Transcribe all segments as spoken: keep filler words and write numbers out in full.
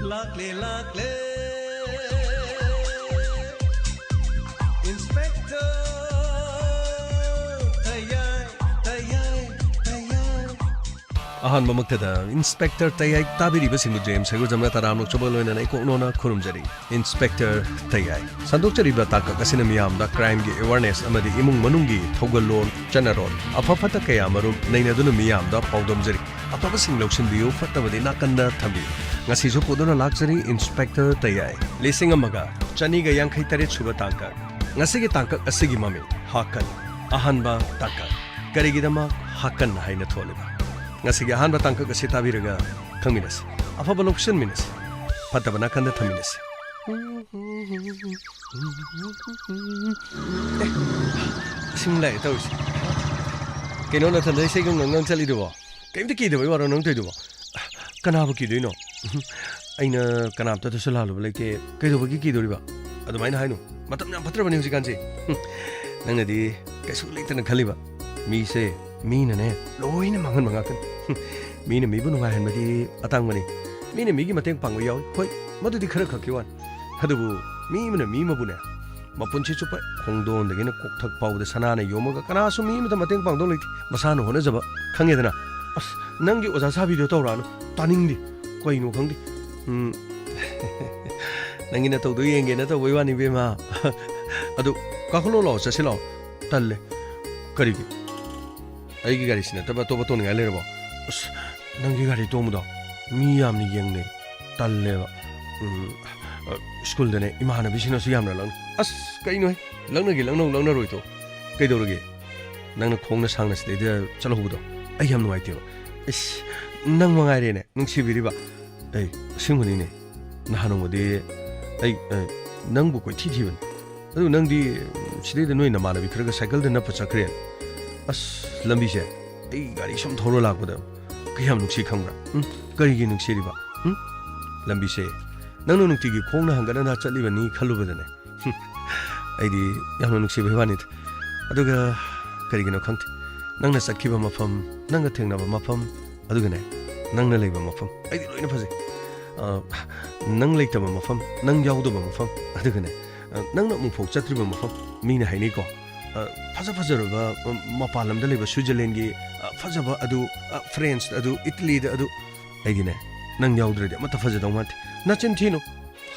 ꯂꯥꯛꯂꯦ, ꯂꯥꯛꯂꯦ, Inspector ꯇꯌꯥꯏ, ꯇꯌꯥꯏ, ꯇꯌꯥꯏ꯫ ꯑꯍꯥꯟꯕꯃꯛꯇꯗ Inspector ꯇꯌꯥꯏ ꯇꯥꯕꯤꯔꯤꯕꯁꯤꯡꯕꯨ James ꯍꯩꯒ꯭ꯔꯨꯖꯝꯅ ꯇꯔꯥꯝꯅ ꯑꯣꯛꯆꯕꯒ ꯂꯣꯏꯅꯅ ꯏꯀꯣꯛ ꯅꯣꯟꯅ ꯈꯨꯔꯨꯝꯖꯔꯤ꯫ Inspector ꯇꯌꯥꯏ꯫ ꯁꯟꯗꯣꯛꯆꯔꯤꯕ ꯇꯥꯡꯀꯛ ꯑꯁꯤꯅ ꯃꯤꯌꯥꯝꯗ crimeꯒꯤ awareness ꯑꯃꯗꯤ ꯏꯃꯨꯡ ꯃꯅꯨꯡꯒꯤ ꯊꯧꯒꯜꯂꯣꯟ, ꯆꯠꯅꯔꯣꯟ, ꯑꯐ ꯐꯠꯇ ꯀꯌꯥ ꯃꯔꯨꯝ ꯅꯩꯅꯗꯨꯅ ꯃꯤꯌꯥꯝꯗ ꯄꯥꯎꯗꯝꯖꯔꯤ꯫ ꯑꯐꯕꯁꯤꯡ ꯂꯧꯁꯤꯟꯕꯤꯌꯨ, ꯐꯠꯇꯕꯗꯤ ꯅꯥꯀꯟꯗ ꯊꯝꯕꯤꯌꯨ꯫ ꯉꯁꯤꯁꯨ ꯄꯨꯗꯨꯅ ꯂꯥꯛꯆꯔꯤ Inspector ꯇꯌꯥꯏ꯫ ꯂꯤꯁꯤꯡ ꯑꯃꯒ ꯆꯅꯤꯒ ꯌꯥꯡꯈꯩ ꯇꯔꯦꯠ ꯁꯨꯕ ꯇꯥꯡꯀꯛ꯫ ꯉꯁꯤꯒꯤ ꯇꯥꯡꯀꯛ ꯑꯁꯤꯒꯤ ꯃꯃꯤꯡ ꯍꯥꯀꯟ꯫ ꯑꯍꯥꯟꯕ ꯇꯥꯡꯀꯛ꯫ ꯀꯔꯤꯒꯤꯗꯃꯛ ꯍꯥꯀꯟ ꯍꯥꯏꯅ ꯊꯣꯜꯂꯤꯕ? ꯉꯁꯤꯒꯤ ꯑꯍꯥꯟꯕ ꯇꯥꯡꯀꯛ ꯑꯁꯤ ꯇꯥꯕꯤꯔꯒ ꯈꯪꯃꯤꯟꯅꯁꯤ꯫ ꯑꯐꯕ ꯂꯧꯁꯤꯟꯃꯤꯟꯅꯁꯤ꯫ ꯐꯠꯇꯕ ꯅꯥꯀꯟꯗ ꯊꯝꯃꯤꯟꯅꯁꯤ꯫ ꯑꯦ, ꯏꯁꯤꯡ ꯂꯥꯛꯑꯦ ꯇꯧꯔꯤꯁꯦ꯫ ꯀꯩꯅꯣ ꯅꯊꯟꯗ ꯏꯁꯩ ꯉꯪ ꯉꯪ ꯆꯠꯂꯤꯗꯨꯕꯣ? ꯀꯩꯝꯇ ꯀꯤꯗꯕꯩ ꯋꯥꯔꯣ ꯅꯪ ꯇꯧꯔꯤꯗꯨꯕꯣ? ꯀꯅꯥꯕꯨ ꯀꯤꯗꯣꯏꯅꯣ? ꯑꯩꯅ ꯀꯅꯥꯝꯇꯗꯁꯨ ꯂꯥꯜꯂꯨꯕ ꯂꯩꯇꯦ꯫ ꯀꯩꯗꯧꯕꯒꯤ ꯀꯤꯗꯣꯔꯤꯕ? ꯑꯗꯨꯃꯥꯏꯅ ꯍꯥꯏꯅꯨ꯫ ꯃꯇꯝ ꯌꯥꯝ ꯐꯠꯇ꯭ꯔꯕꯅꯤ ꯍꯧꯖꯤꯛꯀꯥꯟꯁꯦ꯫ ꯅꯪꯅꯗꯤ ꯀꯩꯁꯨ ꯂꯩꯇꯅ ꯈꯜꯂꯤꯕ꯫ ꯃꯤꯁꯦ ꯃꯤꯅꯅꯦ ꯂꯣꯏꯅ ꯃꯥꯡꯍꯟꯕ ꯉꯥꯛꯇꯅꯤ꯫ ꯃꯤꯅ ꯃꯤꯕꯨ ꯅꯨꯡꯉꯥꯏꯍꯟꯕꯗꯤ ꯑꯇꯥꯡꯕꯅꯤ꯫ ꯃꯤꯅ ꯃꯤꯒꯤ ꯃꯇꯦꯡ ꯄꯥꯡꯕ ꯌꯥꯎꯏ꯫ ꯍꯣꯏ, ꯃꯗꯨꯗꯤ ꯈꯔ ꯈꯛꯀꯤ ꯋꯥꯅꯤ꯫ ꯑꯗꯨꯕꯨ ꯃꯤ ꯑꯃꯅ ꯃꯤ ꯑꯃꯕꯨꯅꯦ ꯃꯄꯨꯟꯁꯤ ꯆꯨꯞꯄ ꯈꯣꯡꯗꯣꯟꯗꯒꯤꯅ ꯀꯣꯛꯊꯛ ꯐꯥꯎꯕꯗ ꯁꯅꯥꯅ ꯌꯣꯝꯃꯒ ꯀꯅꯥꯁꯨ ꯃꯤ ꯑꯃꯠꯇ ꯃꯇꯦꯡ ꯄꯥꯡꯗꯧ ꯂꯩꯇꯦ꯫ ꯃꯁꯥꯅ ꯍꯣꯠꯅꯖꯕ ꯈꯪꯉꯦꯗꯅ꯫ ꯑꯁ, ꯅꯪꯒꯤ ꯑꯣꯖꯥ ꯁꯥꯕꯤꯗꯣ ꯇꯧꯔꯛꯑꯅꯨ꯫ ꯇꯥꯅꯤꯡꯗꯦ꯫ ꯀꯩꯅꯣ ꯈꯪꯗꯦ꯫ ꯎꯝ꯫ ꯅꯪꯒꯤ ꯅꯇꯧꯗꯣ ꯌꯦꯡꯒꯦꯅ ꯇꯧꯕꯩ ꯋꯥꯅꯤ, ꯏꯕꯦꯝꯃ꯫ ꯑꯗꯨ ꯀꯥꯈꯠꯂꯣ ꯂꯥꯛꯑꯣ, ꯆꯠꯁꯤ ꯂꯥꯛꯑꯣ꯫ ꯇꯜꯂꯦ꯫ ꯀꯔꯤꯒꯤ? ꯑꯩꯒꯤ ꯒꯥꯔꯤꯁꯤ ꯅꯠꯇꯕ ꯑꯇꯣꯞꯄ ꯇꯣꯡꯅꯤꯡꯉꯥꯏ ꯂꯩꯔꯕꯣ? ꯑꯁ, ꯅꯪꯒꯤ ꯒꯥꯔꯤ ꯇꯣꯡꯕꯗꯣ ꯃꯤ ꯌꯥꯝꯅ ꯌꯦꯡꯅꯩ꯫ ꯇꯜꯂꯦꯕ꯫ ꯎꯝ, ꯑ, ꯁ꯭ꯀꯨꯜꯗꯅꯦ ꯏꯃꯥꯟꯅꯕꯤꯁꯤꯡꯅꯁꯨ ꯌꯥꯝꯅ ꯂꯛꯅꯩ꯫ ꯑꯁ, ꯀꯩꯅꯣꯍꯦ? ꯂꯛꯅꯒꯦ ꯂꯛꯅꯧ, ꯂꯛꯅꯔꯣꯏꯗꯣ ꯀꯩꯗꯧꯔꯒꯦ? ꯅꯪꯅ ꯈꯣꯡꯅ ꯁꯥꯡꯅ ꯁꯤꯗꯩꯗ ꯆꯠꯍꯧꯕꯗꯣ ꯑꯩ ꯌꯥꯝ ꯅꯨꯡꯉꯥꯏꯇꯦꯕ꯫ ꯏꯁ, ꯅꯪ ꯃꯉꯥꯏꯔꯦꯅꯦ ꯅꯨꯡꯁꯤꯕꯤꯔꯤꯕ꯫ ꯑꯩ ꯑꯁꯦꯡꯕꯅꯤꯅꯦ꯫ ꯅꯍꯥꯟ ꯅꯣꯡꯃꯗꯤ ꯑꯩ, ꯑ, ꯅꯪꯕꯨ ꯀꯣꯏꯊꯤ ꯊꯤꯕꯅꯤ꯫ ꯑꯗꯨ ꯅꯪꯗꯤ ꯁꯤꯗꯩꯗ ꯅꯣꯏ ꯅꯃꯥꯟꯅꯕꯤ ꯈꯔꯒ ꯁꯥꯏꯀꯜꯗ ꯅꯞꯄ ꯆꯠꯈ꯭ꯔꯦ꯫ ꯑꯁ, ꯂꯝꯕꯤꯁꯦ ꯑꯩ ꯒꯥꯔꯤ ꯁꯨꯝ ꯊꯧꯔ ꯂꯥꯛꯄꯗ ꯀꯌꯥꯝ ꯅꯨꯡꯁꯤ ꯈꯪꯕ꯭ꯔꯥ? ꯎꯝ? ꯀꯔꯤꯒꯤ ꯅꯨꯡꯁꯤꯔꯤꯕ? ꯎꯝ? ꯂꯝꯕꯤꯁꯦ ꯅꯪꯅ ꯅꯨꯡꯇꯤꯒꯤ ꯈꯣꯡꯅ ꯍꯪꯒꯠ ꯍꯟꯗꯥ ꯆꯠꯂꯤꯕꯅꯤ ꯈꯜꯂꯨꯕꯗꯅꯦ꯫ ꯍꯨꯝ, ꯑꯩꯗꯤ ꯌꯥꯝꯅ ꯅꯨꯡꯁꯤꯕꯩ ꯋꯥꯅꯤꯗ꯫ ꯑꯗꯨꯒ ꯀꯔꯤꯒꯤꯅꯣ ꯈꯪꯗꯦ, ꯅꯪꯅ ꯆꯠꯈꯤꯕ ꯃꯐꯝ, ꯅꯪꯒ ꯊꯦꯡꯅꯕ ꯃꯐꯝ, ꯑꯗꯨꯒꯅꯦ, ꯅꯪꯅ ꯂꯩꯕ ꯃꯐꯝ, ꯑꯩꯗꯤ ꯂꯣꯏꯅ ꯐꯖꯩ꯫ ꯑ, ꯅꯪ ꯂꯩꯇꯕ ꯃꯐꯝ, ꯅꯪ ꯌꯥꯎꯗꯕ ꯃꯐꯝ, ꯑꯗꯨꯒꯅꯦ, ꯑ, ꯅꯪꯅ ꯑꯃꯨꯛꯐꯥꯎ ꯆꯠꯇ꯭ꯔꯤꯕ ꯃꯐꯝ, ꯃꯤꯅ ꯍꯥꯏꯅꯩꯀꯣ, ꯑ, ꯐꯖ ꯐꯖꯔꯕ, ꯑ, ꯃꯄꯥꯟ ꯂꯝꯗ ꯂꯩꯕ ꯁ꯭ꯋꯤꯖꯔꯂꯦꯟꯒꯤ, ꯑ, ꯐꯖꯕ ꯑꯗꯨ, ꯑ, ꯐ꯭ꯔꯦꯟꯁ ꯑꯗꯨ, ꯏꯇꯂꯤꯗ ꯑꯗꯨ꯫ ꯑꯩꯗꯤꯅꯦ, ꯅꯪ ꯌꯥꯎꯗ꯭ꯔꯗꯤ ꯑꯃꯠꯇ ꯐꯖꯗꯧ ꯃꯥꯟꯗꯦ꯫ ꯅꯆꯤꯟ ꯊꯤꯅꯨ꯫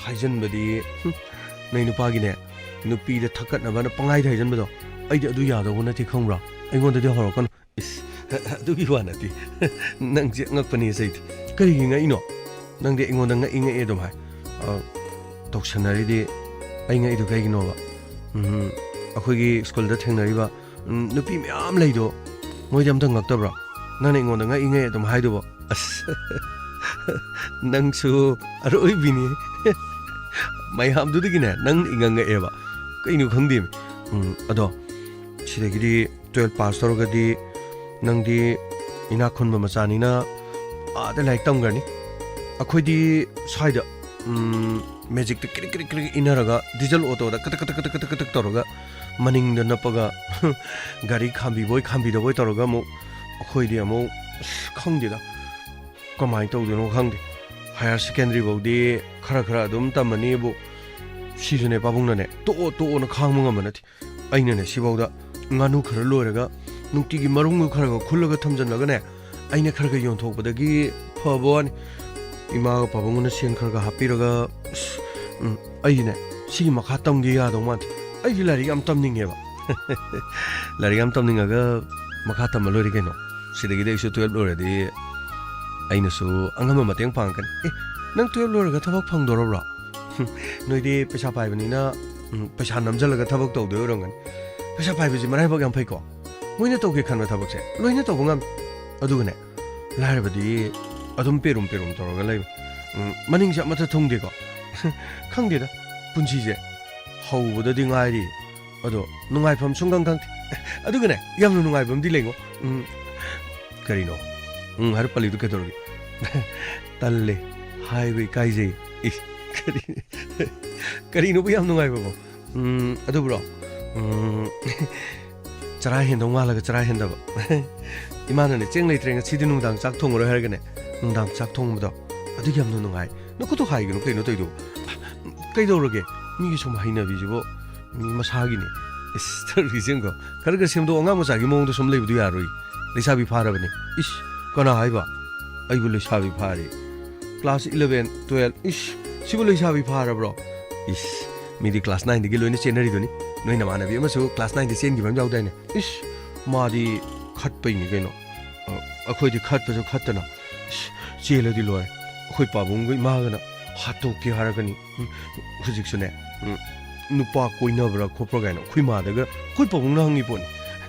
ꯍꯥꯏꯖꯟꯕꯗꯤ, ꯍꯨꯝ, ꯅꯣꯏ ꯅꯨꯄꯥꯒꯤꯅꯦ, ꯅꯨꯄꯤꯗ ꯊꯛꯀꯠꯅꯕꯅ ꯄꯪꯍꯥꯏꯗ ꯍꯥꯏꯖꯟꯕꯗꯣ, ꯑꯩꯗꯤ ꯑꯗꯨ ꯌꯥꯗꯧꯕ ꯅꯠꯇꯦ, ꯈꯪꯕ꯭ꯔꯥ? ꯑꯩꯉꯣꯟꯗꯗꯤ ꯍꯧꯔꯛꯀꯅꯨ꯫ ꯏꯁ, ꯑꯗꯨꯒꯤ ꯋꯥ ꯅꯠꯇꯦ꯫ ꯅꯪꯁꯦ ꯑꯉꯛꯄꯅꯤ, ꯁꯩꯗꯤ꯫ ꯀꯔꯤꯒꯤ ꯉꯛꯏꯅꯣ? ꯅꯪꯗꯤ ꯑꯩꯉꯣꯟꯗ ꯉꯛꯏ ꯉꯛꯏ ꯑꯗꯨꯝ ꯍꯥꯏ꯫ ꯑ, ꯇꯧꯁꯟꯅꯔꯤꯗꯤ ꯑꯩ ꯉꯛꯏꯗꯨ ꯀꯩꯒꯤꯅꯣꯕ? ꯎꯝ, ꯑꯩꯈꯣꯏꯒꯤ ꯁ꯭ꯀꯨꯜꯗ ꯊꯦꯡꯅꯔꯤꯕ, ꯎꯝ, ꯅꯨꯄꯤ ꯃꯌꯥꯝ ꯂꯩꯗꯣ, ꯃꯣꯏꯗꯤ ꯑꯝꯇ ꯉꯛꯇꯕ꯭ꯔꯣ? ꯅꯪꯅ ꯑꯩꯉꯣꯟꯗ ꯉꯛꯏ ꯉꯛꯏ ꯑꯗꯨꯝ ꯍꯥꯏꯗꯨꯕꯣ? ꯑꯁ, ꯅꯪꯁꯨ ꯑꯔꯣꯏꯕꯤꯅꯤ꯫ ꯃꯌꯥꯝꯗꯨꯗꯒꯤꯅꯦ, ꯅꯪ ꯏꯉꯛ ꯉꯛꯑꯦꯕ꯫ ꯀꯩꯅꯣ ꯈꯪꯗꯦ꯫ ꯎꯝ, ꯑꯗꯣ ꯁꯤꯗꯒꯤꯗꯤ ꯇꯨꯌꯦꯜꯞ ꯄꯥꯁ ꯇꯧꯔꯒꯗꯤ ꯅꯪꯗꯤ ꯏꯅꯥꯛ ꯈꯨꯟꯕ ꯃꯆꯥꯅꯤꯅ ꯑꯥꯗ ꯂꯥꯏꯔꯤꯛ ꯇꯝꯈ꯭ꯔꯅꯤ꯫ ꯑꯩꯈꯣꯏꯗꯤ ꯁ꯭ꯋꯥꯏꯗ, ꯎꯝ, ꯃꯦꯖꯤꯛꯇ ꯀ꯭ꯔꯤꯛ ꯀ꯭ꯔꯤꯛ ꯀ꯭ꯔꯤꯛ ꯏꯟꯅꯔꯒ ꯗꯤꯖꯜ ꯑꯣꯇꯣꯗ ꯀꯇꯛ ꯀꯇꯛ ꯀꯇꯛ ꯀꯇꯛ ꯀꯇꯛ ꯇꯧꯔꯒ ꯃꯅꯤꯡꯗ ꯅꯞꯄꯒ ꯒꯥꯔꯤ ꯈꯥꯝꯕꯤꯕꯣꯏ ꯈꯥꯝꯕꯤꯗꯕꯣꯏ ꯇꯧꯔꯒ ꯑꯃꯨꯛ ꯑꯩꯈꯣꯏꯗꯤ ꯑꯃꯨꯛ, ꯑꯁ, ꯈꯪꯗꯦꯗ, ꯀꯃꯥꯏꯅ ꯇꯧꯗꯣꯏꯅꯣ ꯈꯪꯗꯦ꯫ ꯍꯥꯌꯔ ꯁꯦꯀꯦꯟꯗꯔꯤ ꯐꯥꯎꯗꯤ ꯈꯔ ꯈꯔ ꯑꯗꯨꯝ ꯇꯝꯃꯅꯤꯕꯨ, ꯁꯤꯁꯨꯅꯦ ꯄꯥꯕꯨꯡꯅꯅꯦ, "ꯇꯣꯛꯑꯣ, ꯇꯣꯛꯑꯣꯅ" ꯈꯥꯡꯕ ꯉꯝꯕ ꯅꯠꯇꯦ꯫ ꯑꯩꯅꯅꯦ ꯁꯤꯐꯥꯎꯗ ꯉꯥꯅꯨ ꯈꯔ ꯂꯣꯏꯔꯒ ꯅꯨꯡꯇꯤꯒꯤ ꯃꯔꯨꯝꯒ ꯈꯔ ꯈꯔ ꯈꯨꯜꯂꯒ ꯊꯝꯖꯤꯜꯂꯒꯅꯦ, ꯑꯩꯅ ꯈꯔ ꯈꯔ ꯌꯣꯟꯊꯣꯛꯄꯗꯒꯤ ꯐꯕ ꯋꯥꯅꯤ꯫ ꯏꯃꯥꯒ ꯄꯥꯕꯨꯡꯒꯅ ꯁꯦꯟ ꯈꯔ ꯈꯔ ꯍꯥꯞꯄꯤꯔꯒ, ꯑꯁ, ꯎꯝ, ꯑꯩꯗꯤꯅꯦ ꯁꯤꯒꯤ ꯃꯈꯥ ꯇꯝꯒꯦ ꯌꯥꯗꯧ ꯃꯥꯟꯗꯦ꯫ ꯑꯩꯗꯤ ꯂꯥꯏꯔꯤꯛ ꯌꯥꯝ ꯇꯝꯅꯤꯡꯉꯦꯕ꯫ ꯂꯥꯏꯔꯤꯛ ꯌꯥꯝ ꯇꯝꯅꯤꯡꯉꯒ ꯃꯈꯥ ꯇꯝꯕ ꯂꯣꯏꯔꯦ ꯀꯩꯅꯣ꯫ ꯁꯤꯗꯒꯤꯗꯤ ꯑꯩꯁꯨ ꯇꯨꯌꯦꯜꯞ ꯂꯣꯏꯔꯗꯤ ꯑꯩꯅꯁꯨ ꯑꯉꯝꯕ ꯃꯇꯦꯡ ꯄꯥꯡꯉꯛꯀꯅꯤ꯫ ꯑꯦ, ꯅꯪ ꯇꯨꯌꯦꯜꯞ ꯂꯣꯏꯔꯒ ꯊꯕꯛ ꯐꯪꯗꯣꯔꯕ꯭ꯔꯣ? ꯍꯨꯝ, ꯅꯣꯏꯗꯤ ꯄꯩꯁꯥ ꯄꯥꯏꯕꯅꯤꯅ, ꯎꯝ, ꯄꯩꯁꯥ ꯅꯝꯁꯤꯜꯂꯒ ꯊꯕꯛ ꯇꯧꯗꯣꯏ ꯑꯣꯏꯔꯝꯒꯅꯤ꯫ ꯄꯩꯁꯥ ꯄꯥꯏꯕꯁꯤ ꯃꯔꯥꯏꯕꯛ ꯌꯥꯝ ꯐꯩꯀꯣ꯫ ꯃꯣꯏꯅ ꯇꯧꯒꯦ ꯈꯟꯕ ꯊꯕꯛꯁꯦ ꯂꯣꯏꯅ ꯇꯧꯕ ꯉꯝꯃꯤ꯫ ꯑꯗꯨꯒꯅꯦ, ꯂꯥꯏꯔꯕꯗꯤ ꯑꯗꯨꯝ ꯄꯦꯔꯨꯝ ꯄꯦꯔꯨꯝ ꯇꯧꯔꯒ ꯂꯩꯕ꯫ ꯎꯝ, ꯃꯅꯤꯡꯁꯦ ꯑꯃꯠꯇ ꯊꯨꯡꯗꯦꯀꯣ꯫ ꯈꯪꯗꯦꯗ, ꯄꯨꯟꯁꯤꯁꯦ ꯍꯧꯕꯗꯗꯤ ꯉꯥꯏꯔꯤ꯫ ꯑꯗꯣ ꯅꯨꯡꯉꯥꯏꯐꯝ ꯁꯨꯡꯈꯪ ꯈꯪꯗꯦ꯫ ꯑꯗꯨꯒꯅꯦ, ꯌꯥꯝꯅ ꯅꯨꯡꯉꯥꯏꯕ ꯑꯃꯗꯤ ꯂꯩꯉꯣ꯫ ꯎꯝ, ꯀꯔꯤꯅꯣ? ꯎꯝ ꯍꯥꯏꯔ ꯄꯜꯂꯤꯗꯨ ꯀꯩꯗꯧꯔꯒꯦ? ꯇꯜꯂꯦ, ꯍꯥꯏꯕ ꯏꯀꯥꯏꯖꯩ꯫ ꯏꯁ, ꯀꯔꯤ, ꯀꯔꯤꯅꯣꯕ ꯌꯥꯝ ꯅꯨꯡꯉꯥꯏꯕꯕꯣ? ꯎꯝ, ꯑꯗꯨꯕꯨꯔꯣ? ꯎꯝ, ꯆꯔꯥ ꯍꯦꯟꯗꯧ ꯃꯥꯜꯂꯒ ꯆꯔꯥ ꯍꯦꯟꯗꯕ꯫ ꯏꯃꯥꯅꯅꯦ, "ꯆꯦꯡ ꯂꯩꯇ꯭ꯔꯦ, ꯉꯁꯤꯗꯤ ꯅꯨꯡꯗꯥꯡ ꯆꯥꯛ ꯊꯣꯡꯉꯔꯣꯏ" ꯍꯥꯏꯔꯒꯅꯦ, ꯅꯨꯡꯗꯥꯡ ꯆꯥꯛ ꯊꯣꯡꯕꯗꯣ, ꯑꯗꯨꯒꯤ ꯌꯥꯝꯅ ꯅꯨꯡꯉꯥꯏ꯫ ꯅꯈꯨꯠꯇꯣ ꯍꯥꯏꯒꯅꯨ ꯀꯩꯅꯣ ꯇꯧꯔꯤꯗꯣ꯫ ꯀꯩꯗꯧꯔꯒꯦ? ꯃꯤꯒꯤ ꯁꯨꯝ ꯍꯩꯅꯕꯤꯁꯤꯕꯣ꯫ ꯃꯤ ꯃꯁꯥꯒꯤꯅꯤ꯫ ꯏꯁ, ꯇꯧꯔꯤꯁꯦ ꯌꯦꯡꯉꯣ꯫ ꯈꯔ ꯈꯔ ꯁꯦꯝꯗꯣꯛꯑꯣ꯫ ꯑꯉꯥꯡ ꯃꯆꯥꯒꯤ ꯃꯑꯣꯡꯗ ꯁꯨꯝ ꯂꯩꯕꯗꯨ ꯌꯥꯔꯣꯏ꯫ ꯂꯩꯁꯥꯕꯤ ꯐꯥꯔꯕꯅꯤ꯫ ꯏꯁ, ꯀꯅꯥ ꯍꯥꯏꯕ? ꯑꯩꯕꯨ ꯂꯩꯁꯥꯕꯤ ꯐꯥꯔꯦ꯫ Class eleven, twelve꯫ ꯏꯁ, ꯁꯤꯕꯨ ꯂꯩꯁꯥꯕꯤ ꯐꯥꯔꯕ꯭ꯔꯣ? ꯏꯁ, ꯃꯤꯗꯤ class nineꯗꯒꯤ ꯂꯣꯏꯅ ꯆꯦꯟꯅꯔꯤꯗꯨꯅꯤ꯫ ꯅꯣꯏ ꯅꯃꯥꯟꯅꯕꯤ ꯑꯃꯁꯨ class nineꯗ ꯆꯦꯟꯈꯤꯕ ꯑꯃ ꯌꯥꯎꯗꯥꯏꯅꯦ? ꯏꯁ, ꯃꯥꯗꯤ ꯈꯠꯄꯩꯅꯤ ꯀꯩꯅꯣ꯫ ꯑ, ꯑꯩꯈꯣꯏꯗꯤ ꯈꯠꯄꯁꯨ ꯈꯠꯇꯅ꯫ ꯏꯁ, ꯆꯦꯜꯂꯗꯤ ꯂꯣꯏꯔꯦ꯫ ꯑꯩꯈꯣꯏ ꯄꯥꯕꯨꯡꯒ ꯏꯃꯥꯒꯅ ꯍꯥꯠꯇꯣꯛꯀꯦ ꯍꯥꯏꯔꯛꯀꯅꯤ꯫ ꯎꯝ, ꯍꯧꯖꯤꯛꯁꯨꯅꯦ, ꯎꯝ, ꯅꯨꯄꯥ ꯀꯣꯏꯅꯕ꯭ꯔꯥ ꯈꯣꯠꯄ꯭ꯔꯥ ꯀꯥꯏꯅ ꯑꯩꯈꯣꯏ ꯃꯥꯗꯒ ꯑꯩꯈꯣꯏ ꯄꯥꯕꯨꯡꯅ ꯍꯪꯉꯤ ꯄꯣꯠꯅꯤ꯫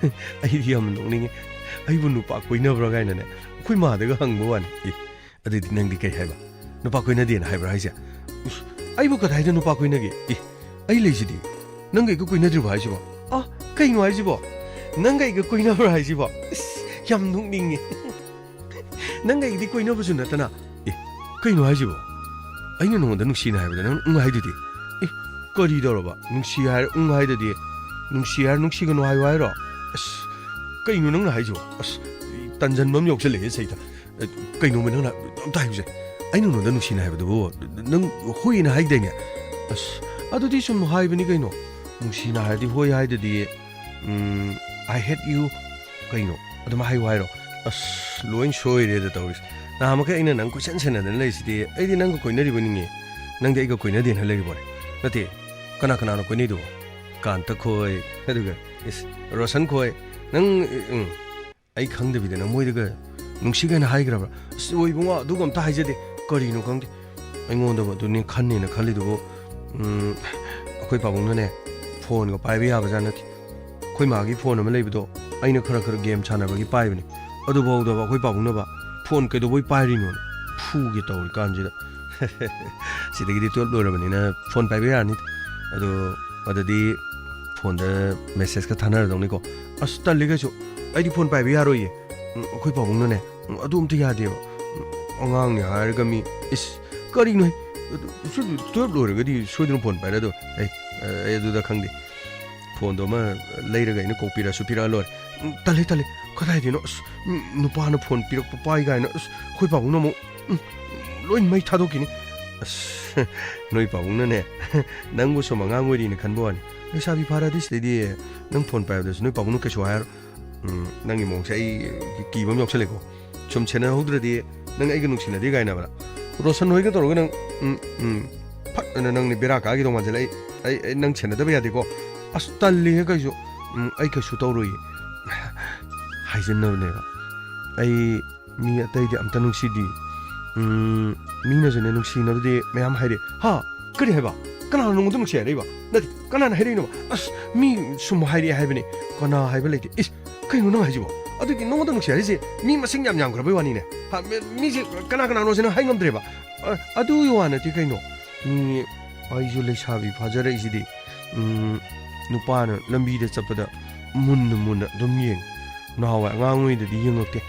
ꯑꯩꯗꯤ ꯌꯥꯝ ꯅꯣꯛꯅꯤꯡꯉꯤ꯫ "ꯑꯩꯕꯨ ꯅꯨꯄꯥ ꯀꯣꯏꯅꯕ꯭ꯔꯥ?" ꯀꯥꯏꯅꯅꯦ ꯑꯩꯈꯣꯏ ꯃꯥꯗꯒ ꯍꯪꯕ ꯋꯥꯅꯤ꯫ ꯑꯦ, ꯑꯗꯨꯗꯤ ꯅꯪꯗꯤ ꯀꯩ ꯍꯥꯏꯕ? "ꯅꯨꯄꯥ ꯀꯣꯏꯅꯗꯦꯅ ꯍꯥꯏꯕ꯭ꯔꯥ ꯍꯥꯏꯁꯦ?" "ꯎꯁ, ꯑꯩꯕꯨ ꯀꯗꯥꯏꯗ ꯅꯨꯄꯥ ꯀꯣꯏꯅꯒꯦ? ꯑꯦ, ꯑꯩ ꯂꯩꯁꯤꯗꯤ꯫ ꯅꯪꯒ ꯑꯩꯒ ꯀꯣꯏꯅꯗ꯭ꯔꯤꯕꯣ ꯍꯥꯏꯁꯤꯕꯣ? ꯑ, ꯀꯩꯅꯣ ꯍꯥꯏꯁꯤꯕꯣ? ꯅꯪꯒ ꯑꯩꯒ ꯀꯣꯏꯅꯕ꯭ꯔꯥ ꯍꯥꯏꯁꯤꯕꯣ? ꯏꯁ, ꯌꯥꯝ ꯅꯣꯛꯅꯤꯡꯉꯦ꯫" "ꯅꯪꯒ ꯑꯩꯒꯗꯤ ꯀꯣꯏꯅꯕꯁꯨ ꯅꯠꯇꯅ꯫" "ꯑꯦ, ꯀꯩꯅꯣ ꯍꯥꯏꯁꯤꯕꯣ? ꯑꯩꯅ ꯅꯉꯣꯟꯗ ꯅꯨꯡꯁꯤꯅ ꯍꯥꯏꯕꯗ ꯅꯪ ꯎꯪ ꯍꯥꯏꯗꯨꯗꯤ꯫ ꯑꯦ, ꯀꯔꯤ ꯇꯧꯔꯕ? ꯅꯨꯡꯁꯤ ꯍꯥꯏꯔ ꯎꯪ ꯍꯥꯏꯗꯗꯤ? ꯅꯨꯡꯁꯤ ꯍꯥꯏꯔ ꯅꯨꯡꯁꯤꯒꯅꯨ ꯍꯥꯏꯌꯨ ꯍꯥꯏꯔꯣ? ꯑꯁ, ꯀꯩꯅꯣ ꯅꯪꯅ ꯍꯥꯏꯁꯤꯕꯣ? ꯑꯁ, ꯇꯟꯖꯟꯕ ꯑꯃ ꯌꯥꯎꯁꯜꯂꯛꯑꯦ ꯁꯩꯗ꯫ ꯑꯦ, ꯀꯩꯅꯣꯃꯤ ꯅꯪꯅ ꯑꯝꯇ ꯍꯥꯏꯌꯨꯁꯦ꯫ ꯑꯩꯅ ꯅꯉꯣꯟꯗ ꯅꯨꯡꯁꯤꯅ ꯍꯥꯏꯕꯗꯨꯕꯨ ꯅꯪ ꯍꯣꯏꯅ ꯍꯥꯏꯗꯥꯏꯅꯦ?" "ꯑꯁ, ꯑꯗꯨꯗꯤ ꯁꯨꯝ ꯍꯥꯏꯕꯅꯤ ꯀꯩꯅꯣ꯫ ꯅꯨꯡꯁꯤꯅ ꯍꯥꯏꯔꯗꯤ ꯍꯣꯏ ꯍꯥꯏꯗꯗꯤ, ꯎꯝ, I hate you ꯀꯩꯅꯣ? ꯑꯗꯨꯝ ꯍꯥꯏꯌꯨ ꯍꯥꯏꯔꯣ?" ꯑꯁ, ꯂꯣꯏ ꯁꯣꯏꯔꯦꯗ ꯇꯧꯔꯤꯁꯦ꯫ ꯅꯍꯥꯟꯃꯈꯩ ꯑꯩꯅ ꯅꯪ ꯀꯣꯏꯁꯟ ꯁꯦꯟꯅꯗꯅ ꯂꯩꯔꯤꯁꯤꯗꯤ, ꯑꯩꯗꯤ ꯅꯪꯒ ꯀꯣꯏꯅꯔꯤꯕ ꯅꯤꯡꯉꯦ꯫ ꯅꯪꯗꯤ ꯑꯩꯒ ꯀꯣꯏꯅꯗꯦꯅ ꯂꯩꯔꯤꯕꯣꯅꯦ꯫ ꯅꯠꯇꯦ, ꯀꯅꯥ ꯀꯅꯥꯅꯣ ꯀꯣꯏꯅꯩꯗꯨꯕꯣ? ꯀꯥꯟꯇ ꯈꯣꯏ, ꯑꯗꯨꯒ, ꯏꯁ, ꯔꯣꯁꯟ ꯈꯣꯏ꯫ ꯅꯪ, ꯎꯝ, ꯑꯩ ꯈꯪꯗꯕꯤꯗ ꯅꯪ ꯃꯣꯏꯗꯒ ꯅꯨꯡꯁꯤ ꯀꯥꯏꯅ ꯍꯥꯏꯈ꯭ꯔꯕ꯭ꯔꯥ? ꯑꯁ, ꯑꯣ, ꯏꯕꯨꯡꯉꯣ, ꯑꯗꯨꯒ ꯑꯝꯇ ꯍꯥꯏꯖꯗꯦ꯫ ꯀꯔꯤꯅꯣ ꯈꯪꯗꯦ꯫ ꯑꯩꯉꯣꯟꯗꯕꯨ ꯑꯗꯨꯅꯦ ꯈꯟꯅꯦꯅ ꯈꯜꯂꯤꯗꯨꯕꯨ, ꯎꯝ, ꯑꯩꯈꯣꯏ ꯄꯥꯕꯨꯡꯅꯅꯦ, ꯐꯣꯟꯒ ꯄꯥꯏꯕ ꯌꯥꯕꯖꯥꯠ ꯅꯠꯇꯦ꯫ ꯑꯩꯈꯣꯏ ꯃꯥꯒꯤ ꯐꯣꯟ ꯑꯃ ꯂꯩꯕꯗꯣ ꯑꯩꯅ ꯈꯔ ꯈꯔ ꯒꯦꯝ ꯁꯥꯟꯅꯕꯒꯤ ꯄꯥꯏꯕꯅꯦ꯫ ꯑꯗꯨꯐꯥꯎꯗꯕ ꯑꯩꯈꯣꯏ ꯄꯥꯕꯨꯡꯅꯕ, "ꯐꯣꯟ ꯀꯩꯗꯧꯕꯩ ꯄꯥꯏꯔꯤꯅꯣꯅ?" ꯐꯨꯒꯦ ꯇꯧꯔꯤ ꯀꯥꯟꯁꯤꯗ꯫ ꯁꯤꯗꯒꯤꯗꯤ twelve ꯂꯣꯏꯔꯕꯅꯤꯅ ꯐꯣꯟ ꯄꯥꯏꯕ ꯌꯥꯔꯅꯤ꯫ ꯑꯗꯣ ꯑꯗꯨꯗꯤ ꯐꯣꯟꯗ ꯃꯦꯁꯦꯖꯀ ꯊꯥꯅꯔꯗꯧꯅꯤꯀꯣ꯫ "ꯑꯁ, ꯇꯜꯂꯤ ꯀꯩꯁꯨ, ꯑꯩꯗꯤ ꯐꯣꯟ ꯄꯥꯏꯕ ꯌꯥꯔꯣꯏꯌꯦ꯫ ꯎꯝ, ꯑꯩꯈꯣꯏ ꯄꯥꯕꯨꯡꯅꯅꯦ, ꯎꯝ, ꯑꯗꯨ ꯑꯝꯇ ꯌꯥꯗꯦꯕ꯫ ꯎꯝ, ꯑꯉꯥꯡꯅꯤ ꯍꯥꯏꯔꯒ ꯃꯤ, ꯏꯁ, ꯀꯔꯤꯅꯣꯍꯦ? ꯑꯗꯨ, ꯁꯨ-, twelve ꯂꯣꯏꯔꯒꯗꯤ ꯁꯣꯏꯗꯅ ꯐꯣꯟ ꯄꯥꯏꯔꯗꯧꯅꯤ꯫ ꯑꯩ, ꯑꯩ ꯑꯗꯨꯗ ꯈꯪꯗꯦ꯫ ꯐꯣꯟꯗꯣ ꯑꯃ ꯂꯩꯔꯒ ꯑꯩꯅ ꯀꯣꯛ ꯄꯤꯔꯛꯑꯁꯨ ꯄꯤꯔꯛꯑ ꯂꯣꯏꯔꯦ꯫ ꯎꯝ, ꯇꯜꯂꯤ, ꯇꯜꯂꯤ꯫ ꯀꯗꯥꯏꯗꯩꯅꯣ? ꯑꯁ, ꯎꯝ, ꯅꯨꯄꯥꯅ ꯐꯣꯟ ꯄꯤꯔꯛꯄ ꯄꯥꯏ ꯀꯥꯏꯅ꯫ ꯑꯁ, ꯑꯩꯈꯣꯏ ꯄꯥꯕꯨꯡꯅ ꯑꯃꯨꯛ, ꯎꯝ, ꯂꯣꯏ ꯃꯩ ꯊꯥꯗꯣꯛꯈꯤꯅꯤ꯫ ꯑꯁ, ꯅꯣꯏ ꯄꯥꯕꯨꯡꯅꯅꯦ, ꯅꯪꯕꯨ ꯁꯨꯝ ꯑꯉꯥꯡ ꯑꯣꯏꯔꯤꯅ ꯈꯟꯕ ꯋꯥꯅꯤ꯫ ꯂꯩꯁꯥꯕꯤ ꯐꯥꯔꯗꯤ ꯁꯤꯗꯩꯗꯤ ꯅꯪ ꯐꯣꯟ ꯄꯥꯏꯕꯗꯁꯨ ꯅꯣꯏ ꯄꯥꯕꯨꯡꯅ ꯀꯩꯁꯨ ꯍꯥꯏꯔꯣꯏ꯫ ꯎꯝ, ꯅꯪꯒꯤ ꯃꯑꯣꯡꯁꯦ ꯑꯩ ꯀꯤꯕ ꯑꯃ ꯌꯥꯎꯁꯜꯂꯦꯀꯣ꯫ ꯁꯨꯝ ꯁꯦꯟꯅꯍꯧꯗ꯭ꯔꯗꯤ ꯅꯪ ꯑꯩꯒ ꯅꯨꯡꯁꯤꯅꯗꯦ ꯀꯥꯏꯅꯕ꯭ꯔꯥ? ꯔꯣꯁꯟ ꯍꯣꯏꯒ ꯇꯧꯔꯒ ꯅꯪ, ꯎꯝ, ꯎꯝ, ꯐꯠ ꯑꯅ ꯅꯪꯅ ꯕꯦꯔꯥ ꯀꯥꯈꯤꯗꯧ ꯃꯥꯟꯁꯤꯜꯂꯦ꯫ ꯑꯩ, ꯑꯩ, ꯑꯩ ꯅꯪ ꯁꯦꯟꯅꯗꯕ ꯌꯥꯗꯦꯀꯣ꯫ ꯑꯁ, ꯇꯜꯂꯤꯍꯦ ꯀꯩꯁꯨ꯫ ꯎꯝ, ꯑꯩ ꯀꯩꯁꯨ ꯇꯧꯔꯣꯏꯌꯦ꯫ ꯍꯥꯏꯖꯤꯟꯅꯕꯅꯦꯕ꯫ ꯑꯩ ꯃꯤ ꯑꯇꯩꯗꯤ ꯑꯝꯇ ꯅꯨꯡꯁꯤꯗꯦ꯫ ꯎꯝ, ꯃꯤꯅꯁꯨꯅꯦ ꯅꯨꯡꯁꯤꯅꯕꯗꯤ ꯃꯌꯥꯝ ꯍꯥꯏꯔꯦ꯫ ꯍꯥ? ꯀꯔꯤ ꯍꯥꯏꯕ? ꯀꯅꯥꯅ ꯅꯉꯣꯟꯗ ꯅꯨꯡꯁꯤ ꯍꯥꯏꯔꯛꯏꯕ? ꯅꯠꯇꯦ, ꯀꯅꯥꯅ ꯍꯥꯏꯔꯛꯏꯅꯣꯕ? ꯑꯁ, ꯃꯤ ꯁꯨꯝ ꯍꯥꯏꯔꯛꯑꯦ ꯍꯥꯏꯕꯅꯦ꯫ ꯀꯅꯥ ꯍꯥꯏꯕ ꯂꯩꯇꯦ꯫ ꯏꯁ, ꯀꯩꯅꯣ ꯅꯪ ꯍꯥꯏꯁꯤꯕꯣ? ꯑꯗꯨꯒꯤ ꯅꯉꯣꯟꯗ ꯅꯨꯡꯁꯤ ꯍꯥꯏꯔꯤꯁꯦ ꯃꯤ ꯃꯁꯤꯡ ꯌꯥꯝ ꯌꯥꯝꯈ꯭ꯔꯕꯩ ꯋꯥꯅꯤꯅꯦ꯫ ꯍꯥ, ꯃꯤ-, ꯃꯤꯁꯦ ꯀꯅꯥ ꯀꯅꯥꯅꯣꯁꯦ ꯅꯪ ꯍꯥꯏ ꯉꯝꯗ꯭ꯔꯦꯕ꯫ ꯑ, ꯑꯗꯨꯒꯤ ꯋꯥ ꯅꯠꯇꯦ ꯀꯩꯅꯣ꯫ ꯃꯤ, ꯑꯩꯁꯨ ꯂꯩꯁꯥꯕꯤ ꯐꯥꯖꯔꯛꯏꯁꯤꯗꯤ, ꯎꯝ, ꯅꯨꯄꯥꯅ ꯂꯝꯕꯤꯗ ꯆꯠꯄꯗ ꯃꯨꯟꯅ ꯃꯨꯟꯅ ꯑꯗꯨꯝ ꯌꯦꯡꯉꯤ꯫ ꯅꯍꯥꯟꯋꯥꯏ ꯑꯉꯥꯡ ꯑꯣꯏꯔꯤꯉꯩꯗꯗꯤ ꯌꯦꯡꯉꯛꯇꯦ꯫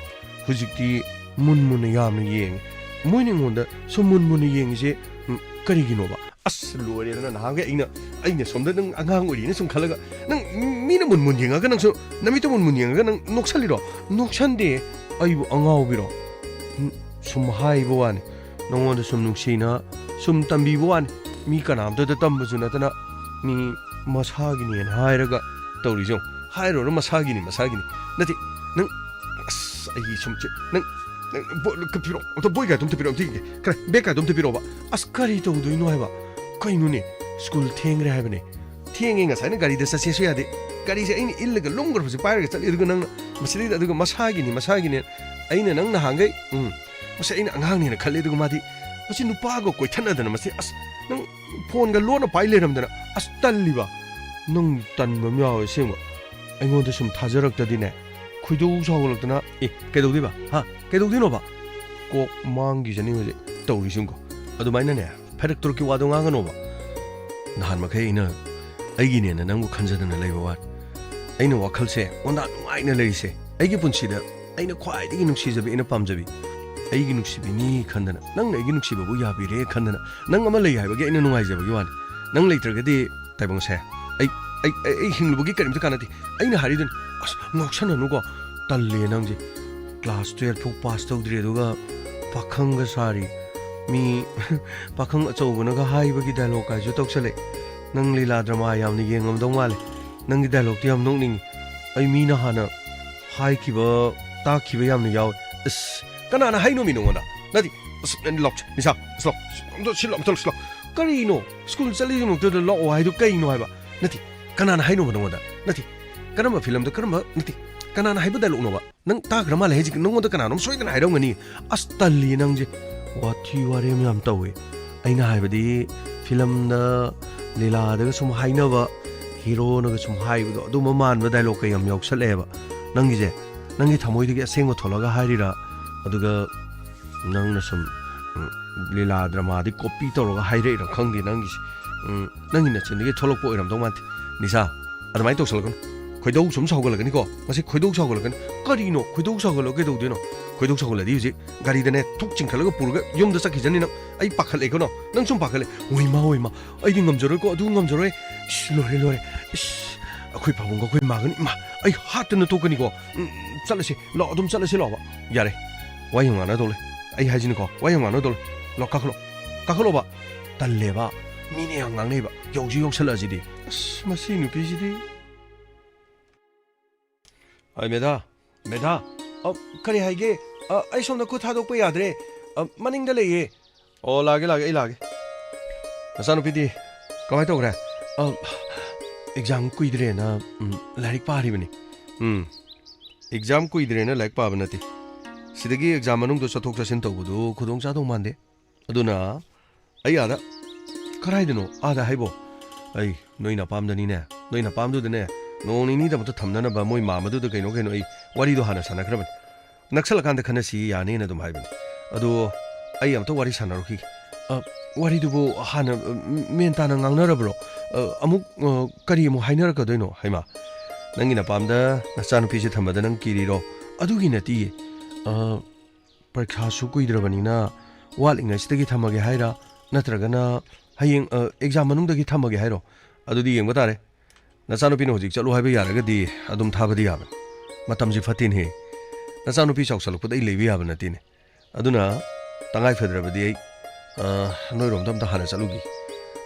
ꯍꯧꯖꯤꯛꯇꯤ ꯃꯨꯟ ꯃꯨꯟꯅ ꯌꯥꯝꯅ ꯌꯦꯡꯉꯤ꯫ ꯃꯣꯏꯅ ꯑꯩꯉꯣꯟꯗ ꯁꯨꯝ ꯃꯨꯟ ꯃꯨꯟꯅ ꯌꯦꯡꯉꯤꯁꯦ, ꯎꯝ, ꯀꯔꯤꯒꯤꯅꯣꯕ? ꯑꯁ, ꯂꯣꯏꯔꯦꯗꯅ, ꯅꯍꯥꯟꯈꯩ ꯑꯩꯅ, ꯑꯩꯅ ꯁꯣꯝꯗ ꯅꯪ ꯑꯉꯥꯡ ꯑꯣꯏꯔꯤꯅ ꯁꯨꯝ ꯈꯜꯂꯒ, ꯅꯪ ꯃꯤꯅ ꯃꯨꯟ ꯃꯨꯟ ꯌꯦꯡꯉꯒ ꯅꯪꯁꯨ ꯅꯃꯤꯠꯇ ꯃꯨꯟ ꯃꯨꯟ ꯌꯦꯡꯉꯒ ꯅꯪ ꯅꯣꯛꯁꯜꯂꯤꯔꯣ? ꯅꯣꯛꯁꯟꯗꯦ꯫ ꯑꯩꯕꯨ ꯑꯉꯥꯎꯕꯤꯔꯣ? ꯎꯝ, ꯁꯨꯝ ꯍꯥꯏꯕ ꯋꯥꯅꯤ꯫ ꯅꯉꯣꯟꯗ ꯁꯨꯝ ꯅꯨꯡꯁꯤꯅ ꯁꯨꯝ ꯇꯝꯕꯤꯕ ꯋꯥꯅꯤ꯫ ꯃꯤ ꯀꯅꯥꯝꯇꯗ ꯇꯝꯕꯁꯨ ꯅꯠꯇꯅ, ꯃꯤ ꯃꯁꯥꯒꯤꯅꯦꯅ ꯍꯥꯏꯔꯒ ꯇꯧꯔꯤꯁꯦ ꯌꯦꯡꯉꯨ꯫ ꯍꯥꯏꯔꯨꯔ ꯃꯁꯥꯒꯤꯅꯤ, ꯃꯁꯥꯒꯤꯅꯤ꯫ ꯅꯠꯇꯦ, ꯅꯪ, ꯑꯁ, ꯑꯩꯒꯤ ꯁꯨꯝ ꯆꯦ-, ꯅꯪ, ꯅꯪ ꯕꯣ-, ꯀ-, ꯄꯤꯔꯛꯑꯣ, ꯑꯝꯇ ꯕꯣꯏ ꯀꯥꯏꯗꯣ ꯑꯝꯇ ꯄꯤꯔꯛꯑꯣ, ꯑꯝꯇ ꯌꯦꯡꯒꯦ꯫ ꯈꯔ ꯕꯦꯛ ꯀꯥꯏꯗꯣ ꯑꯝꯇ ꯄꯤꯔꯛꯑꯣꯕ꯫ ꯑꯁ, ꯀꯔꯤ ꯇꯧꯗꯣꯏꯅꯣ ꯍꯥꯏꯕ? ꯀꯩꯅꯣꯅꯦ, ꯁ꯭ꯀꯨꯜ ꯊꯦꯡꯈ꯭ꯔꯦ ꯍꯥꯏꯕꯅꯦ꯫ ꯊꯦꯡꯉꯦ, ꯉꯁꯥꯏꯅ ꯒꯥꯔꯤꯗ ꯆꯠꯁꯦꯁꯨ ꯌꯥꯗꯦ꯫ ꯒꯥꯔꯤꯁꯦ ꯑꯩꯅ ꯏꯜꯂꯒ ꯂꯨꯝꯈ꯭ꯔꯕꯁꯦ ꯄꯥꯏꯔꯒ ꯆꯠꯂꯤ, ꯑꯗꯨꯒ ꯅꯪꯅ ꯃꯁꯤꯗꯩꯗ, ꯑꯗꯨꯒ ꯃꯁꯥꯒꯤꯅꯤ, ꯃꯁꯥꯒꯤꯅꯤ꯫ ꯑꯩꯅ ꯅꯪ ꯅꯍꯥꯟꯈꯩ, ꯎꯝ, ꯃꯁꯤ ꯑꯩꯅ ꯑꯉꯥꯡꯅꯦꯅ ꯈꯜꯂꯤ, ꯑꯗꯨꯒ ꯃꯥꯗꯤ ꯃꯁꯤ ꯅꯨꯄꯥꯒ ꯀꯣꯏꯊꯠꯅꯗꯅ, ꯃꯁꯤ, ꯑꯁ, ꯅꯪ ꯐꯣꯟꯒ ꯂꯣꯟꯅ ꯄꯥꯏ ꯂꯩꯔꯝꯗꯅ, ꯑꯁ, ꯇꯜꯂꯤꯕ꯫ ꯅꯪ ꯇꯟꯕ ꯑꯃ ꯌꯥꯎꯋꯦ ꯑꯁꯦꯡꯕ꯫ ꯑꯩꯉꯣꯟꯗ ꯁꯨꯝ ꯊꯥꯖꯔꯛꯇꯗꯤꯅꯦ, ꯈꯣꯏꯗꯧ ꯁꯥꯎꯒꯠꯂꯛꯇꯅ, ꯑꯦ, ꯀꯩꯗꯧꯗꯣꯏꯕ? ꯍꯥ? ꯀꯩꯗꯧꯗꯣꯏꯅꯣꯕ? ꯀꯣꯛ ꯃꯥꯡꯈꯤꯖꯅꯤ ꯍꯧꯖꯤꯛ ꯇꯧꯔꯤꯁꯤꯡꯀꯣ꯫ ꯑꯗꯨꯃꯥꯏꯅꯅꯦ, ꯐꯔꯛ ꯇꯨꯔꯛꯀꯤ ꯋꯥꯗꯣ ꯉꯥꯡꯒꯅꯣꯕ꯫ ꯅꯍꯥꯟ ꯃꯈꯩ ꯑꯩꯅ ꯑꯩꯒꯤꯅꯦꯅ ꯅꯪꯕꯨ ꯈꯟꯖꯗꯅ ꯂꯩꯕ ꯋꯥꯅꯤ꯫ ꯑꯩꯅ ꯋꯥꯈꯜꯁꯦ ꯑꯣꯟꯗꯥ ꯅꯨꯡꯉꯥꯏꯅ ꯂꯩꯔꯤꯁꯦ꯫ ꯑꯩꯒꯤ ꯄꯨꯟꯁꯤꯗ ꯑꯩꯅ ꯈ꯭ꯋꯥꯏꯗꯒꯤ ꯅꯨꯡꯁꯤꯖꯕꯤ, ꯑꯩꯅ ꯄꯥꯝꯖꯕꯤ, ꯑꯩꯒꯤ ꯅꯨꯡꯁꯤꯕꯤꯅꯤ ꯈꯟꯗꯅ, ꯅꯪꯅ ꯑꯩꯒꯤ ꯅꯨꯡꯁꯤꯕꯕꯨ ꯌꯥꯕꯤꯔꯦ ꯈꯟꯗꯅ, ꯅꯪ ꯑꯃ ꯂꯩ ꯍꯥꯏꯕꯒꯤ ꯑꯩꯅ ꯅꯨꯡꯉꯥꯏꯖꯕꯒꯤ ꯋꯥꯅꯤ꯫ ꯅꯪ ꯂꯩꯇ꯭ꯔꯒꯗꯤ, ꯇꯥꯏꯕꯪꯁꯦ, ꯑꯩ, ꯑꯩ, ꯑꯩ, ꯑꯩ ꯍꯤꯡꯂꯨꯕꯒꯤ ꯀꯔꯤꯝꯇ ꯀꯥꯟꯅꯗꯦ꯫ ꯑꯩꯅ ꯍꯥꯏꯔꯤꯗꯨꯅꯤ, ꯑꯁ, ꯉꯥꯎꯁꯟꯅꯅꯨꯀꯣ, ꯇꯜꯂꯦ ꯅꯪꯁꯦ꯫ ꯀ꯭ꯂꯥꯁ ꯇꯨꯌꯦꯜꯐ ꯐꯥꯎ ꯄꯥꯁ ꯇꯧꯗ꯭ꯔꯤ, ꯑꯗꯨꯒ ꯄꯥꯈꯪꯒ ꯁꯥꯔꯤ꯫ ꯃꯤ ꯄꯥꯈꯪ ꯑꯆꯧꯕꯅꯒ ꯍꯥꯏꯕꯒꯤ ꯗꯥꯏꯂꯣꯛ ꯀꯥꯏꯁꯨ ꯇꯧꯁꯜꯂꯛꯑꯦ꯫ ꯅꯪ ꯂꯤꯂꯥ ꯗ꯭ꯔꯃꯥ ꯌꯥꯝꯅ ꯌꯦꯡꯉꯝꯗꯧ ꯃꯥꯜꯂꯦ꯫ ꯅꯪꯒꯤ ꯗꯥꯏꯂꯣꯛꯇꯤ ꯌꯥꯝ ꯅꯣꯛꯅꯤꯡꯉꯤ꯫ ꯑꯩ ꯃꯤꯅ ꯍꯥꯟꯅ ꯍꯥꯏꯈꯤꯕ, ꯇꯥꯛꯈꯤꯕ ꯌꯥꯝꯅ ꯌꯥꯎꯋꯦ꯫ ꯑꯁ, ꯀꯅꯥꯅ ꯍꯥꯏꯅꯣꯃꯤ ꯅꯉꯣꯟꯗ? ꯅꯠꯇꯦ, ꯑꯁ, ꯅꯪ ꯂꯥꯎ, ꯅꯤꯁꯥ, ꯑꯁ, ꯂꯥꯎ, ꯑꯁ, ꯑꯝꯇ ꯁꯤꯜꯂꯣ, ꯑꯝꯇ ꯁꯤꯜꯂꯣ꯫ ꯀꯔꯤꯅꯣ? ꯁ꯭ꯀꯨꯜ ꯆꯠꯂꯤꯁꯤ ꯅꯨꯃꯤꯠꯇꯨꯗ ꯂꯥꯛꯑꯣ ꯍꯥꯏꯗꯨ ꯀꯩꯅꯣ ꯍꯥꯏꯕ? ꯅꯠꯇꯦ, ꯀꯅꯥꯅ ꯍꯥꯏꯅꯣꯕ ꯅꯉꯣꯟꯗ? ꯅꯠꯇꯦ, ꯀꯔꯝꯕ ꯐꯤꯂꯝꯗ, ꯀꯔꯝꯕ, ꯅꯠꯇꯦ, ꯀꯅꯥꯅ ꯍꯥꯏꯕ ꯗꯥꯏꯂꯣꯛꯅꯣꯕ? ꯅꯪ ꯇꯥꯈ꯭ꯔ ꯃꯥꯜꯂꯦ ꯍꯥꯏꯁꯦ, ꯅꯪꯉꯣꯟꯗ ꯀꯅꯥꯅꯣꯝ ꯁꯣꯏꯗꯅ ꯍꯥꯏꯔꯝꯒꯅꯤ꯫ ꯑꯁ, ꯇꯜꯂꯤ ꯅꯪꯁꯦ꯫ ꯋꯥꯊꯤ ꯋꯥꯔꯦꯝ ꯌꯥꯝ ꯇꯧꯋꯦ꯫ ꯑꯩꯅ ꯍꯥꯏꯕꯗꯤ, ꯐꯤꯂꯝꯗ, ꯂꯤꯂꯥꯗꯒ ꯁꯨꯝ ꯍꯥꯏꯅꯕ, ꯍꯤꯔꯣꯅꯒ ꯁꯨꯝ ꯍꯥꯏꯕꯗꯣ, ꯑꯗꯨꯝꯕ ꯃꯥꯟꯕ ꯗꯥꯏꯂꯣꯛꯀ ꯌꯥꯝ ꯌꯥꯎꯁꯜꯂꯛꯑꯦꯕ꯫ ꯅꯪꯒꯤꯁꯦ, ꯅꯪꯒꯤ ꯊꯃꯣꯏꯗꯒꯤ ꯑꯁꯦꯡꯕ ꯊꯣꯛꯂꯒ ꯍꯥꯏꯔꯤꯔꯥ? ꯑꯗꯨꯒ ꯅꯪꯅ ꯁꯨꯝ, ꯎꯝ, ꯂꯤꯂꯥ ꯗ꯭ꯔꯃꯥꯗꯤ ꯀꯣꯄꯤ ꯇꯧꯔꯒ ꯍꯥꯏꯔꯛꯏꯔꯥ ꯈꯪꯗꯦ ꯅꯪꯒꯤꯁꯦ꯫ ꯎꯝ, ꯅꯪꯒꯤ ꯅꯆꯤꯟꯗꯒꯤ ꯊꯣꯛꯂꯛꯄ ꯑꯣꯏꯔꯝꯗꯧ ꯃꯥꯟꯗꯦ꯫ ꯅꯤꯁꯥ, ꯑꯗꯨꯃꯥꯏꯅ ꯇꯧꯁꯜꯂꯛꯀꯅꯨ꯫ ꯈꯣꯏꯗꯧ ꯁꯨꯝ ꯁꯥꯎꯒꯠꯂꯛꯀꯅꯤꯀꯣ꯫ ꯉꯁꯤ ꯈꯣꯏꯗꯧ ꯁꯥꯎꯒꯠꯂꯛꯀꯅꯤ꯫ ꯀꯔꯤꯅꯣ? ꯈꯣꯏꯗꯧ ꯁꯥꯎꯒꯠꯂꯒ ꯀꯩꯗꯧꯗꯣꯏꯅꯣ? ꯈꯣꯏꯗꯧ ꯁꯥꯎꯒꯠꯂꯗꯤ ꯍꯧꯖꯤꯛ ꯒꯥꯔꯤꯗꯅꯦ ꯊꯨꯛ ꯆꯤꯡꯈꯠꯂꯒ ꯄꯨꯔꯒ ꯌꯨꯝꯗ ꯆꯠꯈꯤꯖꯅꯤ ꯅꯪ꯫ ꯑꯩ ꯄꯥꯈꯠꯂꯛꯑꯦꯀꯣ ꯅꯪ꯫ ꯅꯪ ꯁꯨꯝ ꯄꯥꯈꯠꯂꯦ꯫ ꯑꯣꯏꯃ, ꯑꯣꯏꯃ꯫ ꯑꯩꯗꯤ ꯉꯝꯖꯔꯣꯏꯀꯣ, ꯑꯗꯨ ꯉꯝꯖꯔꯣꯏ꯫ ꯏꯁ, ꯂꯣꯏꯔꯦ, ꯂꯣꯏꯔꯦ꯫ ꯏꯁ, ꯑꯩꯈꯣꯏ ꯄꯥꯕꯨꯡꯒ ꯑꯩꯈꯣꯏ ꯃꯥꯒꯅꯤ꯫ ꯏꯃꯥ, ꯑꯩ ꯍꯥꯠꯇꯅ ꯇꯣꯛꯀꯅꯤꯀꯣ꯫ ꯎꯝ, ꯆꯠꯂꯁꯤ꯫ ꯂꯥꯛꯑꯣ, ꯑꯗꯨꯝ ꯆꯠꯂꯁꯤ ꯂꯥꯛꯑꯣꯕ꯫ ꯌꯥꯔꯦ꯫ ꯋꯥ ꯌꯥꯝ ꯉꯥꯡꯅꯗꯧ ꯂꯩ꯫ ꯑꯩ ꯍꯥꯏꯁꯤꯅꯤꯀꯣ, ꯋꯥ ꯌꯥꯝ ꯉꯥꯡꯅꯗꯧ ꯂꯩ꯫ ꯂꯥꯛꯑꯣ, ꯀꯥꯈꯠꯂꯣ꯫ ꯀꯥꯈꯠꯂꯣꯕ꯫ ꯇꯜꯂꯦꯕ꯫ ꯃꯤꯅ ꯌꯥꯝ ꯉꯥꯡꯅꯩꯕ꯫ ꯌꯧꯁꯨ ꯌꯧꯁꯜꯂꯛꯑꯁꯤꯗꯤ꯫ ꯑꯁ, ꯃꯁꯤ ꯅꯨꯄꯤꯁꯤꯗꯤ꯫ ꯑꯩ ꯃꯦꯙꯥ, ꯃꯦꯙꯥ, ꯑ, ꯀꯔꯤ ꯍꯥꯏꯒꯦ? ꯑ, ꯑꯩ ꯁꯣꯝꯗ ꯈꯨꯠ ꯊꯥꯗꯣꯛꯄ ꯌꯥꯗ꯭ꯔꯦ꯫ ꯑ, ꯃꯅꯤꯡꯗ ꯂꯩꯌꯦ꯫ ꯑꯣ, ꯂꯥꯛꯑꯒꯦ, ꯂꯥꯛꯑꯒꯦ, ꯑꯩ ꯂꯥꯛꯑꯒꯦ꯫ ꯅꯆꯥꯅꯨꯄꯤꯗꯤ ꯀꯃꯥꯏ ꯇꯧꯈ꯭ꯔꯦ? ꯑ, ꯑꯦꯛꯖꯥꯝ ꯀꯨꯏꯗ꯭ꯔꯦꯅ, ꯎꯝ, ꯂꯥꯏꯔꯤꯛ ꯄꯥꯔꯤꯕꯅꯤ꯫ ꯎꯝ, ꯑꯦꯛꯖꯥꯝ ꯀꯨꯏꯗ꯭ꯔꯦꯅ ꯂꯥꯏꯔꯤꯛ ꯄꯥꯕ ꯅꯠꯇꯦ꯫ ꯁꯤꯗꯒꯤ ꯑꯦꯛꯖꯥꯝ ꯃꯅꯨꯡꯗ ꯆꯠꯊꯣꯛ ꯆꯠꯁꯤꯟ ꯇꯧꯕꯗꯨ ꯈꯨꯗꯣꯡ ꯆꯥꯗꯧ ꯃꯥꯟꯗꯦ꯫ ꯑꯗꯨꯅ ꯑꯩ ꯑꯥꯗ, ꯀꯗꯥꯏꯗꯅꯣ? ꯑꯥꯗ ꯍꯥꯏꯕꯣ? ꯑꯩ, ꯅꯣꯏ ꯅꯄꯥꯝꯗꯅꯤꯅꯦ, ꯅꯣꯏ ꯅꯄꯥꯝꯗꯨꯗꯅꯦ, ꯅꯣꯡ ꯅꯤꯅꯤꯗꯃꯛꯇ ꯊꯝꯅꯅꯕ ꯃꯣꯏ ꯃꯥꯝꯃꯗꯨꯗ ꯀꯩꯅꯣ ꯀꯩꯅꯣ ꯑꯩ ꯋꯥꯔꯤꯗꯣ ꯍꯥꯟꯅ ꯁꯥꯟꯅꯈ꯭ꯔꯕꯅꯤ꯫ ꯅꯛꯁꯜꯂꯀꯥꯟꯗ ꯈꯟꯅꯁꯤ ꯌꯥꯅꯤꯅ ꯑꯗꯨꯝ ꯍꯥꯏꯕꯅꯤ꯫ ꯑꯗꯣ ꯑꯩ ꯑꯝꯇ ꯋꯥꯔꯤ ꯁꯥꯟꯅꯔꯨꯈꯤꯒꯦ꯫ ꯑ, ꯋꯥꯔꯤꯗꯨꯕꯨ ꯍꯥꯟꯅ, ꯑ, ꯃꯦꯟ ꯇꯥꯅ ꯉꯥꯡꯅꯔꯕ꯭ꯔꯣ? ꯑ, ꯑꯃꯨꯛ, ꯑ, ꯀꯔꯤ ꯑꯃꯨꯛ ꯍꯥꯏꯅꯔꯛꯀꯗꯣꯏꯅꯣ? ꯍꯩꯃꯥ, ꯅꯪꯒꯤ ꯅꯄꯥꯝꯗ ꯅꯆꯥꯅꯨꯄꯤꯁꯦ ꯊꯝꯕꯗ ꯅꯪ ꯀꯤꯔꯤꯔꯣ? ꯑꯗꯨꯒꯤ ꯅꯠꯇꯤꯌꯦ꯫ ꯑ, ꯄꯔꯤꯈꯥꯁꯨ ꯀꯨꯏꯗ꯭ꯔꯕꯅꯤꯅ ꯋꯥꯠꯂꯤꯉꯩꯁꯤꯗꯒꯤ ꯊꯝꯃꯒꯦ ꯍꯥꯏꯔ, ꯅꯠꯇ꯭ꯔꯒꯅ ꯍꯌꯦꯡ, ꯑ, ꯑꯦꯛꯖꯥꯝ ꯃꯅꯨꯡꯗꯒꯤ ꯊꯝꯃꯒꯦ ꯍꯥꯏꯔꯣ? ꯑꯗꯨꯗꯤ ꯌꯦꯡꯕ ꯇꯥꯔꯦ꯫ ꯅꯆꯥꯅꯨꯄꯤꯅ ꯍꯧꯖꯤꯛ ꯆꯠꯂꯨ ꯍꯥꯏꯕ ꯌꯥꯔꯒꯗꯤ ꯑꯗꯨꯝ ꯊꯥꯕꯗꯤ ꯌꯥꯕꯅꯤ꯫ ꯃꯇꯝꯁꯤ ꯐꯠꯇꯦꯅꯦꯍꯦ꯫ ꯅꯆꯥꯅꯨꯄꯤ ꯆꯥꯎꯁꯜꯂꯛꯄꯗ ꯑꯩ ꯂꯩꯕ ꯌꯥꯕ ꯅꯠꯇꯦꯅꯦ꯫ ꯑꯗꯨꯅ ꯇꯉꯥꯏ ꯐꯗ꯭ꯔꯕꯗꯤ ꯑꯩ ꯑ, ꯅꯣꯏꯔꯣꯝꯗ ꯑꯝꯇ ꯍꯥꯟꯅ ꯆꯠꯂꯨꯒꯦ꯫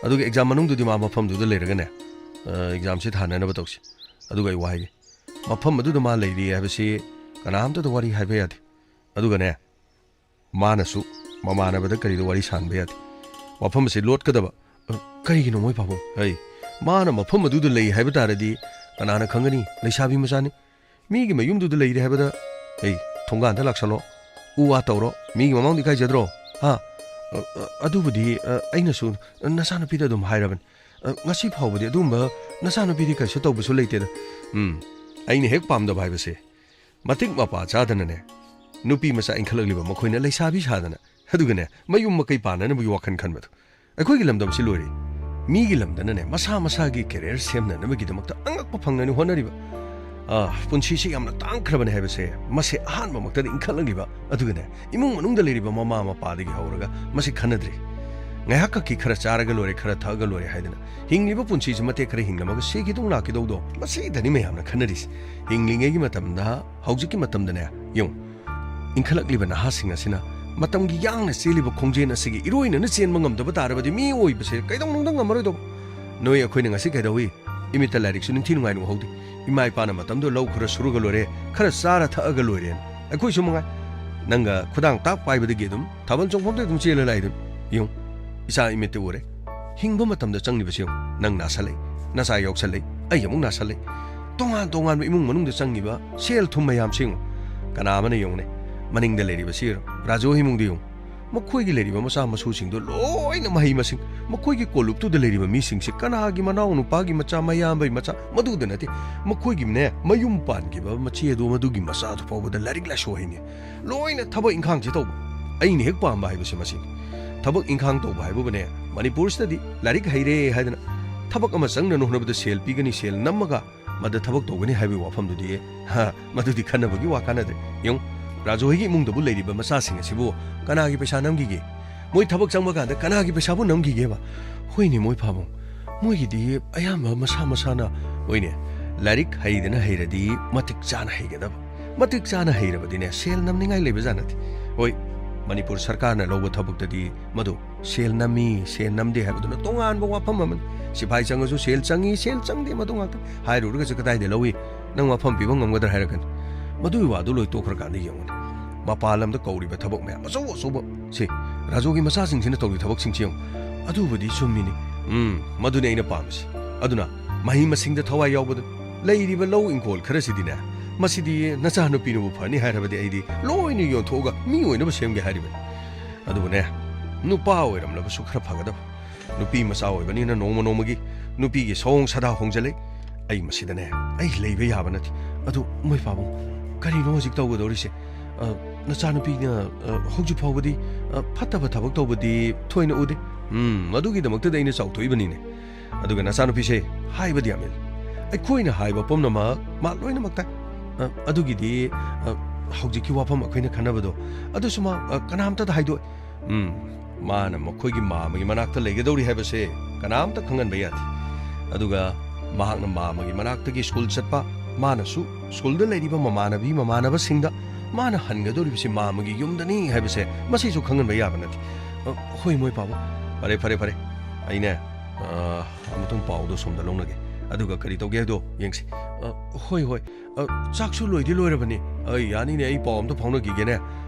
ꯑꯗꯨꯒ ꯑꯦꯛꯖꯥꯝ ꯃꯅꯨꯡꯗꯨꯗꯤ ꯃꯥ ꯃꯐꯝꯗꯨꯗ ꯂꯩꯔꯒꯅꯦ, ꯑ, ꯑꯦꯛꯖꯥꯝꯁꯤ ꯊꯥꯅꯅꯕ ꯇꯧꯁꯤ꯫ ꯑꯗꯨꯒ ꯑꯩ ꯋꯥ ꯍꯥꯏꯒꯦ, ꯃꯐꯝ ꯑꯗꯨꯗ ꯃꯥ ꯂꯩꯔꯤ ꯍꯥꯏꯕꯁꯤ ꯀꯅꯥꯝꯇꯗ ꯋꯥꯔꯤ ꯍꯥꯏꯕ ꯌꯥꯗꯦ꯫ ꯑꯗꯨꯒꯅꯦ, ꯃꯥꯅꯁꯨ ꯃꯃꯥꯟꯅꯕꯗ ꯀꯔꯤꯗ ꯋꯥꯔꯤ ꯁꯥꯍꯟꯕ ꯌꯥꯗꯦ꯫ ꯃꯐꯝ ꯑꯁꯤ ꯂꯣꯠꯀꯗꯕ꯫ ꯑ, ꯀꯩꯒꯤꯅꯣ ꯃꯣꯏ ꯄꯥꯕꯨꯡ? ꯑꯩ, ꯃꯥꯅ ꯃꯐꯝ ꯑꯗꯨꯗ ꯂꯩ ꯍꯥꯏꯕ ꯇꯥꯔꯗꯤ ꯀꯅꯥꯅ ꯈꯪꯒꯅꯤ? ꯂꯩꯁꯥꯕꯤ ꯃꯆꯥꯅꯤ꯫ ꯃꯤꯒꯤ ꯃꯌꯨꯝꯗꯨꯗ ꯂꯩꯔꯦ ꯍꯥꯏꯕꯗ, ꯑꯩ, ꯊꯣꯡꯒꯥꯟꯗ ꯂꯥꯛꯁꯜꯂꯣ, ꯎ ꯋꯥ ꯇꯧꯔꯣ, ꯃꯤꯒꯤ ꯃꯃꯥꯡꯗ ꯏꯀꯥꯏꯖꯗ꯭ꯔꯣ? ꯍꯥ? ꯑ, ꯑ, ꯑꯗꯨꯕꯨꯗꯤ, ꯑ, ꯑꯩꯅꯁꯨ ꯅꯆꯥꯅꯨꯄꯤꯗ ꯑꯗꯨꯝ ꯍꯥꯏꯔꯕꯅꯤ꯫ ꯑ, ꯉꯁꯤ ꯐꯥꯎꯕꯗꯤ ꯑꯗꯨꯒꯨꯝꯕ ꯅꯆꯥꯅꯨꯄꯤꯗꯤ ꯀꯩꯁꯨ ꯇꯧꯕꯁꯨ ꯂꯩꯇꯦꯗ꯫ ꯎꯝ, ꯑꯩꯅ ꯍꯦꯛ ꯄꯥꯝꯗꯕ ꯍꯥꯏꯕꯁꯦ, ꯃꯇꯤꯛ ꯃꯄꯥ ꯆꯥꯗꯅꯅꯦ, ꯅꯨꯄꯤ ꯃꯆꯥ ꯏꯟꯈꯠꯂꯛꯂꯤꯕ ꯃꯈꯣꯏꯅ ꯂꯩꯁꯥꯕꯤ ꯁꯥꯗꯅ, ꯑꯗꯨꯒꯅꯦ, ꯃꯌꯨꯝ ꯃꯀꯩ ꯄꯥꯟꯅꯅꯕꯒꯤ ꯋꯥꯈꯜ ꯈꯟꯕꯗꯣ꯫ ꯑꯩꯈꯣꯏꯒꯤ ꯂꯝꯗꯝꯁꯤ ꯂꯣꯏꯔꯦ꯫ ꯃꯤꯒꯤ ꯂꯝꯗꯅꯅꯦ, ꯃꯁꯥ ꯃꯁꯥꯒꯤ ꯀꯦꯔꯤꯌꯔ ꯁꯦꯝꯅꯅꯕꯒꯤꯗꯃꯛꯇ ꯑꯉꯛꯄ ꯐꯪꯅꯅꯤ ꯍꯣꯠꯅꯔꯤꯕ꯫ ꯑ, ꯄꯨꯟꯁꯤꯁꯤ ꯌꯥꯝꯅ ꯇꯥꯡꯈ꯭ꯔꯕꯅꯦ ꯍꯥꯏꯕꯁꯦ ꯃꯁꯦ ꯑꯍꯥꯟꯕꯃꯛꯇꯗ ꯏꯟꯈꯠꯂꯛꯂꯤꯕ, ꯑꯗꯨꯒꯅꯦ, ꯏꯃꯨꯡ ꯃꯅꯨꯡꯗ ꯂꯩꯔꯤꯕ ꯃꯃꯥ ꯃꯄꯥꯗꯒꯤ ꯍꯧꯔꯒ ꯃꯁꯤ ꯈꯟꯅꯗ꯭ꯔꯤ꯫ ꯉꯥꯏꯍꯥꯛ ꯈꯛꯀꯤ ꯈꯔ ꯆꯥꯔꯒ ꯂꯣꯏꯔꯦ, ꯈꯔ ꯊꯛꯑꯒ ꯂꯣꯏꯔꯦ ꯍꯥꯏꯗꯅ ꯍꯤꯡꯂꯤꯕ ꯄꯨꯟꯁꯤꯁꯤ ꯃꯇꯦꯛ ꯈꯔ ꯍꯤꯡꯂꯝꯃꯒ ꯁꯤꯈꯤꯗꯧ ꯂꯥꯛꯈꯤꯗꯧꯗꯣ, ꯃꯁꯤꯗꯅꯤ ꯃꯌꯥꯝꯅ ꯈꯟꯅꯔꯤꯁꯤ꯫ ꯍꯤꯡꯂꯤꯉꯩꯒꯤ ꯃꯇꯝꯗ, ꯍꯧꯖꯤꯛꯀꯤ ꯃꯇꯝꯗꯅꯦ, ꯌꯦꯡꯉꯨ, ꯏꯟꯈꯠꯂꯛꯂꯤꯕ ꯅꯍꯥꯁꯤꯡ ꯑꯁꯤꯅ ꯃꯇꯝꯒꯤ ꯌꯥꯡꯅ ꯆꯦꯜꯂꯤꯕ ꯈꯣꯡꯖꯦꯜ ꯑꯁꯤꯒꯤ ꯏꯔꯣꯏꯅꯅ ꯆꯦꯟꯕ ꯉꯝꯗꯕ ꯇꯥꯔꯕꯗꯤ ꯃꯤ ꯑꯣꯏꯕꯁꯦ ꯀꯩꯗꯧꯅꯨꯡꯗ ꯉꯝꯃꯔꯣꯏꯗꯧꯕ꯫ ꯅꯣꯏ ꯑꯩꯈꯣꯏꯅ ꯉꯁꯤ ꯀꯩꯗꯧꯏ? ꯏꯃꯤꯠꯇ ꯂꯥꯏꯔꯤꯛꯁꯨ ꯅꯤꯡꯊꯤ ꯅꯨꯡꯉꯥꯏꯅ ꯎꯍꯧꯗꯦ꯫ ꯏꯃꯥ ꯏꯄꯥꯅ ꯃꯇꯝꯗꯣ ꯂꯧ ꯈꯔ ꯁꯨꯔꯒ ꯂꯣꯏꯔꯦ, ꯈꯔ ꯆꯥꯔ ꯊꯛꯑꯒ ꯂꯣꯏꯔꯦꯅ꯫ ꯑꯩꯈꯣꯏꯁꯨ ꯃꯉꯥꯏ꯫ ꯅꯪꯒ ꯈꯨꯗꯥꯡ ꯇꯥꯛ ꯄꯥꯏꯕꯗꯒꯤ ꯑꯗꯨꯝ ꯊꯥꯕꯜ ꯆꯣꯡꯐꯝꯗ ꯑꯗꯨꯝ ꯆꯦꯜꯂ ꯂꯥꯛꯏꯗꯨꯅꯤ꯫ ꯌꯦꯡꯉꯨ, ꯏꯆꯥ ꯏꯃꯤꯠꯇ ꯎꯔꯦ꯫ ꯍꯤꯡꯕ ꯃꯇꯝꯗ ꯆꯪꯂꯤꯕꯁꯤ ꯌꯦꯡꯉꯨ꯫ ꯅꯪ ꯅꯥꯁꯜꯂꯛꯏ, ꯅꯆꯥ ꯌꯥꯎꯁꯜꯂꯛꯏ, ꯑꯩ ꯑꯃꯨꯛ ꯅꯥꯁꯜꯂꯛꯏ꯫ ꯇꯣꯉꯥꯟ ꯇꯣꯉꯥꯟꯕ ꯏꯃꯨꯡ ꯃꯅꯨꯡꯗ ꯆꯪꯉꯤꯕ ꯁꯦꯜ ꯊꯨꯝ ꯃꯌꯥꯝꯁꯤ ꯌꯦꯡꯉꯨ꯫ ꯀꯅꯥ ꯑꯃꯅ ꯌꯦꯡꯉꯨꯅꯦ, ꯃꯅꯤꯡꯗ ꯂꯩꯔꯤꯕꯁꯤ ꯌꯦꯡꯉꯨ, ꯔꯥꯖꯨ ꯍꯣꯏ ꯏꯃꯨꯡꯗ ꯌꯦꯡꯉꯨ꯫ ꯃꯈꯣꯏꯒꯤ ꯂꯩꯔꯤꯕ ꯃꯆꯥ ꯃꯁꯨꯁꯤꯡꯗꯣ ꯂꯣꯏꯅ ꯃꯍꯩ ꯃꯁꯤꯡ, ꯃꯈꯣꯏꯒꯤ ꯀꯣꯂꯨꯞꯇꯨꯗ ꯂꯩꯔꯤꯕ ꯃꯤꯁꯤꯡꯁꯦ ꯀꯅꯥꯒꯤ ꯃꯅꯥꯎ ꯅꯨꯄꯥꯒꯤ ꯃꯆꯥ, ꯃꯌꯥꯝꯕꯒꯤ ꯃꯆꯥ, ꯃꯗꯨꯗ ꯅꯠꯇꯦ, ꯃꯈꯣꯏꯒꯤꯅꯦ, ꯃꯌꯨꯝ ꯄꯥꯟꯈꯤꯕ ꯃꯆꯦꯗꯣ, ꯃꯗꯨꯒꯤ ꯃꯆꯥꯗꯨ ꯐꯥꯎꯕꯗ ꯂꯥꯏꯔꯤꯛ ꯂꯥꯏꯁꯨ ꯍꯩꯅꯤ꯫ ꯂꯣꯏꯅ ꯊꯕꯛ ꯏꯪꯈꯥꯡꯁꯦ ꯇꯧꯕ꯫ ꯑꯩꯅ ꯍꯦꯛ ꯄꯥꯝꯕ ꯍꯥꯏꯕꯁꯦ ꯃꯁꯤꯅꯤ꯫ ꯊꯕꯛ ꯏꯪꯈꯥꯡ ꯇꯧꯕ ꯍꯥꯏꯕꯕꯨꯅꯦ, ꯃꯅꯤꯄꯨꯔꯁꯤꯗꯗꯤ ꯂꯥꯏꯔꯤꯛ ꯍꯩꯔꯦ ꯍꯥꯏꯗꯅ ꯊꯕꯛ ꯑꯃ ꯆꯪꯅꯅ ꯍꯣꯠꯅꯕꯗ ꯁꯦꯜ ꯄꯤꯒꯅꯤ, ꯁꯦꯜ ꯅꯝꯃꯒ ꯃꯗ ꯊꯕꯛ ꯇꯧꯒꯅꯤ ꯍꯥꯏꯕꯒꯤ ꯋꯥꯐꯝꯗꯨꯗꯤ, ꯍꯥ, ꯃꯗꯨꯗꯤ ꯈꯟꯅꯕꯒꯤ ꯋꯥ ꯀꯥꯟꯅꯗ꯭ꯔꯦ꯫ ꯌꯦꯡꯉꯨ, ꯔꯥꯖꯨ ꯍꯣꯏꯒꯤ ꯏꯃꯨꯡꯗꯕꯨ ꯂꯩꯔꯤꯕ ꯃꯆꯥꯁꯤꯡ ꯑꯁꯤꯕꯨ ꯀꯅꯥꯒꯤ ꯄꯩꯁꯥ ꯅꯝꯈꯤꯒꯦ? ꯃꯣꯏ ꯊꯕꯛ ꯆꯪꯕ ꯀꯥꯟꯗ ꯀꯅꯥꯒꯤ ꯄꯩꯁꯥꯕꯨ ꯅꯝꯈꯤꯒꯦꯕ? ꯍꯣꯏꯅꯦ, ꯃꯣꯏ ꯐꯥꯕꯨꯡ, ꯃꯣꯏꯒꯤꯗꯤ ꯑꯌꯥꯝꯕ ꯃꯁꯥ ꯃꯁꯥꯅ, ꯍꯣꯏꯅꯦ, ꯂꯥꯏꯔꯤꯛ ꯍꯩꯗꯅ ꯍꯩꯔꯗꯤ ꯃꯇꯤꯛ ꯆꯥꯅ ꯍꯩꯒꯗꯕ, ꯃꯇꯤꯛ ꯆꯥꯅ ꯍꯩꯔꯕꯗꯤꯅꯦ, ꯁꯦꯜ ꯅꯝꯅꯤꯡꯉꯥꯏ ꯂꯩꯕꯖꯥꯠ ꯅꯠꯇꯦ꯫ ꯍꯣꯏ, ꯃꯅꯤꯄꯨꯔ ꯁꯔꯀꯥꯔꯅ ꯂꯧꯕ ꯊꯕꯛꯇꯗꯤ ꯃꯗꯨ ꯁꯦꯜ ꯅꯝꯃꯤ, ꯁꯦꯜ ꯅꯝꯗꯦ ꯍꯥꯏꯕꯗꯨꯅ ꯇꯣꯉꯥꯟꯕ ꯋꯥꯐꯝ ꯑꯃꯅꯤ꯫ ꯁꯤꯐꯥꯏ ꯆꯪꯉꯁꯨ ꯁꯦꯜ ꯆꯪꯉꯤ, ꯁꯦꯜ ꯆꯪꯗꯦ, ꯃꯗꯨ ꯉꯥꯛꯇ ꯍꯥꯏꯔꯨꯔꯒꯁꯨ ꯀꯗꯥꯏꯗ ꯂꯧꯏ? ꯅꯪ ꯋꯥꯐꯝ ꯄꯤꯕ ꯉꯝꯒꯗ꯭ꯔꯥ ꯍꯥꯏꯔꯛꯀꯅꯤ꯫ ꯃꯗꯨꯒꯤ ꯋꯥꯗꯨ ꯂꯣꯏ ꯇꯣꯛꯈ꯭ꯔꯀꯥꯟꯗ ꯌꯦꯡꯉꯨꯅꯦ, ꯃꯄꯥꯟ ꯂꯝꯗ ꯀꯧꯔꯤꯕ ꯊꯕꯛ ꯃꯌꯥꯝ ꯑꯆꯧ ꯑꯆꯧꯕ, ꯁꯤ ꯔꯥꯖꯨꯒꯤ ꯃꯆꯥꯁꯤꯡꯁꯤꯅ ꯇꯧꯔꯤ ꯊꯕꯛꯁꯤꯡꯁꯤ ꯌꯦꯡꯉꯨ꯫ ꯑꯗꯨꯕꯨꯗꯤ ꯆꯨꯝꯃꯤꯅꯤ꯫ ꯎꯝ, ꯃꯗꯨꯅꯤ ꯑꯩꯅ ꯄꯥꯝꯃꯤꯁꯤ꯫ ꯑꯗꯨꯅ ꯃꯍꯩ ꯃꯁꯤꯡꯗ ꯊꯋꯥꯏ ꯌꯥꯎꯕꯗ ꯂꯩꯔꯤꯕ ꯂꯧ ꯏꯪꯈꯣꯜ ꯈꯔꯁꯤꯗꯤꯅꯦ, ꯃꯁꯤꯗꯤ ꯅꯆꯥꯅꯨꯄꯤꯅꯕꯨ ꯐꯅꯤ ꯍꯥꯏꯔꯕꯗꯤ ꯑꯩꯗꯤ ꯂꯣꯏꯅ ꯌꯣꯟꯊꯣꯛꯑꯒ ꯃꯤ ꯑꯣꯏꯅꯕ ꯁꯦꯝꯒꯦ ꯍꯥꯏꯔꯤꯕꯅꯤ꯫ ꯑꯗꯨꯕꯨꯅꯦ, ꯅꯨꯄꯥ ꯑꯣꯏꯔꯝꯂꯕꯁꯨ ꯈꯔ ꯐꯒꯗꯕ꯫ ꯅꯨꯄꯤ ꯃꯆꯥ ꯑꯣꯏꯕꯅꯤꯅ ꯅꯣꯡꯃ ꯅꯣꯡꯃꯒꯤ ꯅꯨꯄꯤꯒꯤ ꯁꯑꯣꯡ ꯁꯥꯗꯥ ꯍꯣꯡꯖꯜꯂꯛꯏ꯫ ꯑꯩ ꯃꯁꯤꯗꯅꯦ, ꯑꯩ ꯂꯩꯕ ꯌꯥꯕ ꯅꯠꯇꯦ꯫ ꯑꯗꯨ ꯃꯣꯏ ꯄꯥꯕꯨꯡ, ꯀꯔꯤꯅꯣ ꯍꯧꯖꯤꯛ ꯇꯧꯒꯗꯧꯔꯤꯁꯦ? ꯑ, ꯅꯆꯥꯅꯨꯄꯤꯅ, ꯑ, ꯍꯧꯖꯤꯛ ꯐꯥꯎꯕꯗꯤ, ꯑ, ꯐꯠꯇꯕ ꯊꯕꯛ ꯇꯧꯕꯗꯤ ꯊꯣꯏꯅ ꯎꯗꯦ꯫ ꯎꯝ, ꯃꯗꯨꯒꯤꯗꯃꯛꯇꯗ ꯑꯩꯅ ꯆꯥꯎꯊꯣꯛꯏꯕꯅꯤꯅꯦ꯫ ꯑꯗꯨꯒ ꯅꯆꯥꯅꯨꯄꯤꯁꯦ ꯍꯥꯏꯕꯗꯤ ꯌꯥꯝ ꯏꯜꯂꯤ꯫ ꯑꯩꯈꯣꯏꯅ ꯍꯥꯏꯕ ꯄꯨꯝꯅꯃꯛ ꯃꯥ ꯂꯣꯏꯅꯃꯛ ꯇꯥꯏ꯫ ꯑ, ꯑꯗꯨꯒꯤꯗꯤ, ꯑ, ꯍꯧꯖꯤꯛꯀꯤ ꯋꯥꯐꯝ ꯑꯩꯈꯣꯏꯅ ꯈꯟꯅꯕꯗꯣ, ꯑꯗꯨꯁꯨ ꯃꯥ, ꯑ, ꯀꯅꯥꯝꯇꯗ ꯍꯥꯏꯗꯣꯛ ꯎꯝ, ꯃꯥꯅ ꯃꯈꯣꯏꯒꯤ ꯃꯥꯃꯒꯤ ꯃꯅꯥꯛꯇ ꯂꯩꯒꯗꯧꯔꯤ ꯍꯥꯏꯕꯁꯦ ꯀꯅꯥꯝꯇ ꯈꯪꯍꯟꯕ ꯌꯥꯗꯦ꯫ ꯑꯗꯨꯒ ꯃꯍꯥꯛꯅ ꯃꯥꯃꯒꯤ ꯃꯅꯥꯛꯇꯒꯤ ꯁ꯭ꯀꯨꯜ ꯆꯠꯄ, ꯃꯥꯅꯁꯨ ꯁ꯭ꯀꯨꯜꯗ ꯂꯩꯔꯤꯕ ꯃꯃꯥꯟꯅꯕꯤ ꯃꯃꯥꯟꯅꯕꯁꯤꯡꯗ ꯃꯥꯅ ꯍꯟꯒꯗꯧꯔꯤꯕꯁꯤ ꯃꯥꯃꯒꯤ ꯌꯨꯝꯗꯅꯤ ꯍꯥꯏꯕꯁꯦ ꯃꯁꯤꯁꯨ ꯈꯪꯍꯟꯕ ꯌꯥꯕ ꯅꯠꯇꯦ꯫ ꯑ, ꯍꯣꯏ, ꯃꯣꯏ ꯄꯥꯕꯨꯡ꯫ ꯐꯔꯦ, ꯐꯔꯦ, ꯐꯔꯦ꯫ ꯑꯩꯅꯦ, ꯑ, ꯑꯃꯨꯛꯇꯪ ꯄꯥꯎꯗꯣ ꯁꯣꯝꯗ ꯂꯧꯅꯒꯦ꯫ ꯑꯗꯨꯒ ꯀꯔꯤ ꯇꯧꯒꯦ ꯍꯥꯏꯕꯗꯣ ꯌꯦꯡꯁꯤ꯫ ꯑ, ꯍꯣꯏ, ꯍꯣꯏ꯫ ꯑ, ꯆꯥꯛꯁꯨ ꯂꯣꯏꯗꯤ ꯂꯣꯏꯔꯕꯅꯤ꯫ ꯑꯩ, ꯌꯥꯅꯤꯅꯦ, ꯑꯩ ꯄꯥꯎ ꯑꯝꯇ ꯐꯥꯎꯅꯈꯤꯒꯦꯅꯦ꯫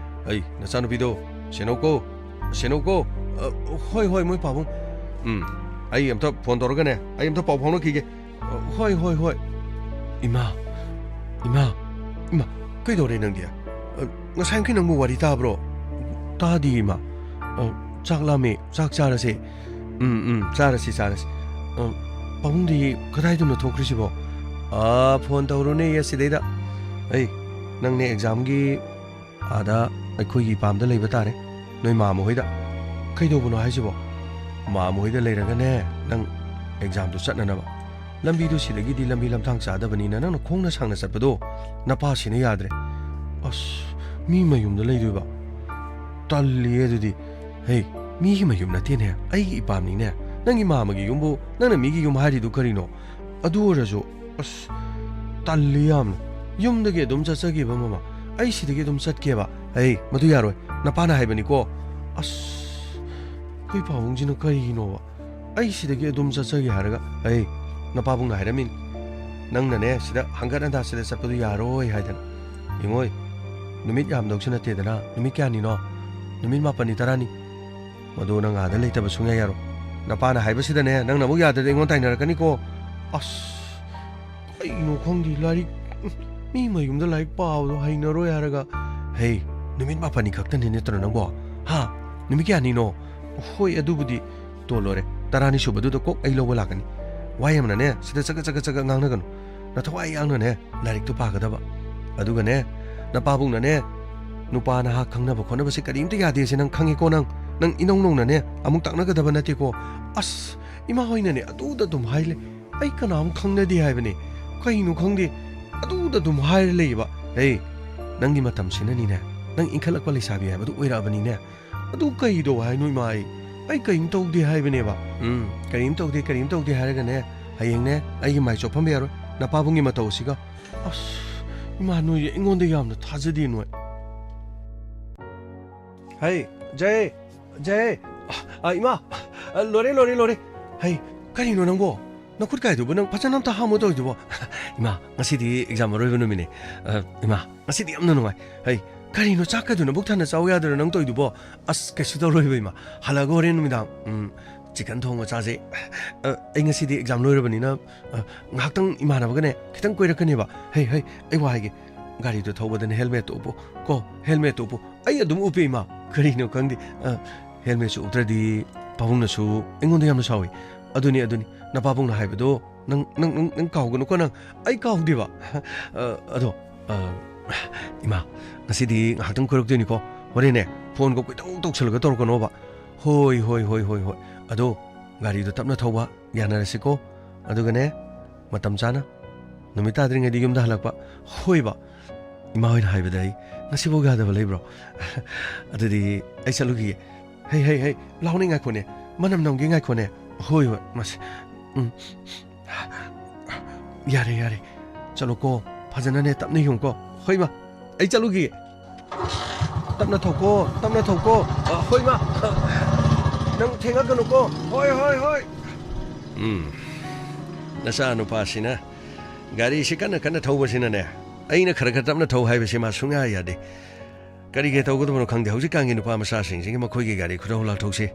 ꯑꯩ, ꯅꯆꯥꯅꯨꯄꯤꯗꯣ ꯁꯦꯟꯅꯧꯀꯣ, ꯁꯦꯟꯅꯧꯀꯣ꯫ ꯑ, ꯍꯣꯏ, ꯍꯣꯏ, ꯃꯣꯏ ꯄꯥꯕꯨꯡ꯫ ꯎꯝ, ꯑꯩ ꯑꯝꯇ ꯐꯣꯟ ꯇꯧꯔꯒꯅꯦ, ꯑꯩ ꯑꯝꯇ ꯄꯥꯎ ꯐꯥꯎꯅꯈꯤꯒꯦ꯫ ꯑ, ꯍꯣꯏ, ꯍꯣꯏ, ꯍꯣꯏ꯫ ꯏꯃꯥ, ꯏꯃꯥ, ꯏꯃꯥ, ꯀꯩꯗꯧꯔꯦ ꯅꯪꯗꯤ? ꯑ, ꯉꯁꯥꯏꯃꯨꯛꯀꯤ ꯅꯪꯕꯨ ꯋꯥꯔꯤ ꯇꯥꯕ꯭ꯔꯣ? ꯇꯥꯗꯤꯌꯦ, ꯏꯃꯥ꯫ ꯑ, ꯆꯥꯛ ꯂꯥꯝꯃꯦ, ꯆꯥꯛ ꯆꯥꯔꯁꯦ꯫ ꯎꯝ, ꯎꯝ, ꯆꯥꯔꯁꯤ, ꯆꯥꯔꯁꯤ꯫ ꯑ, ꯄꯥꯕꯨꯡꯗꯤ ꯀꯗꯥꯏꯗꯅꯣ ꯊꯣꯛꯈ꯭ꯔꯤꯁꯤꯕꯣ? ꯑ, ꯐꯣꯟ ꯇꯧꯔꯨꯅꯦ ꯑꯁꯤꯗꯩꯗ꯫ ꯑꯩ, ꯅꯪꯅꯦ ꯑꯦꯛꯖꯥꯝꯒꯤ ꯑꯥꯗ ꯑꯩꯈꯣꯏꯒꯤ ꯏꯄꯥꯝꯗ ꯂꯩꯕ ꯇꯥꯔꯦ, ꯅꯣꯏ ꯃꯥꯝꯃ ꯍꯣꯏꯗ꯫ ꯀꯩꯗꯧꯕꯅꯣ ꯍꯥꯏꯁꯤꯕꯣ? ꯃꯥꯝꯃ ꯍꯣꯏꯗ ꯂꯩꯔꯒꯅꯦ, ꯅꯪ ꯑꯦꯛꯖꯥꯝꯗꯨ ꯆꯠꯅꯅꯕ꯫ ꯂꯝꯕꯤꯗꯨ ꯁꯤꯗꯒꯤꯗꯤ ꯂꯝꯕꯤ ꯂꯝꯊꯥꯡ ꯆꯥꯗꯕꯅꯤꯅ ꯅꯪꯅ ꯈꯣꯡꯅ ꯁꯥꯡꯅ ꯆꯠꯄꯗꯣ ꯅꯄꯥꯁꯤꯅ ꯌꯥꯗ꯭ꯔꯦ꯫ ꯑꯁ, ꯃꯤ ꯃꯌꯨꯝꯗ ꯂꯩꯗꯣꯏꯕ? ꯇꯜꯂꯤꯌꯦ ꯑꯗꯨꯗꯤ꯫ ꯍꯦ, ꯃꯤꯒꯤ ꯃꯌꯨꯝ ꯅꯠꯇꯦꯅꯦ, ꯑꯩꯒꯤ ꯏꯄꯥꯝꯅꯤꯅꯦ꯫ ꯅꯪꯒꯤ ꯃꯥꯝꯃꯒꯤ ꯌꯨꯝꯕꯨ ꯅꯪꯅ ꯃꯤꯒꯤ ꯌꯨꯝ ꯍꯥꯏꯔꯤꯗꯨ ꯀꯔꯤꯅꯣ? ꯑꯗꯨ ꯑꯣꯏꯔꯁꯨ, ꯑꯁ, ꯇꯜꯂꯤ ꯌꯥꯝꯅ꯫ ꯌꯨꯝꯗꯒꯤ ꯑꯗꯨꯝ ꯆꯠꯆꯒꯦꯕ, ꯃꯃꯥ꯫ ꯑꯩ ꯁꯤꯗꯒꯤ ꯑꯗꯨꯝ ꯆꯠꯀꯦꯕ꯫ "ꯍꯩ, ꯃꯗꯨ ꯌꯥꯔꯣꯏ, ꯅꯄꯥꯅ ꯍꯥꯏꯕꯅꯤꯀꯣ"꯫ ꯑꯁ, ꯑꯩꯈꯣꯏ ꯄꯥꯕꯨꯡꯁꯤꯅ ꯀꯔꯤꯒꯤꯅꯣꯕ? ꯑꯩ ꯁꯤꯗꯒꯤ ꯑꯗꯨꯝ ꯆꯠꯆꯒꯦ ꯍꯥꯏꯔꯒ, "ꯍꯩ, ꯅꯄꯥꯕꯨꯡꯅ ꯍꯥꯏꯔꯝꯃꯤꯅꯤ, ꯅꯪꯅꯅꯦ ꯁꯤꯗ ꯍꯪꯒꯠ ꯍꯟꯗꯥ ꯁꯤꯗ ꯆꯠꯄꯗꯨ ꯌꯥꯔꯣꯏ" ꯍꯥꯏꯗꯅ꯫ ꯌꯦꯡꯉꯣꯏ, ꯅꯨꯃꯤꯠ ꯌꯥꯝꯗꯧꯁꯨ ꯅꯠꯇꯦꯗꯅ, ꯅꯨꯃꯤꯠ ꯀꯌꯥꯅꯤꯅꯣ? ꯅꯨꯃꯤꯠ ꯃꯥꯄꯟꯅꯤ, ꯇꯔꯥꯅꯤ꯫ ꯃꯗꯨ ꯅꯪ ꯑꯥꯗ ꯂꯩꯇꯕ ꯁꯨꯡꯌꯥ ꯌꯥꯔꯣꯏ꯫ ꯅꯄꯥꯅ ꯍꯥꯏꯕꯁꯤꯗꯅꯦ, ꯅꯪꯅ ꯑꯃꯨꯛ ꯌꯥꯗ꯭ꯔꯗꯤ ꯑꯩꯉꯣꯟꯗ ꯇꯥꯏꯅꯔꯛꯀꯅꯤꯀꯣ꯫ ꯑꯁ, ꯀꯩꯅꯣ ꯈꯪꯗꯦ, ꯂꯥꯏꯔꯤꯛ, ꯃꯤ ꯃꯌꯨꯝꯗ ꯂꯥꯏꯔꯤꯛ ꯄꯥꯕꯗꯣ ꯍꯩꯅꯔꯣꯏ ꯍꯥꯏꯔꯒ, ꯍꯩ, ꯅꯨꯃꯤꯠ ꯃꯥꯄꯟꯅꯤ ꯈꯛꯇꯅꯤ ꯅꯠꯇ꯭ꯔꯣ ꯅꯪꯕꯣ? ꯍꯥ? ꯅꯨꯃꯤꯠ ꯀꯌꯥꯅꯤꯅꯣ? ꯍꯣꯏ, ꯑꯗꯨꯕꯨꯗꯤ ꯇꯣ ꯂꯣꯏꯔꯦ, ꯇꯔꯥꯅꯤ ꯁꯨꯕꯗꯨꯗ ꯀꯣꯛ ꯑꯩ ꯂꯧꯕ ꯂꯥꯛꯀꯅꯤ꯫ ꯋꯥ ꯌꯥꯝꯅꯅꯦ, ꯁꯤꯗ ꯆꯒꯠ ꯆꯒꯠ ꯆꯒꯠ ꯉꯥꯡꯅꯒꯅꯨ꯫ ꯅꯊꯋꯥꯏ ꯌꯥꯡꯅꯅꯦ, ꯂꯥꯏꯔꯤꯛꯇꯨ ꯄꯥꯒꯗꯕ꯫ ꯑꯗꯨꯒꯅꯦ, ꯅꯄꯥꯕꯨꯡꯅꯅꯦ, ꯅꯨꯄꯥ ꯅꯍꯥ ꯈꯪꯅꯕ ꯈꯣꯠꯅꯕꯁꯦ ꯀꯔꯤꯝꯇ ꯌꯥꯗꯦꯁꯦ ꯅꯪ ꯈꯪꯉꯤꯀꯣ? ꯅꯪ, ꯅꯪ ꯏꯅꯧ ꯅꯧꯅꯅꯦ ꯑꯃꯨꯛ ꯇꯥꯛꯅꯒꯗꯕ ꯅꯠꯇꯦꯀꯣ꯫ ꯑꯁ, ꯏꯃꯥ ꯍꯣꯏꯅꯅꯦ ꯑꯗꯨꯗ ꯑꯗꯨꯝ ꯍꯥꯏ ꯂꯩ꯫ ꯑꯩ ꯀꯅꯥꯝ ꯈꯪꯅꯗꯦ ꯍꯥꯏꯕꯅꯦ꯫ ꯀꯩꯅꯣ ꯈꯪꯗꯦ, ꯑꯗꯨꯗ ꯑꯗꯨꯝ ꯍꯥꯏꯔ ꯂꯩꯌꯦꯕ꯫ ꯍꯦ, ꯅꯪꯒꯤ ꯃꯇꯝꯁꯤꯅꯅꯤꯅꯦ, ꯅꯪ ꯏꯟꯈꯠꯂꯛꯄ ꯂꯩꯁꯥꯕꯤ ꯍꯥꯏꯕꯗꯨ ꯑꯣꯏꯔꯛꯑꯕꯅꯤꯅꯦ꯫ ꯑꯗꯨ ꯀꯩꯗꯧ ꯍꯥꯏꯅꯣ ꯏꯃꯥ? ꯑꯩ, ꯑꯩ ꯀꯔꯤꯝ ꯇꯧꯗꯦ ꯍꯥꯏꯕꯅꯦꯕ꯫ ꯎꯝ, ꯀꯔꯤꯝ ꯇꯧꯗꯦ, ꯀꯔꯤꯝ ꯇꯧꯗꯦ ꯍꯥꯏꯔꯒꯅꯦ, ꯍꯌꯦꯡꯅꯦ ꯑꯩꯒꯤ ꯃꯥꯏ ꯆꯣꯞꯍꯟꯕ ꯌꯥꯔꯣꯏ꯫ ꯅꯄꯥꯕꯨꯡꯒꯤ ꯃꯇꯧ ꯑꯁꯤꯒ꯫ ꯑꯁ, ꯏꯃꯥ, ꯅꯣꯏꯁꯦ ꯑꯩꯉꯣꯟꯗ ꯌꯥꯝꯅ ꯊꯥꯖꯗꯦ ꯅꯣꯏ꯫ ꯍꯩ, ꯖꯌꯦ, ꯖꯌꯦ꯫ ꯑ, ꯏꯃꯥ, ꯑ, ꯂꯣꯏꯔꯦ, ꯂꯣꯏꯔꯦ, ꯂꯣꯏꯔꯦ꯫ ꯍꯩ, ꯀꯔꯤꯅꯣ ꯅꯪꯕꯣ? ꯅꯈꯨꯠ ꯀꯥꯏꯗꯨꯕꯨ ꯅꯪ ꯐꯖꯅ ꯑꯝꯇ ꯍꯥꯝꯃꯨ ꯇꯧꯔꯤꯗꯨꯕꯣ? ꯏꯃꯥ, ꯉꯁꯤꯗꯤ exam ꯑꯔꯣꯏꯕ ꯅꯨꯃꯤꯠꯅꯦ꯫ ꯑ, ꯏꯃꯥ, ꯉꯁꯤꯗꯤ ꯌꯥꯝꯅ ꯅꯨꯡꯉꯥꯏ꯫ ꯍꯩ, ꯀꯔꯤꯅꯣ ꯆꯥꯛꯀꯗꯨ ꯅꯕꯨꯛ ꯊꯟꯅ ꯆꯥꯎ ꯌꯥꯗ꯭ꯔꯣ ꯅꯪ ꯇꯧꯔꯤꯗꯨꯕꯣ? ꯑꯁ, ꯀꯩꯁꯨ ꯇꯧꯔꯣꯏꯕ ꯏꯃꯥ꯫ ꯍꯜꯂꯛꯑꯒ ꯍꯣꯔꯦꯟ ꯅꯨꯃꯤꯗꯥꯡ, ꯎꯝ, chicken ꯊꯣꯡꯕ ꯆꯥꯁꯦ꯫ ꯑ, ꯑꯩ ꯉꯁꯤꯗꯤ exam ꯂꯣꯏꯔꯕꯅꯤꯅ, ꯑ, ꯉꯥꯏꯍꯥꯛꯇꯪ ꯏꯃꯥꯟꯅꯕꯒꯅꯦ ꯈꯤꯇꯪ ꯀꯣꯏꯔꯛꯀꯅꯦꯕ꯫ ꯍꯩ, ꯍꯩ, ꯑꯩ ꯋꯥ ꯍꯥꯏꯒꯦ꯫ ꯒꯥꯔꯤꯗꯣ ꯊꯧꯕꯗꯅꯦ helmetꯇꯣ ꯎꯞꯄꯨ ꯀꯣ, helmetꯇꯣ ꯎꯞꯄꯨ꯫ ꯑꯩ ꯑꯗꯨꯝ ꯎꯞꯄꯦ ꯏꯃꯥ꯫ ꯀꯔꯤꯅꯣ ꯈꯪꯗꯦ꯫ ꯑ, helmetꯁꯨ ꯎꯞꯇ꯭ꯔꯗꯤ ꯄꯥꯕꯨꯡꯅꯁꯨ ꯑꯩꯉꯣꯟꯗ ꯌꯥꯝꯅ ꯁꯥꯎꯏ꯫ ꯑꯗꯨꯅꯤ, ꯑꯗꯨꯅꯤ꯫ ꯅꯄꯥꯕꯨꯡꯅ ꯍꯥꯏꯕꯗꯣ ꯅꯪ, ꯅꯪ, ꯅꯪ, ꯅꯪ ꯀꯥꯎꯒꯅꯨꯀꯣ ꯅꯪ꯫ ꯑꯩ ꯀꯥꯎꯗꯦꯕ꯫ ꯑ, ꯑꯗꯣ, ꯑ, ꯏꯃꯥ, ꯉꯁꯤꯗꯤ ꯉꯥꯏꯍꯥꯛꯇꯪ ꯀꯣꯏꯔꯛꯇꯣꯏꯅꯤꯀꯣ꯫ ꯍꯣꯔꯦꯟꯅꯦ, phoneꯒ ꯀꯣꯏꯇꯧ ꯇꯧꯁꯜꯂꯒ ꯇꯧꯔꯛꯀꯅꯣꯕ꯫ ꯍꯣꯏ, ꯍꯣꯏ, ꯍꯣꯏ, ꯍꯣꯏ, ꯍꯣꯏ꯫ ꯑꯗꯣ, ꯒꯥꯔꯤꯗꯣ ꯇꯞꯅ ꯊꯧꯕ ꯌꯥꯅꯔꯁꯤꯀꯣ꯫ ꯑꯗꯨꯒꯅꯦ, ꯃꯇꯝ ꯆꯥꯅ ꯅꯨꯃꯤꯠ ꯇꯥꯗ꯭ꯔꯤꯉꯩꯗ ꯌꯨꯝꯗ ꯍꯜꯂꯛꯄ꯫ ꯍꯣꯏꯕ, ꯏꯃꯥ ꯍꯣꯏꯅ ꯍꯥꯏꯕꯗ ꯑꯩ ꯉꯁꯤꯐꯥꯎ ꯌꯥꯗꯕ ꯂꯩꯕ꯭ꯔꯣ? ꯑꯗꯨꯗꯤ ꯑꯩ ꯆꯠꯂꯨꯈꯤꯒꯦ꯫ ꯍꯩ, ꯍꯩ, ꯍꯩ, ꯂꯥꯎꯅꯦ, ꯉꯥꯏꯈꯣꯅꯦ, ꯃꯅꯝ ꯅꯝꯒꯦ, ꯉꯥꯏꯈꯣꯅꯦ꯫ ꯍꯣꯏ, ꯍꯣꯏ, ꯃꯁꯤ, ꯎꯝ꯫ ꯌꯥꯔꯦ, ꯌꯥꯔꯦ, ꯆꯠꯂꯣꯀꯣ, ꯐꯖꯅꯅꯦ, ꯇꯞꯅ ꯌꯦꯡꯉꯨꯀꯣ꯫ ꯍꯣꯏ, ꯏꯃꯥ, ꯑꯩ ꯆꯠꯂꯨꯈꯤꯒꯦ꯫ ꯇꯞꯅ ꯊꯧꯀꯣ, ꯇꯞꯅ ꯊꯧꯀꯣ꯫ ꯑ, ꯍꯣꯏ, ꯃꯥ꯫ ꯅꯪ ꯊꯦꯡꯉꯛꯀꯅꯨꯀꯣ꯫ ꯍꯣꯏ, ꯍꯣꯏ, ꯍꯣꯏ꯫ ꯎꯝ꯫ ꯅꯆꯥ ꯅꯨꯄꯥꯁꯤꯅ ꯒꯥꯔꯤꯁꯤ ꯀꯟꯅ ꯀꯟꯅ ꯊꯧꯕꯁꯤꯅꯅꯦ, ꯑꯩꯅ ꯈꯔ ꯈꯔ ꯇꯞꯅ ꯊꯧ ꯍꯥꯏꯕꯁꯤ ꯃꯥ ꯁꯨꯡꯌꯥ ꯌꯥꯗꯦ꯫ ꯀꯔꯤ ꯀꯔꯤ ꯇꯧꯒꯗꯕꯅꯣ ꯈꯪꯗꯦ꯫ ꯍꯧꯖꯤꯛꯀꯥꯟꯒꯤ ꯅꯨꯄꯥ ꯃꯆꯥꯁꯤꯡꯁꯤꯒꯤ ꯃꯈꯣꯏꯒꯤ ꯒꯥꯔꯤ ꯈꯨꯊꯧ ꯂꯥꯛꯊꯧꯁꯤ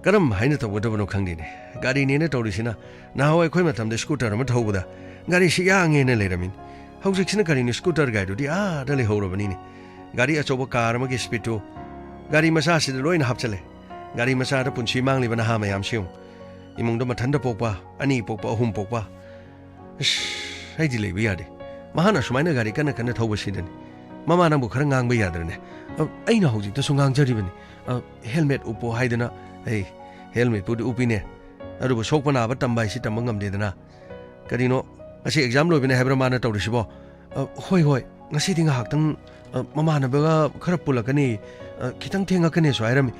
ꯀꯔꯝ ꯍꯥꯏꯅ ꯇꯧꯒꯗꯕꯅꯣ ꯈꯪꯗꯦꯅꯦ꯫ ꯒꯥꯔꯤꯅꯦꯅ ꯇꯧꯔꯤꯁꯤꯅ, ꯅꯍꯥꯟꯋꯥꯏ ꯑꯩꯈꯣꯏ ꯃꯇꯝꯗ ꯁ꯭ꯀꯨꯇꯔ ꯑꯃ ꯊꯧꯕꯗ ꯒꯥꯔꯤꯁꯤ ꯌꯥꯡꯉꯦꯅ ꯂꯩꯔꯝꯃꯤꯅꯤ꯫ ꯍꯧꯖꯤꯛꯁꯤꯅ ꯀꯔꯤꯅꯣ, ꯁ꯭ꯀꯨꯇꯔ ꯒꯥꯔꯤꯗꯨꯗꯤ ꯑꯥꯗ ꯂꯩꯍꯧꯔꯕꯅꯤꯅꯦ꯫ ꯒꯥꯔꯤ ꯑꯆꯧꯕ ꯀꯥꯔ ꯑꯃꯒꯤ ꯁ꯭ꯄꯤꯠꯇꯨ ꯒꯥꯔꯤ ꯃꯆꯥꯁꯤꯗ ꯂꯣꯏꯅ ꯍꯥꯞꯆꯜꯂꯦ꯫ ꯒꯥꯔꯤ ꯃꯆꯥꯗ ꯄꯨꯟꯁꯤ ꯃꯥꯡꯂꯤꯕ ꯅꯍꯥ ꯃꯌꯥꯝꯁꯤ ꯌꯦꯡꯉꯨ꯫ ꯏꯃꯨꯡꯗ ꯃꯊꯟꯇ ꯄꯣꯛꯄ, ꯑꯅꯤ ꯄꯣꯛꯄ, ꯑꯍꯨꯝ ꯄꯣꯛꯄ, ꯑꯁ, ꯑꯩꯗꯤ ꯂꯩꯕ ꯌꯥꯗꯦ꯫ ꯃꯍꯥꯛꯅ ꯁꯨꯃꯥꯏꯅ ꯒꯥꯔꯤ ꯀꯟꯅ ꯀꯟꯅ ꯊꯧꯕꯁꯤꯗꯅꯤ꯫ ꯃꯃꯥ, ꯅꯪꯕꯨ ꯈꯔ ꯉꯥꯡꯕ ꯌꯥꯗ꯭ꯔꯅꯦ? ꯑ, ꯑꯩꯅ ꯍꯧꯖꯤꯛꯇꯁꯨ ꯉꯥꯡꯖꯔꯤꯕꯅꯤ꯫ ꯑ, ꯍꯦꯜꯃꯦꯠ ꯎꯞꯄꯣ ꯍꯥꯏꯗꯅ꯫ ꯑꯩ ꯍꯦꯜꯃꯦꯠꯄꯨꯗꯤ ꯎꯞꯄꯤꯅꯦ, ꯑꯗꯨꯕꯨ ꯁꯣꯛꯄ ꯅꯥꯕ ꯇꯝꯕ ꯍꯥꯏꯁꯤ ꯇꯝꯕ ꯉꯝꯗꯦꯗꯅ꯫ ꯀꯔꯤꯅꯣ, ꯉꯁꯤ ꯑꯦꯛꯖꯥꯝ ꯂꯣꯏꯕꯅꯦ ꯍꯥꯏꯕ꯭ꯔꯥ ꯃꯥꯅ ꯇꯧꯔꯤꯁꯤꯕꯣ? ꯑ, ꯍꯣꯏ, ꯍꯣꯏ, ꯉꯁꯤꯗꯤ ꯉꯥꯏꯍꯥꯛꯇꯪ, ꯑ, ꯃꯃꯥꯟꯅꯕꯒ ꯈꯔ ꯄꯨꯜꯂꯛꯀꯅꯤ, ꯑ, ꯈꯤꯇꯪ ꯊꯦꯡꯉꯛꯀꯅꯤꯁꯨ ꯍꯥꯏꯔꯝꯃꯤ꯫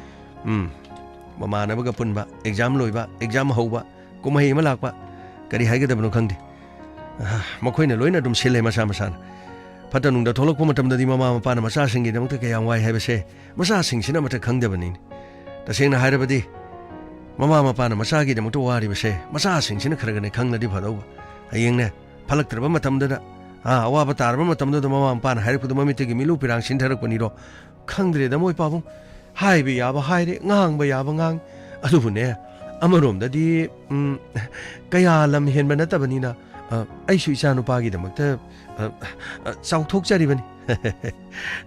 ꯎꯝ, ꯃꯃꯥꯟꯅꯕꯒ ꯄꯨꯟꯕ, ꯑꯦꯛꯖꯥꯝ ꯂꯣꯏꯕ, ꯑꯦꯛꯖꯥꯝ ꯍꯧꯕ, ꯀꯨꯝꯍꯩ ꯑꯃ ꯂꯥꯛꯄ, ꯀꯔꯤ ꯍꯥꯏꯒꯗꯕꯅꯣ ꯈꯪꯗꯦ꯫ ꯑ, ꯃꯈꯣꯏꯅ ꯂꯣꯏꯅ ꯑꯗꯨꯝ ꯁꯤꯜꯂꯦ ꯃꯁꯥ ꯃꯁꯥꯅ꯫ ꯐꯠꯇ ꯅꯨꯡꯗ ꯊꯣꯛꯂꯛꯄ ꯃꯇꯝꯗꯗꯤ ꯃꯃꯥ ꯃꯄꯥꯅ ꯃꯆꯥꯁꯤꯡꯒꯤꯗꯃꯛꯇ ꯀꯌꯥꯝ ꯋꯥꯏ ꯍꯥꯏꯕꯁꯦ ꯃꯆꯥꯁꯤꯡꯁꯤꯅ ꯑꯃꯠꯇ ꯈꯪꯗꯕꯅꯤꯅꯦ꯫ ꯇꯁꯦꯡꯅ ꯍꯥꯏꯔꯕꯗꯤ, ꯃꯃꯥ ꯃꯄꯥꯅ ꯃꯆꯥꯒꯤꯗꯃꯛꯇ ꯋꯥꯔꯤꯕꯁꯦ ꯃꯆꯥꯁꯤꯡꯁꯤꯅ ꯈꯔ ꯈꯔ ꯈꯪꯂꯗꯤ ꯐꯗꯧꯕ꯫ ꯍꯌꯦꯡꯅꯦ, ꯐꯠꯂꯛꯇ꯭ꯔꯕ ꯃꯇꯝꯗꯨꯗ, ꯑꯥ, ꯑꯋꯥꯕ ꯇꯥꯔꯕ ꯃꯇꯝꯗꯨꯗ ꯃꯃꯥ ꯃꯄꯥꯅ ꯍꯥꯏꯔꯛꯄꯗꯨ ꯃꯃꯤꯠꯇꯒꯤ ꯃꯤꯠꯂꯨ ꯄꯤꯔꯥꯡ ꯁꯤꯟꯊꯔꯛꯄꯅꯤꯗꯣ꯫ ꯈꯪꯗ꯭ꯔꯦꯗ, ꯃꯣꯏ ꯄꯥꯕꯨꯡ꯫ ꯍꯥꯏꯕ ꯌꯥꯕ ꯍꯥꯏꯔꯦ, ꯉꯥꯡꯕ ꯌꯥꯕ ꯉꯥꯡ꯫ ꯑꯗꯨꯕꯨꯅꯦ, ꯑꯃꯔꯣꯝꯗꯗꯤ, ꯎꯝ, ꯀꯌꯥ ꯂꯝ ꯍꯦꯟꯕ ꯅꯠꯇꯕꯅꯤꯅ, ꯑ, ꯑꯩꯁꯨ ꯏꯆꯥꯅꯨꯄꯥꯒꯤꯗꯃꯛꯇ, ꯑ, ꯑ, ꯆꯥꯎꯊꯣꯛꯆꯔꯤꯕꯅꯤ꯫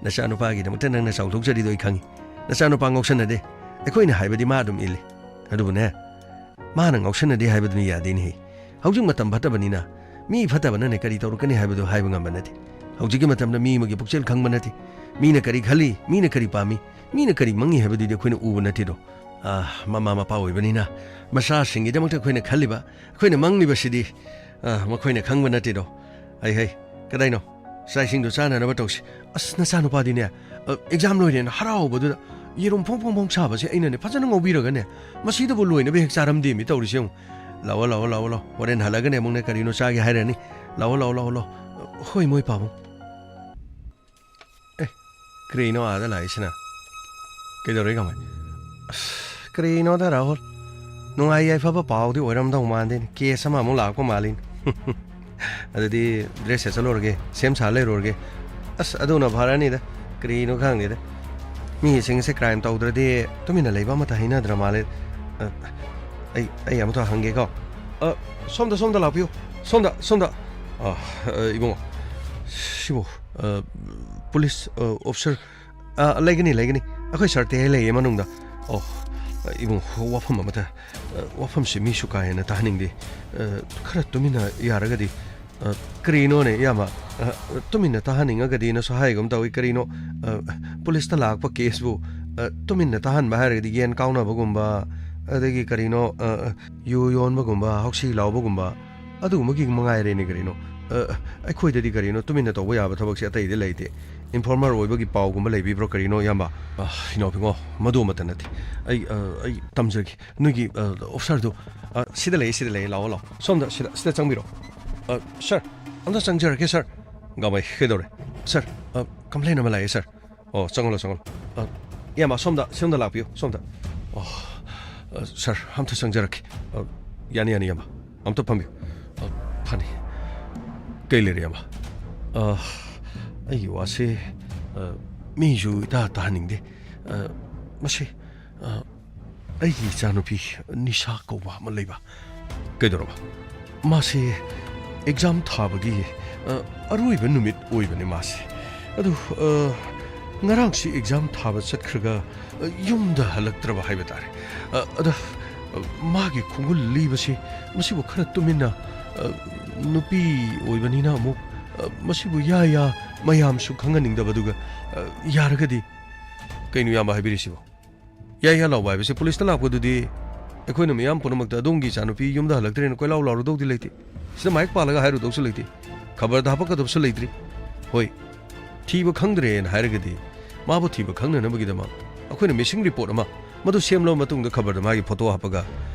ꯅꯆꯥꯅꯨꯄꯥꯒꯤꯗꯃꯛꯇ ꯅꯪꯅ ꯆꯥꯎꯊꯣꯛꯆꯔꯤꯗꯣ ꯑꯩ ꯈꯪꯉꯤ꯫ ꯅꯆꯥꯅꯨꯄꯥ ꯉꯥꯎꯁꯟꯅꯗꯦ꯫ ꯑꯩꯈꯣꯏꯅ ꯍꯥꯏꯕꯗꯤ ꯃꯥ ꯑꯗꯨꯝ ꯏꯜꯂꯤ꯫ ꯑꯗꯨꯕꯨꯅꯦ, ꯃꯥꯅ ꯉꯥꯎꯁꯟꯅꯗꯦ ꯍꯥꯏꯕꯗꯨꯅ ꯌꯥꯗꯦꯅꯦꯍꯦ꯫ ꯍꯧꯖꯤꯛ ꯃꯇꯝ ꯐꯠꯇꯕꯅꯤꯅ ꯃꯤ ꯐꯠꯇꯕꯅꯅꯦ ꯀꯔꯤ ꯇꯧꯔꯛꯀꯅꯤ ꯍꯥꯏꯕꯗꯨ ꯍꯥꯏꯕ ꯉꯝꯕ ꯅꯠꯇꯦ꯫ ꯍꯧꯖꯤꯛꯀꯤ ꯃꯇꯝꯗ ꯃꯤ ꯑꯃꯒꯤ ꯄꯨꯛꯆꯦꯜ ꯈꯪꯕ ꯅꯠꯇꯦ꯫ ꯃꯤꯅ ꯀꯔꯤ ꯈꯜꯂꯤ, ꯃꯤꯅ ꯀꯔꯤ ꯄꯥꯝꯃꯤ, ꯃꯤꯅ ꯀꯔꯤ ꯃꯪꯉꯤ ꯍꯥꯏꯕꯗꯨꯗꯤ ꯑꯩꯈꯣꯏꯅ ꯎꯕ ꯅꯠꯇꯦꯗꯣ꯫ ꯑꯥ, ꯃꯃꯥ ꯃꯄꯥ ꯑꯣꯏꯕꯅꯤꯅ ꯃꯆꯥꯁꯤꯡꯒꯤꯗꯃꯛꯇ ꯑꯩꯈꯣꯏꯅ ꯈꯜꯂꯤꯕ, ꯑꯩꯈꯣꯏꯅ ꯃꯪꯂꯤꯕꯁꯤꯗꯤ, ꯑꯥ, ꯃꯈꯣꯏꯅ ꯈꯪꯕ ꯅꯠꯇꯦꯗꯣ꯫ ꯍꯩ ꯍꯩ, ꯀꯗꯥꯏꯅꯣ? ꯆꯥꯛ ꯏꯁꯤꯡꯗꯣ ꯆꯥꯅꯅꯕ ꯇꯧꯁꯤ꯫ ꯑꯁ, ꯅꯆꯥꯅꯨꯄꯥꯗꯤꯅꯦ, ꯑ, ꯑꯦꯛꯖꯥꯝ ꯂꯣꯏꯔꯦꯅ ꯍꯔꯥꯎꯕꯗꯨꯗ ꯌꯦꯔꯨꯝ ꯐꯣꯡ ꯐꯣꯡ ꯐꯣꯡ ꯁꯥꯕꯁꯦ ꯑꯩꯅꯅꯦ ꯐꯖꯅ ꯉꯧꯕꯤꯔꯒꯅꯦ, ꯃꯁꯤꯗꯕꯨ ꯂꯣꯏꯅꯕ ꯍꯦꯛ ꯆꯥꯔꯝꯗꯦꯃꯤ ꯇꯧꯔꯤꯁꯦ ꯌꯦꯡꯉꯨ꯫ ꯂꯥꯛꯑꯣ, ꯂꯥꯛꯑꯣ, ꯂꯥꯛꯑꯣ, ꯂꯥꯛꯑꯣ꯫ ꯍꯣꯔꯦꯟ ꯍꯜꯂꯛꯑꯒꯅꯦ ꯑꯃꯨꯛꯅꯦ ꯀꯔꯤꯅꯣ ꯆꯥꯒꯦ ꯍꯥꯏꯔꯅꯤ꯫ ꯂꯥꯛꯑꯣ, ꯂꯥꯛꯑꯣ, ꯂꯥꯛꯑꯣ, ꯂꯥꯛꯑꯣ꯫ ꯍꯣꯏ, ꯃꯣꯏ ꯄꯥꯕꯨꯡ꯫ ꯑꯦ, ꯀꯔꯤꯅꯣ ꯑꯥꯗ ꯂꯥꯛꯏꯁꯤꯅ? ꯀꯩꯗꯧꯔꯦ ꯀꯃꯥꯏ? ꯑꯁ, ꯀꯔꯤꯅꯣꯗ ꯔꯥꯍꯨꯜ, ꯅꯨꯡꯉꯥꯏ ꯌꯥꯏꯐꯕ ꯄꯥꯎꯗꯤ ꯑꯣꯏꯔꯝꯗꯧ ꯃꯥꯟꯗꯦꯅꯦ꯫ ꯀꯦꯁ ꯑꯃꯃꯨꯛ ꯂꯥꯛꯄ ꯃꯥꯜꯂꯤꯅꯦ꯫ ꯑꯗꯨꯗꯤ ꯗ꯭ꯔꯦꯁ ꯁꯦꯠꯆꯜꯂꯨꯔꯒꯦ, ꯁꯦꯝ ꯁꯥ ꯂꯩꯔꯨꯔꯒꯦ꯫ ꯑꯁ, ꯑꯗꯨꯅ ꯐꯔꯅꯤꯗ꯫ ꯀꯔꯤꯅꯣ ꯈꯪꯗꯦꯗ, ꯃꯤꯁꯤꯡꯁꯦ ꯀ꯭ꯔꯥꯏꯝ ꯇꯧꯗ꯭ꯔꯗꯤ ꯇꯨꯃꯤꯟꯅ ꯂꯩꯕ ꯑꯃꯠꯇ ꯍꯩꯅꯗ꯭ꯔ ꯃꯥꯜꯂꯦ꯫ ꯑ, ꯑꯩ, ꯑꯩ ꯑꯃꯨꯛꯇ ꯍꯪꯒꯦꯀꯣ꯫ ꯑ, ꯁꯣꯝꯗ, ꯁꯣꯝꯗ ꯂꯥꯛꯄꯤꯌꯨ꯫ ꯁꯣꯝꯗ, ꯁꯣꯝꯗ꯫ ꯑ, ꯑ, ꯏꯕꯨꯡꯉꯣ, ꯁꯤꯕꯨ, ꯑ, ꯄꯨꯂꯤꯁ, ꯑ, ꯑꯣꯐꯤꯁꯔ, ꯑ, ꯂꯩꯒꯅꯤ, ꯂꯩꯒꯅꯤ꯫ ꯑꯩꯈꯣꯏ ꯁꯥꯔ ꯇꯦ ꯂꯩꯌꯦ ꯃꯅꯨꯡꯗ꯫ ꯑꯣ, ꯏꯕꯨꯡꯉꯣ, ꯋꯥꯐꯝ ꯑꯃꯇ, ꯑ, ꯋꯥꯐꯝꯁꯤ ꯃꯤꯁꯨ ꯀꯥ ꯍꯦꯟꯅ ꯇꯥꯍꯟꯅꯤꯡꯗꯦ꯫ ꯑ, ꯈꯔ ꯇꯨꯃꯤꯟꯅ ꯌꯥꯔꯒꯗꯤ꯫ ꯑ, ꯀꯔꯤꯅꯣꯅꯦ, ꯏꯌꯥꯝꯕ? ꯑ, ꯇꯨꯃꯤꯟꯅ ꯇꯥꯍꯟꯅꯤꯡꯉꯒꯗꯤꯅꯁꯨ ꯍꯥꯏꯒꯨꯝ ꯇꯧꯏ꯫ ꯀꯔꯤꯅꯣ, ꯑ, ꯄꯨꯂꯤꯁꯇ ꯂꯥꯛꯄ ꯀꯦꯁꯕꯨ, ꯑ, ꯇꯨꯃꯤꯟꯅ ꯇꯥꯍꯟꯕ ꯍꯥꯏꯔꯒꯗꯤ ꯌꯦꯟ ꯀꯥꯎꯅꯕꯒꯨꯝꯕ, ꯑꯗꯒꯤ ꯀꯔꯤꯅꯣ, ꯑ, ꯑ, ꯌꯨ ꯌꯣꯟꯕꯒꯨꯝꯕ, ꯍꯧꯁꯤ ꯂꯥꯎꯕꯒꯨꯝꯕ, ꯑꯗꯨꯒꯨꯝꯕꯒꯤ ꯃꯉꯥꯏꯔꯦꯅꯦ ꯀꯔꯤꯅꯣ꯫ ꯑ, ꯑꯩꯈꯣꯏꯗꯗꯤ ꯀꯔꯤꯅꯣ ꯇꯨꯃꯤꯟꯅ ꯇꯧꯕ ꯌꯥꯕ ꯊꯕꯛꯁꯦ ꯑꯇꯩꯗꯤ ꯂꯩꯇꯦ꯫ ꯏꯟꯐꯣꯔꯃꯔ ꯑꯣꯏꯕꯒꯤ ꯄꯥꯎꯒꯨꯝꯕ ꯂꯩꯕꯤꯕ꯭ꯔꯣ ꯀꯔꯤꯅꯣ, ꯏꯌꯥꯝꯕ? ꯑ, ꯏꯅꯥꯎ ꯏꯕꯨꯡꯉꯣ, ꯃꯗꯨ ꯑꯃꯠꯇ ꯅꯠꯇꯦ꯫ ꯑꯩ, ꯑ, ꯑꯩ ꯇꯝꯖꯒꯦ꯫ ꯅꯣꯏꯒꯤ, ꯑ, ꯑꯣꯐꯤꯁꯥꯔꯗꯨ, ꯑ, ꯁꯤꯗ ꯂꯩꯌꯦ, ꯁꯤꯗ ꯂꯩꯌꯦ, ꯂꯥꯛꯑꯣ, ꯂꯥꯛꯑꯣ꯫ ꯁꯣꯝꯗ, ꯁꯤꯗ, ꯁꯤꯗ ꯆꯪꯕꯤꯔꯣ꯫ ꯑ, ꯁꯥꯔ, ꯑꯝꯇ ꯆꯪꯖꯔꯛꯀꯦ, ꯁꯥꯔ꯫ ꯒꯥꯃꯩ, ꯀꯩꯗꯧꯔꯦ? ꯁꯥꯔ, ꯑ, ꯀꯝꯄ꯭ꯂꯦꯟ ꯑꯃ ꯂꯥꯛꯑꯦ, ꯁꯥꯔ꯫ ꯑꯣ, ꯆꯪꯉꯣ, ꯆꯪꯉꯣ꯫ ꯑ, ꯏꯌꯥꯝꯕ, ꯁꯣꯝꯗ, ꯁꯣꯝꯗ ꯂꯥꯛꯄꯤꯌꯨ, ꯁꯣꯝꯗ꯫ ꯑꯣ, ꯑ, ꯁꯥꯔ, ꯑꯝꯇ ꯆꯪꯖꯔꯛꯀꯦ꯫ ꯑ, ꯌꯥꯅꯤ, ꯌꯥꯅꯤ, ꯏꯌꯥꯝꯕ꯫ ꯑꯝꯇ ꯐꯝꯕꯤꯌꯨ꯫ ꯑ, ꯐꯅꯤ꯫ ꯀꯩ ꯂꯩꯔꯦ, ꯏꯌꯥꯝꯕ? ꯑ, ꯑꯩꯒꯤ ꯋꯥꯁꯦ, ꯑ, ꯃꯤꯁꯨ ꯏꯇꯥ ꯇꯥꯍꯟꯅꯤꯡꯗꯦ꯫ ꯑ, ꯃꯁꯤ, ꯑ, ꯑꯩꯒꯤ ꯏꯆꯥꯅꯨꯄꯤ ꯅꯤꯁꯥ ꯀꯧꯕ ꯑꯃ ꯂꯩꯕ꯫ ꯀꯩꯗꯧꯔꯕ? ꯃꯥꯁꯦ ꯑꯦꯛꯖꯥꯝ ꯊꯥꯕꯒꯤ, ꯑ, ꯑꯔꯣꯏꯕ ꯅꯨꯃꯤꯠ ꯑꯣꯏꯕꯅꯦ ꯃꯥꯁꯦ꯫ ꯑꯗꯨ, ꯑ, ꯉꯔꯥꯡꯁꯤ ꯑꯦꯛꯖꯥꯝ ꯊꯥꯕ ꯆꯠꯈ꯭ꯔꯒ, ꯑ, ꯌꯨꯝꯗ ꯍꯜꯂꯛꯇ꯭ꯔꯕ ꯍꯥꯏꯕ ꯇꯥꯔꯦ꯫ ꯑ, ꯑꯗ, ꯑ, ꯃꯥꯒꯤ ꯈꯣꯡꯒꯨꯜ ꯂꯤꯕꯁꯤ, ꯃꯁꯤꯕꯨ ꯈꯔ ꯇꯨꯃꯤꯟꯅ, ꯑ, ꯅꯨꯄꯤ ꯑꯣꯏꯕꯅꯤꯅ ꯑꯃꯨꯛ, ꯑ, ꯃꯁꯤꯕꯨ ꯌꯥ ꯌꯥ ꯃꯌꯥꯝꯁꯨ ꯈꯪꯍꯟꯅꯤꯡꯗꯕꯗꯨꯒ, ꯑ, ꯌꯥꯔꯒꯗꯤ꯫ ꯀꯩꯅꯣ ꯏꯌꯥꯝꯕ ꯍꯥꯏꯕꯤꯔꯤꯁꯤꯕꯣ? ꯌꯥ ꯌꯥ ꯂꯥꯎꯕ ꯍꯥꯏꯕꯁꯤ ꯄꯨꯂꯤꯁꯇ ꯂꯥꯛꯄꯗꯨꯗꯤ ꯑꯩꯈꯣꯏꯅ ꯃꯤꯌꯥꯝ ꯄꯨꯝꯅꯃꯛꯇ ꯑꯗꯣꯝꯒꯤ ꯏꯆꯥꯅꯨꯄꯤ ꯌꯨꯝꯗ ꯍꯜꯂꯛꯇ꯭ꯔꯦꯅ ꯀꯣꯏꯂꯥꯎ ꯂꯥꯎꯔꯨꯗꯧꯗꯤ ꯂꯩꯇꯦ꯫ ꯁꯤꯗ ꯃꯥꯏꯛ ꯄꯥꯜꯂꯒ ꯍꯥꯏꯔꯨꯗꯧꯁꯨ ꯂꯩꯇꯦ꯫ ꯈꯕꯔꯗ ꯍꯥꯄꯛꯀꯗꯕꯁꯨ ꯂꯩꯇ꯭ꯔꯤ꯫ ꯍꯣꯏ, ꯊꯤꯕ ꯈꯪꯗ꯭ꯔꯦꯅ ꯍꯥꯏꯔꯒꯗꯤ ꯃꯥꯕꯨ ꯊꯤꯕ ꯈꯪꯅꯅꯕꯒꯤꯗꯃꯛ ꯑꯩꯈꯣꯏꯅ ꯃꯤꯁꯤꯡ ꯔꯤꯄꯣꯔꯠ ꯑꯃ ꯃꯗꯨ ꯁꯦꯝꯂꯕ ꯃꯇꯨꯡꯗ ꯈꯕꯔꯗ ꯃꯥꯒꯤ ꯐꯣꯇꯣ ꯍꯥꯞꯄꯒ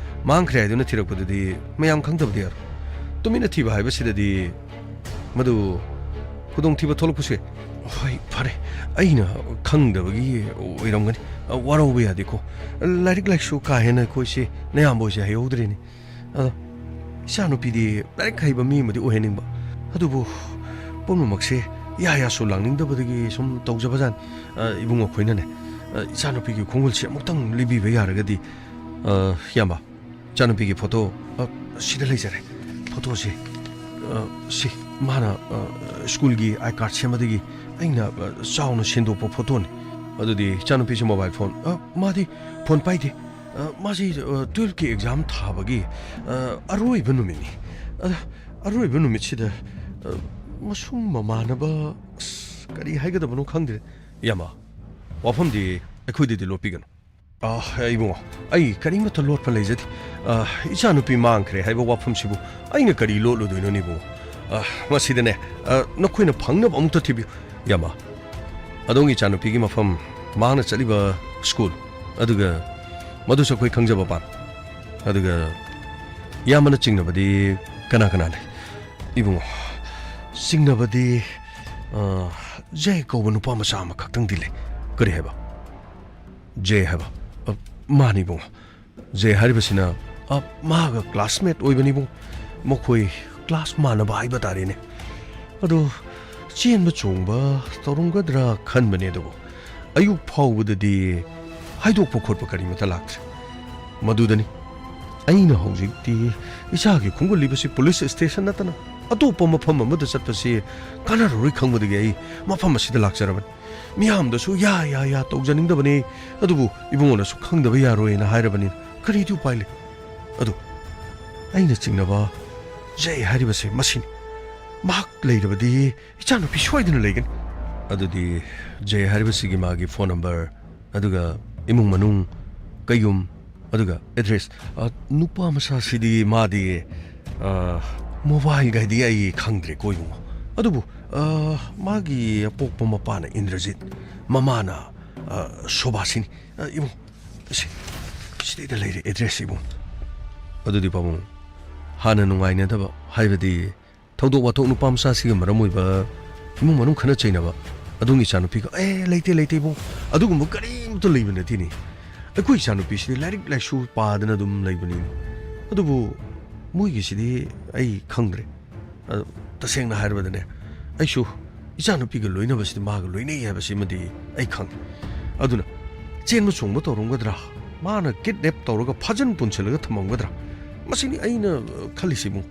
ꯃꯥꯡꯈ꯭ꯔꯦ ꯍꯥꯏꯗꯨꯅ ꯊꯤꯔꯛꯄꯗꯨꯗꯤ ꯃꯌꯥꯝ ꯈꯪꯗꯕꯗꯤ ꯌꯥꯔꯣꯏ꯫ ꯇꯨꯃꯤꯟꯅ ꯊꯤꯕ ꯍꯥꯏꯕꯁꯤꯗꯗꯤ ꯃꯗꯨ ꯈꯨꯗꯣꯡꯊꯤꯕ ꯊꯣꯛꯂꯛꯄꯁꯨ ꯌꯥꯏ꯫ ꯍꯣꯏ, ꯐꯔꯦ꯫ ꯑꯩꯅ ꯈꯪꯗꯕꯒꯤ ꯑꯣꯏꯔꯝꯒꯅꯤ꯫ ꯑ, ꯋꯥꯔꯧꯕ ꯌꯥꯗꯦꯀꯣ꯫ ꯂꯥꯏꯔꯤꯛ ꯂꯥꯏꯁꯨ ꯀꯥ ꯍꯦꯟꯅ ꯑꯩꯈꯣꯏꯁꯦ ꯅꯌꯥꯝꯕ ꯍꯣꯏꯁꯦ ꯍꯩꯍꯧꯗ꯭ꯔꯦꯅꯦ꯫ ꯑꯗꯣ ꯏꯆꯥꯅꯨꯄꯤꯗꯤ ꯂꯥꯏꯔꯤꯛ ꯍꯩꯕ ꯃꯤ ꯑꯃꯗꯤ ꯑꯣꯏꯍꯟꯅꯤꯡꯕ꯫ ꯑꯗꯨꯕꯨ ꯄꯨꯝꯅꯃꯛꯁꯦ ꯌꯥ ꯌꯥꯁꯨ ꯂꯥꯡꯅꯤꯡꯗꯕꯗꯒꯤ ꯁꯨꯝ ꯇꯧꯖꯕꯖꯥꯠꯅꯤ꯫ ꯑ, ꯏꯕꯨꯡꯉꯣ ꯑꯩꯈꯣꯏꯅꯅꯦ, ꯑ, ꯏꯆꯥꯅꯨꯄꯤꯒꯤ ꯈꯣꯡꯒꯨꯜꯁꯦ ꯑꯃꯨꯛꯇꯪ ꯂꯩꯕꯤꯕ ꯌꯥꯔꯒꯗꯤ, ꯑ, ꯏꯌꯥꯝꯕ, ꯏꯆꯥꯅꯨꯄꯤꯒꯤ ꯐꯣꯇꯣ, ꯑ, ꯁꯤꯗ ꯂꯩꯖꯔꯦ꯫ ꯐꯣꯇꯣꯁꯤ, ꯑ, ꯁꯤ, ꯃꯥꯅ, ꯑ, ꯁ꯭ꯀꯨꯜꯒꯤ ꯑꯥꯏ ꯀꯥꯔꯗ ꯁꯦꯝꯕꯗꯒꯤ ꯑꯩꯅ, ꯑ, ꯆꯥꯎꯅ ꯁꯦꯡꯗꯣꯛꯄ ꯐꯣꯇꯣꯅꯤ꯫ ꯑꯗꯨꯗꯤ ꯏꯆꯥꯅꯨꯄꯤꯁꯤ ꯃꯣꯕꯥꯏꯜ ꯐꯣꯟ, ꯑ, ꯃꯥꯗꯤ ꯐꯣꯟ ꯄꯥꯏꯗꯦ꯫ ꯑ, ꯃꯥꯁꯤ, ꯑ, ꯇꯨꯌꯦꯜꯐꯀꯤ ꯑꯦꯛꯖꯥꯝ ꯊꯥꯕꯒꯤ, ꯑ, ꯑꯔꯣꯏꯕ ꯅꯨꯃꯤꯠꯅꯤ꯫ ꯑꯗ ꯑꯔꯣꯏꯕ ꯅꯨꯃꯤꯠꯁꯤꯗ, ꯑ, ꯃꯁꯨꯡ ꯃꯃꯥꯟꯅꯕ, ꯑꯁ, ꯀꯔꯤ ꯍꯥꯏꯒꯗꯕꯅꯣ ꯈꯪꯗ꯭ꯔꯦ꯫ ꯏꯌꯥꯝꯕ, ꯋꯥꯐꯝꯗꯤ ꯑꯩꯈꯣꯏꯗꯗꯤ ꯂꯣꯠꯄꯤꯒꯅꯨ꯫ ꯑ, ꯏꯕꯨꯡꯉꯣ, ꯑꯩ ꯀꯔꯤꯃꯠꯇ ꯂꯣꯠꯄ ꯂꯩꯖꯗꯦ꯫ ꯑ, ꯏꯆꯥꯅꯨꯄꯤ ꯃꯥꯡꯈ꯭ꯔꯦ ꯍꯥꯏꯕ ꯋꯥꯐꯝꯁꯤꯕꯨ ꯑꯩꯅ ꯀꯔꯤ ꯂꯣꯠꯂꯨꯗꯣꯏꯅꯣꯅꯦ, ꯏꯕꯨꯡꯉꯣ? ꯑ, ꯃꯁꯤꯗꯅꯦ, ꯑ, ꯅꯈꯣꯏꯅ ꯐꯪꯅꯕ ꯑꯃꯨꯛꯇ ꯊꯤꯕꯤꯌꯨ꯫ ꯏꯌꯥꯝꯕ, ꯑꯗꯣꯝꯒꯤ ꯏꯆꯥꯅꯨꯄꯤꯒꯤ ꯃꯐꯝ, ꯃꯍꯥꯛꯅ ꯆꯠꯂꯤꯕ ꯁ꯭ꯀꯨꯜ, ꯑꯗꯨꯒ ꯃꯗꯨꯁꯨ ꯑꯩꯈꯣꯏ ꯈꯪꯖꯕ ꯄꯥꯝꯃꯤ꯫ ꯑꯗꯨꯒ ꯏꯌꯥꯝꯕꯅ ꯆꯤꯡꯅꯕꯗꯤ ꯀꯅꯥ ꯀꯅꯥ ꯂꯩ? ꯏꯕꯨꯡꯉꯣ, ꯆꯤꯡꯅꯕꯗꯤ, ꯑ, ꯖꯦ ꯀꯧꯕ ꯅꯨꯄꯥ ꯃꯆꯥ ꯑꯃꯈꯛꯇꯪꯗꯤ ꯂꯩ꯫ ꯀꯔꯤ ꯍꯥꯏꯕ? ꯖꯦ ꯍꯥꯏꯕ? ꯑ, ꯃꯥꯅꯤ ꯏꯕꯨꯡꯉꯣ꯫ ꯖꯦ ꯍꯥꯏꯔꯤꯕꯁꯤꯅ, ꯑ, ꯃꯥꯒ ꯀ꯭ꯂꯥꯁꯃꯦꯠ ꯑꯣꯏꯕꯅꯤ ꯏꯕꯨꯡꯉꯣ꯫ ꯃꯈꯣꯏ ꯀ꯭ꯂꯥꯁ ꯃꯥꯟꯅꯕ ꯍꯥꯏꯕ ꯇꯥꯔꯦꯅꯦ꯫ ꯑꯗꯣ ꯆꯦꯟꯕ ꯆꯣꯡꯕ ꯇꯧꯔꯝꯒꯗ꯭ꯔꯥ ꯈꯟꯕꯅꯦ, ꯑꯗꯨꯕꯨ ꯑꯌꯨꯛ ꯐꯥꯎꯕꯗꯗꯤ ꯍꯥꯏꯗꯣꯛꯄ ꯈꯣꯠꯄ ꯀꯔꯤꯃꯠꯇ ꯂꯥꯛꯇ꯭ꯔꯦ꯫ ꯃꯗꯨꯗꯅꯤ ꯑꯩꯅ ꯍꯧꯖꯤꯛꯇꯤ ꯏꯆꯥꯒꯤ ꯈꯣꯡꯒꯨꯜ ꯂꯤꯕꯁꯤ ꯄꯨꯂꯤꯁ ꯁ꯭ꯇꯦꯁꯟ ꯅꯠꯇꯅ ꯑꯇꯣꯞꯄ ꯃꯐꯝ ꯑꯃꯗ ꯆꯠꯄꯁꯤ ꯀꯥꯟꯅꯔꯔꯣꯏ ꯈꯪꯕꯗꯒꯤ ꯑꯩ ꯃꯐꯝ ꯑꯁꯤꯗ ꯂꯥꯛꯆꯔꯕꯅꯤ꯫ ꯃꯤꯌꯥꯝꯗꯁꯨ ꯌꯥ, ꯌꯥ, ꯌꯥ ꯇꯧꯖꯅꯤꯡꯗꯕꯅꯤ, ꯑꯗꯨꯕꯨ ꯏꯕꯨꯡꯉꯣꯅꯁꯨ ꯈꯪꯗꯕ ꯌꯥꯔꯣꯏꯅ ꯍꯥꯏꯔꯕꯅꯤꯅ ꯀꯔꯤꯗꯤ ꯎꯄꯥꯏ ꯂꯩ? ꯑꯗꯨ ꯑꯩꯅ ꯆꯤꯡꯅꯕ ꯖꯦ ꯍꯥꯏꯔꯤꯕꯁꯦ ꯃꯁꯤꯅꯤ꯫ ꯃꯍꯥꯛ ꯂꯩꯔꯕꯗꯤ ꯏꯆꯥꯅꯨꯄꯤ ꯁꯣꯏꯗꯅ ꯂꯩꯒꯅꯤ꯫ ꯑꯗꯨꯗꯤ ꯖꯦ ꯍꯥꯏꯔꯤꯕꯁꯤꯒꯤ ꯃꯥꯒꯤ ꯐꯣꯟ ꯅꯝꯕꯔ, ꯑꯗꯨꯒ ꯏꯃꯨꯡ ꯃꯅꯨꯡ, ꯀꯩꯌꯨꯝ, ꯑꯗꯨꯒ ꯑꯦꯗ꯭ꯔꯦꯁ꯫ ꯑ, ꯅꯨꯄꯥ ꯃꯆꯥꯁꯤꯗꯤ ꯃꯥꯗꯤ, ꯑ, ꯃꯣꯕꯥꯏꯜꯒꯗꯤ ꯑꯩ ꯈꯪꯗ꯭ꯔꯦꯀꯣ ꯏꯕꯨꯡꯉꯣ꯫ ꯑꯗꯨꯕꯨ, ꯑ, ꯃꯥꯒꯤ ꯑꯄꯣꯛꯄ ꯃꯄꯥꯅ ꯏꯟꯗ꯭ꯔꯖꯤꯠ, ꯃꯃꯥꯅ, ꯑ, ꯁꯣꯕꯥꯁꯤꯅꯤ꯫ ꯑ, ꯏꯕꯨꯡꯉꯣ, ꯁꯤ, ꯁꯤꯗꯩꯗ ꯂꯩꯔꯦ ꯑꯦꯗ꯭ꯔꯦꯁ, ꯏꯕꯨꯡꯉꯣ꯫ ꯑꯗꯨꯗꯤ ꯄꯥꯕꯨꯡ, ꯍꯥꯟꯅ ꯅꯨꯡꯉꯥꯏꯅꯗꯕ, ꯍꯥꯏꯕꯗꯤ ꯊꯧꯗꯣꯛ ꯋꯥꯊꯣꯛ ꯅꯨꯄꯥ ꯃꯆꯥꯁꯤꯒ ꯃꯔꯝ ꯑꯣꯏꯕ ꯏꯃꯨꯡ ꯃꯅꯨꯡ ꯈꯠꯅ ꯆꯩꯅꯕ, ꯑꯗꯣꯝꯒꯤ ꯏꯆꯥꯅꯨꯄꯤꯒ, "ꯑꯦ, ꯂꯩꯇꯦ, ꯂꯩꯇꯦ ꯏꯕꯨꯡ, ꯑꯗꯨꯒꯨꯝꯕ ꯀꯔꯤꯝꯇ ꯂꯩꯕ ꯅꯠꯇꯦꯅꯦ꯫ ꯑꯩꯈꯣꯏ ꯏꯆꯥꯅꯨꯄꯤꯁꯤꯗꯤ ꯂꯥꯏꯔꯤꯛ ꯂꯥꯏꯁꯨ ꯄꯥꯗꯅ ꯑꯗꯨꯝ ꯂꯩꯕꯅꯤꯅꯦ꯫ ꯑꯗꯨꯕꯨ ꯃꯣꯏꯒꯤꯁꯤꯗꯤ ꯑꯩ ꯈꯪꯗ꯭ꯔꯦ꯫ ꯑꯗꯨ ꯇꯁꯦꯡꯅ ꯍꯥꯏꯔꯕꯗꯅꯦ, ꯑꯩꯁꯨ ꯏꯆꯥꯅꯨꯄꯤꯒ ꯂꯣꯏꯅꯕꯁꯤꯗꯤ ꯃꯥꯒ ꯂꯣꯏꯅꯩ ꯍꯥꯏꯕꯁꯤꯃꯗꯤ ꯑꯩ ꯈꯪꯉꯤ꯫ ꯑꯗꯨꯅ ꯆꯦꯟꯕ ꯆꯣꯡꯕ ꯇꯧꯔꯝꯒꯗ꯭ꯔꯥ? ꯃꯥꯅ ꯀꯤꯗꯅꯦꯞ ꯇꯧꯔꯒ ꯐꯥꯖꯤꯟ ꯄꯨꯟꯁꯤꯜꯂꯒ ꯊꯝꯃꯝꯒꯗ꯭ꯔꯥ? ꯃꯁꯤꯅꯤ ꯑꯩꯅ, ꯑ, ꯈꯜꯂꯤꯁꯤ ꯏꯕꯨꯡ꯫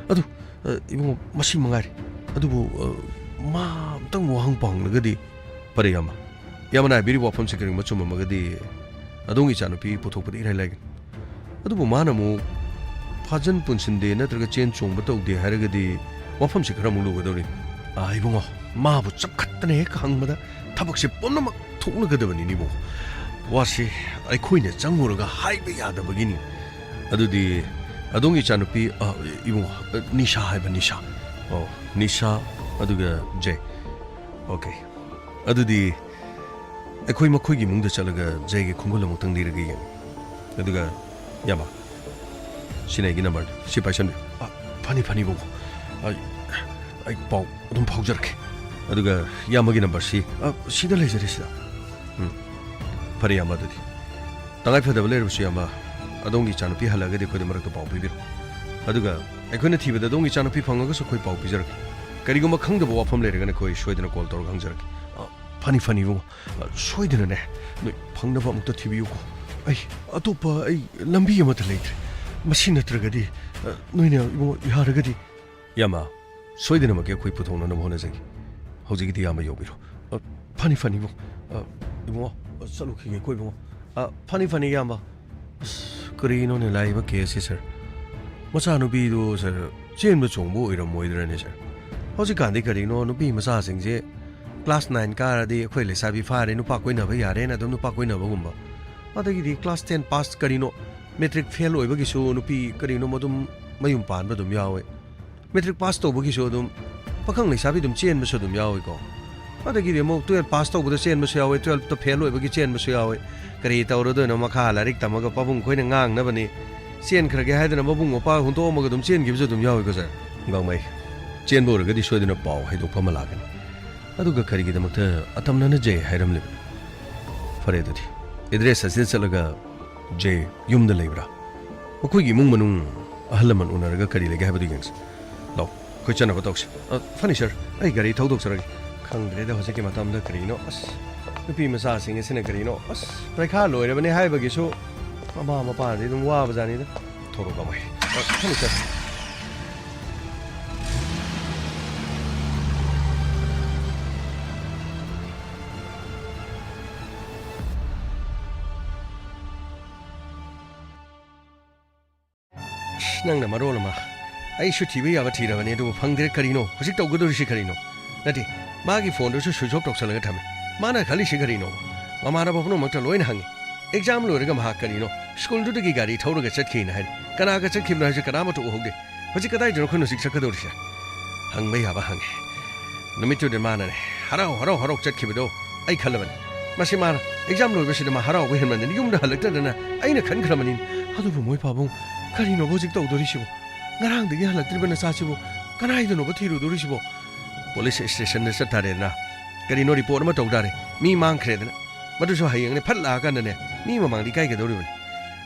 ꯑꯗꯨ, ꯑ, ꯏꯕꯨꯡꯉꯣ, ꯃꯁꯤ ꯃꯉꯥꯏꯔꯦ꯫ ꯑꯗꯨꯕꯨ, ꯑ, ꯃꯥ ꯑꯝꯇꯪ ꯋꯥꯍꯪ ꯄꯥꯎꯍꯪꯂꯒꯗꯤ ꯐꯔꯦ, ꯏꯌꯥꯝꯕ꯫ ꯏꯌꯥꯝꯕꯅ ꯍꯥꯏꯕꯤꯔꯤꯕ ꯋꯥꯐꯝꯁꯤ ꯀꯔꯤꯒꯨꯝꯕ ꯆꯨꯝꯃꯝꯃꯒꯗꯤ ꯑꯗꯣꯝꯒꯤ ꯏꯆꯥꯅꯨꯄꯤ ꯄꯨꯊꯣꯛꯄꯗꯤ ꯏꯔꯥꯏ ꯂꯥꯏꯒꯅꯤ꯫ ꯑꯗꯨꯕꯨ ꯃꯥꯅ ꯑꯃꯨꯛ ꯐꯥꯖꯟ ꯄꯨꯟꯁꯤꯟꯗꯦ ꯅꯠꯇ꯭ꯔꯒ ꯆꯦꯟ ꯆꯣꯡꯕ ꯇꯧꯗꯦ ꯍꯥꯏꯔꯒꯗꯤ ꯋꯥꯐꯝꯁꯤ ꯈꯔ ꯑꯃꯨꯛ ꯂꯨꯒꯗꯧꯔꯤ꯫ ꯑꯥ, ꯏꯕꯨꯡꯉꯣ, ꯃꯥꯕꯨ ꯆꯞꯈꯠꯇꯅ ꯍꯦꯛ ꯍꯪꯕꯗ ꯊꯕꯛꯁꯦ ꯄꯨꯝꯅꯃꯛ ꯊꯣꯛꯂꯒꯗꯕꯅꯤꯅꯦ, ꯏꯕꯨꯡꯉꯣ꯫ ꯋꯥꯁꯤ ꯑꯩꯈꯣꯏꯅ ꯆꯪꯉꯨꯔꯒ ꯍꯥꯏꯕ ꯌꯥꯗꯕꯒꯤꯅꯤ꯫ ꯑꯗꯨꯗꯤ ꯑꯗꯣꯝꯒꯤ ꯏꯆꯥꯅꯨꯄꯤ, ꯑ, ꯏꯕꯨꯡꯉꯣ, ꯑ, ꯅꯤꯁꯥ ꯍꯥꯏꯕ, ꯅꯤꯁꯥ꯫ ꯑꯣ, ꯅꯤꯁꯥ, ꯑꯗꯨꯒ ꯖꯦ꯫ ꯑꯣꯀꯦ꯫ ꯑꯗꯨꯗꯤ ꯑꯩꯈꯣꯏ ꯃꯈꯣꯏꯒꯤ ꯏꯃꯨꯡꯗ ꯆꯠꯂꯒ ꯖꯦꯒꯤ ꯈꯣꯡꯒꯨꯜ ꯑꯃꯨꯛꯇꯪ ꯂꯤꯔꯒ ꯌꯦꯡꯉꯨ꯫ ꯑꯗꯨꯒ, ꯏꯌꯥꯝꯕ, ꯁꯤꯅ ꯑꯩꯒꯤ ꯅꯝꯕꯔꯅꯤ꯫ ꯁꯤ ꯄꯥꯏꯁꯟꯕꯤꯌꯨ꯫ ꯑ, ꯐꯅꯤ, ꯐꯅꯤ, ꯏꯕꯨꯡꯉꯣ꯫ ꯑꯩ, ꯑꯩ ꯄꯥꯎ ꯑꯗꯨꯝ ꯐꯥꯎꯖꯔꯛꯀꯦ꯫ ꯑꯗꯨꯒ ꯏꯌꯥꯝꯕꯒꯤ ꯅꯝꯕꯔꯁꯤ, ꯑ, ꯁꯤꯗ ꯂꯩꯖꯔꯦ, ꯁꯤꯗ꯫ ꯎꯝ꯫ ꯐꯔꯦ, ꯏꯌꯥꯝꯕ, ꯑꯗꯨꯗꯤ꯫ ꯇꯉꯥꯏ ꯐꯗꯕ ꯂꯩꯔꯕꯁꯨ, ꯏꯌꯥꯝꯕ, ꯑꯗꯣꯝꯒꯤ ꯏꯆꯥꯅꯨꯄꯤ ꯍꯜꯂꯛꯑꯒꯗꯤ ꯑꯩꯈꯣꯏꯗ ꯃꯔꯛꯇ ꯄꯥꯎ ꯄꯤꯕꯤꯔꯛꯎ꯫ ꯑꯗꯨꯒ ꯑꯩꯈꯣꯏꯅ ꯊꯤꯕꯗ ꯑꯗꯣꯝꯒꯤ ꯏꯆꯥꯅꯨꯄꯤ ꯐꯪꯉꯒꯁꯨ ꯑꯩꯈꯣꯏ ꯄꯥꯎ ꯄꯤꯖꯔꯛꯀꯦ꯫ ꯀꯔꯤꯒꯨꯝꯕ ꯈꯪꯗꯕ ꯋꯥꯐꯝ ꯂꯩꯔꯒꯅ ꯑꯩꯈꯣꯏ ꯁꯣꯏꯗꯅ ꯀꯣꯜ ꯇꯧꯔꯒ ꯍꯪꯖꯔꯛꯀꯦ꯫ ꯑ, ꯐꯅꯤ, ꯐꯅꯤ, ꯏꯕꯨꯡꯉꯣ꯫ ꯑ, ꯁꯣꯏꯗꯅꯅꯦ, ꯅꯣꯏ ꯐꯪꯅꯕ ꯑꯃꯨꯛꯇ ꯊꯤꯕꯤꯌꯨꯀꯣ꯫ ꯑꯩ ꯑꯇꯣꯞꯄ ꯑꯩ ꯂꯝꯕꯤ ꯑꯃꯠꯇ ꯂꯩꯇ꯭ꯔꯦ꯫ ꯃꯁꯤ ꯅꯠꯇ꯭ꯔꯒꯗꯤ, ꯑ, ꯅꯣꯏꯅ, ꯏꯕꯨꯡꯉꯣ, ꯌꯥꯔꯒꯗꯤ꯫ ꯏꯌꯥꯝꯕ, ꯁꯣꯏꯗꯅꯃꯛꯀꯤ ꯑꯩꯈꯣꯏ ꯄꯨꯊꯣꯛꯅꯅꯕ ꯍꯣꯠꯅꯖꯒꯦ꯫ ꯍꯧꯖꯤꯛꯀꯤꯗꯤ ꯏꯌꯥꯝꯕ ꯌꯧꯕꯤꯔꯣ꯫ ꯑ, ꯐꯅꯤ, ꯐꯅꯤ, ꯏꯕꯨꯡ꯫ ꯑ, ꯏꯕꯨꯡꯉꯣ, ꯑ, ꯆꯠꯂꯨꯈꯤꯒꯦꯀꯣ, ꯏꯕꯨꯡꯉꯣ꯫ ꯑ, ꯐꯅꯤ, ꯐꯅꯤ, ꯏꯌꯥꯝꯕ꯫ ꯑꯁ, ꯀꯔꯤꯅꯣꯅꯦ ꯂꯥꯛꯏꯕ ꯀꯦꯁꯁꯦ, ꯁꯥꯔ? ꯃꯆꯥꯅꯨꯄꯤꯗꯨ, ꯁꯥꯔ, ꯆꯦꯟꯕ ꯆꯣꯡꯕ ꯑꯣꯏꯔꯝꯃꯣꯏꯗ꯭ꯔꯅꯦ, ꯁꯥꯔ? ꯍꯧꯖꯤꯛꯀꯥꯟꯗꯤ ꯀꯔꯤꯅꯣ, ꯅꯨꯄꯤ ꯃꯆꯥꯁꯤꯡꯁꯦ ꯀ꯭ꯂꯥꯁ ꯅꯥꯏꯟ ꯀꯥꯔꯗꯤ ꯑꯩꯈꯣꯏ ꯂꯩꯁꯥꯕꯤ ꯐꯥꯔꯦ, ꯅꯨꯄꯥ ꯀꯣꯏꯅꯕ ꯌꯥꯔꯦꯅ ꯑꯗꯨꯝ ꯅꯨꯄꯥ ꯀꯣꯏꯅꯕꯒꯨꯝꯕ꯫ ꯑꯗꯒꯤꯗꯤ ꯀ꯭ꯂꯥꯁ ꯇꯦꯟ ꯄꯥꯁ, ꯀꯔꯤꯅꯣ, ꯃꯦꯇ꯭ꯔꯤꯛ ꯐꯦꯜ ꯑꯣꯏꯕꯒꯤꯁꯨ ꯅꯨꯄꯤ ꯀꯔꯤꯅꯣ ꯑꯗꯨꯝ ꯃꯌꯨꯝ ꯄꯥꯟꯕ ꯑꯗꯨꯝ ꯌꯥꯎꯋꯦ꯫ ꯃꯦꯇ꯭ꯔꯤꯛ ꯄꯥꯁ ꯇꯧꯕꯒꯤꯁꯨ ꯑꯗꯨꯝ ꯄꯥꯈꯪ ꯂꯩꯁꯥꯕꯤ ꯑꯗꯨꯝ ꯆꯦꯟꯕꯁꯨ ꯑꯗꯨꯝ ꯌꯥꯎꯏꯀꯣ꯫ ꯑꯗꯒꯤꯗꯤ ꯑꯃꯨꯛ ꯇꯨꯌꯦꯜꯞ ꯄꯥꯁ ꯇꯧꯕꯗ ꯆꯦꯟꯕꯁꯨ ꯌꯥꯎꯋꯦ, ꯇꯨꯌꯦꯜꯞꯇ ꯐꯦꯜ ꯑꯣꯏꯕꯒꯤ ꯆꯦꯟꯕꯁꯨ ꯌꯥꯎꯋꯦ꯫ ꯀꯔꯤ ꯇꯧꯔꯗꯣꯏꯅꯣ, ꯃꯈꯥ ꯂꯥꯏꯔꯤꯛ ꯇꯝꯃꯒ ꯄꯥꯕꯨꯡ ꯈꯣꯏꯅ ꯉꯥꯡꯅꯕꯅꯤ, ꯆꯦꯟꯈ꯭ꯔꯒꯦ ꯍꯥꯏꯗꯅ ꯃꯕꯨꯡ ꯃꯧꯄ꯭ꯋꯥ ꯍꯨꯟꯗꯣꯛꯑꯝꯃꯒ ꯑꯗꯨꯝ ꯆꯦꯟꯈꯤꯕꯁꯨ ꯑꯗꯨꯝ ꯌꯥꯎꯏꯀꯣ, ꯁꯥꯔ꯫ ꯒꯥꯡꯃꯩ, ꯆꯦꯟꯕ ꯑꯣꯏꯔꯒꯗꯤ ꯁꯣꯏꯗꯅ ꯄꯥꯎ ꯍꯥꯏꯗꯣꯛꯄ ꯑꯃ ꯂꯥꯛꯀꯅꯤ꯫ ꯑꯗꯨꯒ ꯀꯔꯤꯒꯤꯗꯃꯛꯇ ꯑꯇꯝꯅꯅ ꯖꯦ ꯍꯥꯏꯔꯝꯂꯤꯕꯅꯣ? ꯐꯔꯦ ꯑꯗꯨꯗꯤ, ꯑꯦꯗ꯭ꯔꯦꯁ ꯑꯁꯤꯗ ꯆꯠꯂꯒ ꯖꯦ ꯌꯨꯝꯗ ꯂꯩꯕ꯭ꯔꯥ? ꯃꯈꯣꯏꯒꯤ ꯏꯃꯨꯡ ꯃꯅꯨꯡ ꯑꯍꯜ ꯂꯃꯟ ꯎꯅꯔꯒ ꯀꯔꯤ ꯂꯩꯒꯦ ꯍꯥꯏꯕꯗꯨ ꯌꯦꯡꯁꯤ꯫ ꯂꯥꯛꯑꯣ, ꯑꯩꯈꯣꯏ ꯆꯠꯅꯕ ꯇꯧꯁꯤ꯫ ꯑ, ꯐꯅꯤ ꯁꯥꯔ, ꯑꯩ ꯒꯥꯔꯤ ꯊꯧꯗꯣꯛꯆꯔꯒꯦ꯫ ꯈꯪꯗ꯭ꯔꯦꯗ ꯍꯧꯖꯤꯛꯀꯤ ꯃꯇꯝꯗ ꯀꯔꯤꯅꯣ꯫ ꯑꯁ, ꯅꯨꯄꯤ ꯃꯆꯥꯁꯤꯡ ꯑꯁꯤꯅ ꯀꯔꯤꯅꯣ꯫ ꯑꯁ, ꯄꯔꯤꯈꯥ ꯂꯣꯏꯔꯕꯅꯤ ꯍꯥꯏꯕꯒꯤꯁꯨ ꯃꯃꯥ ꯃꯄꯥꯗꯤ ꯑꯗꯨꯝ ꯋꯥꯕꯖꯥꯠꯅꯤꯗ꯫ ꯊꯣꯔꯛꯑꯣ ꯀꯃꯥꯏ꯫ ꯑ, ꯐꯅꯤ ꯁꯥꯔ꯫ ꯑꯁ, ꯅꯪꯅ ꯃꯔꯣꯜ ꯑꯃ꯫ ꯑꯩꯁꯨ ꯊꯤꯕ ꯌꯥꯕ ꯊꯤꯔꯕꯅꯤ, ꯑꯗꯨꯕꯨ ꯐꯪꯗ꯭ꯔꯦ꯫ ꯀꯔꯤꯅꯣ? ꯍꯧꯖꯤꯛ ꯇꯧꯒꯗꯧꯔꯤꯁꯤ ꯀꯔꯤꯅꯣ? ꯅꯠꯇꯦ, ꯃꯥꯒꯤ ꯐꯣꯟꯗꯨꯁꯨ ꯁ꯭ꯋꯤꯆ ꯑꯣꯐ ꯇꯧꯁꯜꯂꯒ ꯊꯝꯃꯤ꯫ ꯃꯥꯅ ꯈꯜꯂꯤꯁꯤ ꯀꯔꯤꯅꯣ? ꯃꯃꯥꯟꯅꯕ ꯄꯨꯝꯅꯃꯛꯇ ꯂꯣꯏꯅ ꯍꯪꯉꯤ꯫ ꯑꯦꯛꯖꯥꯝ ꯂꯣꯏꯔꯒ ꯃꯍꯥꯛ ꯀꯔꯤꯅꯣ ꯁ꯭ꯀꯨꯜꯗꯨꯗꯒꯤ ꯒꯥꯔꯤ ꯊꯧꯔꯒ ꯆꯠꯈꯤꯅ ꯍꯥꯏꯔꯤ꯫ ꯀꯅꯥꯒ ꯆꯠꯈꯤꯕꯅꯣ ꯍꯥꯏꯁꯦ ꯀꯅꯥꯃꯠꯇ ꯎꯍꯧꯗꯦ꯫ ꯍꯧꯖꯤꯛ ꯀꯗꯥꯏꯗꯅꯣ ꯑꯩꯈꯣꯏꯅ ꯍꯧꯖꯤꯛ ꯆꯠꯀꯗꯧꯔꯤꯁꯦ? ꯍꯪꯕ ꯌꯥꯕ ꯍꯪꯉꯦ꯫ ꯅꯨꯃꯤꯠꯇꯨꯗ ꯃꯥꯅꯅꯦ ꯍꯔꯥꯎ ꯍꯔꯥꯎ ꯍꯔꯥꯎ ꯆꯠꯈꯤꯕꯗꯣ ꯑꯩ ꯈꯜꯂꯕꯅꯤ꯫ ꯃꯁꯤ ꯃꯥꯅ ꯑꯦꯛꯖꯥꯝ ꯂꯣꯏꯕꯁꯤꯗ ꯃꯥ ꯍꯔꯥꯎꯕ ꯍꯦꯟꯃꯟꯗꯅ ꯌꯨꯝꯗ ꯍꯜꯂꯛꯇꯗꯅ ꯑꯩꯅ ꯈꯟꯈ꯭ꯔꯕꯅꯤ꯫ ꯑꯗꯨꯕꯨ ꯃꯣꯏ ꯄꯥꯕꯨꯡ, ꯀꯔꯤꯅꯣꯕ ꯍꯧꯖꯤꯛ ꯇꯧꯗꯣꯔꯤꯁꯤꯕꯣ? ꯉꯔꯥꯡꯗꯒꯤ ꯍꯜꯂꯛꯇ꯭ꯔꯤꯕ ꯅꯆꯥꯁꯤꯕꯨ ꯀꯅꯥꯏꯗꯅꯣꯕ ꯊꯤꯔꯨꯗꯣꯔꯤꯁꯤꯕꯣ? ꯄꯨꯂꯤꯁ ꯁ꯭ꯇꯦꯁꯟꯗ ꯆꯠꯇꯥꯔꯦꯗꯅ, ꯀꯔꯤꯅꯣ ꯔꯤꯄꯣꯔꯠ ꯑꯃ ꯇꯧ ꯇꯥꯔꯦ꯫ ꯃꯤ ꯃꯥꯡꯈ꯭ꯔꯦꯗꯅ꯫ ꯃꯗꯨꯁꯨ ꯍꯌꯦꯡꯅꯦ ꯐꯠ ꯂꯥꯛꯑꯀꯥꯟꯗꯅꯦ ꯃꯤ ꯃꯃꯥꯡꯗ ꯏꯀꯥꯏꯒꯗꯧꯔꯤꯕꯅꯤ꯫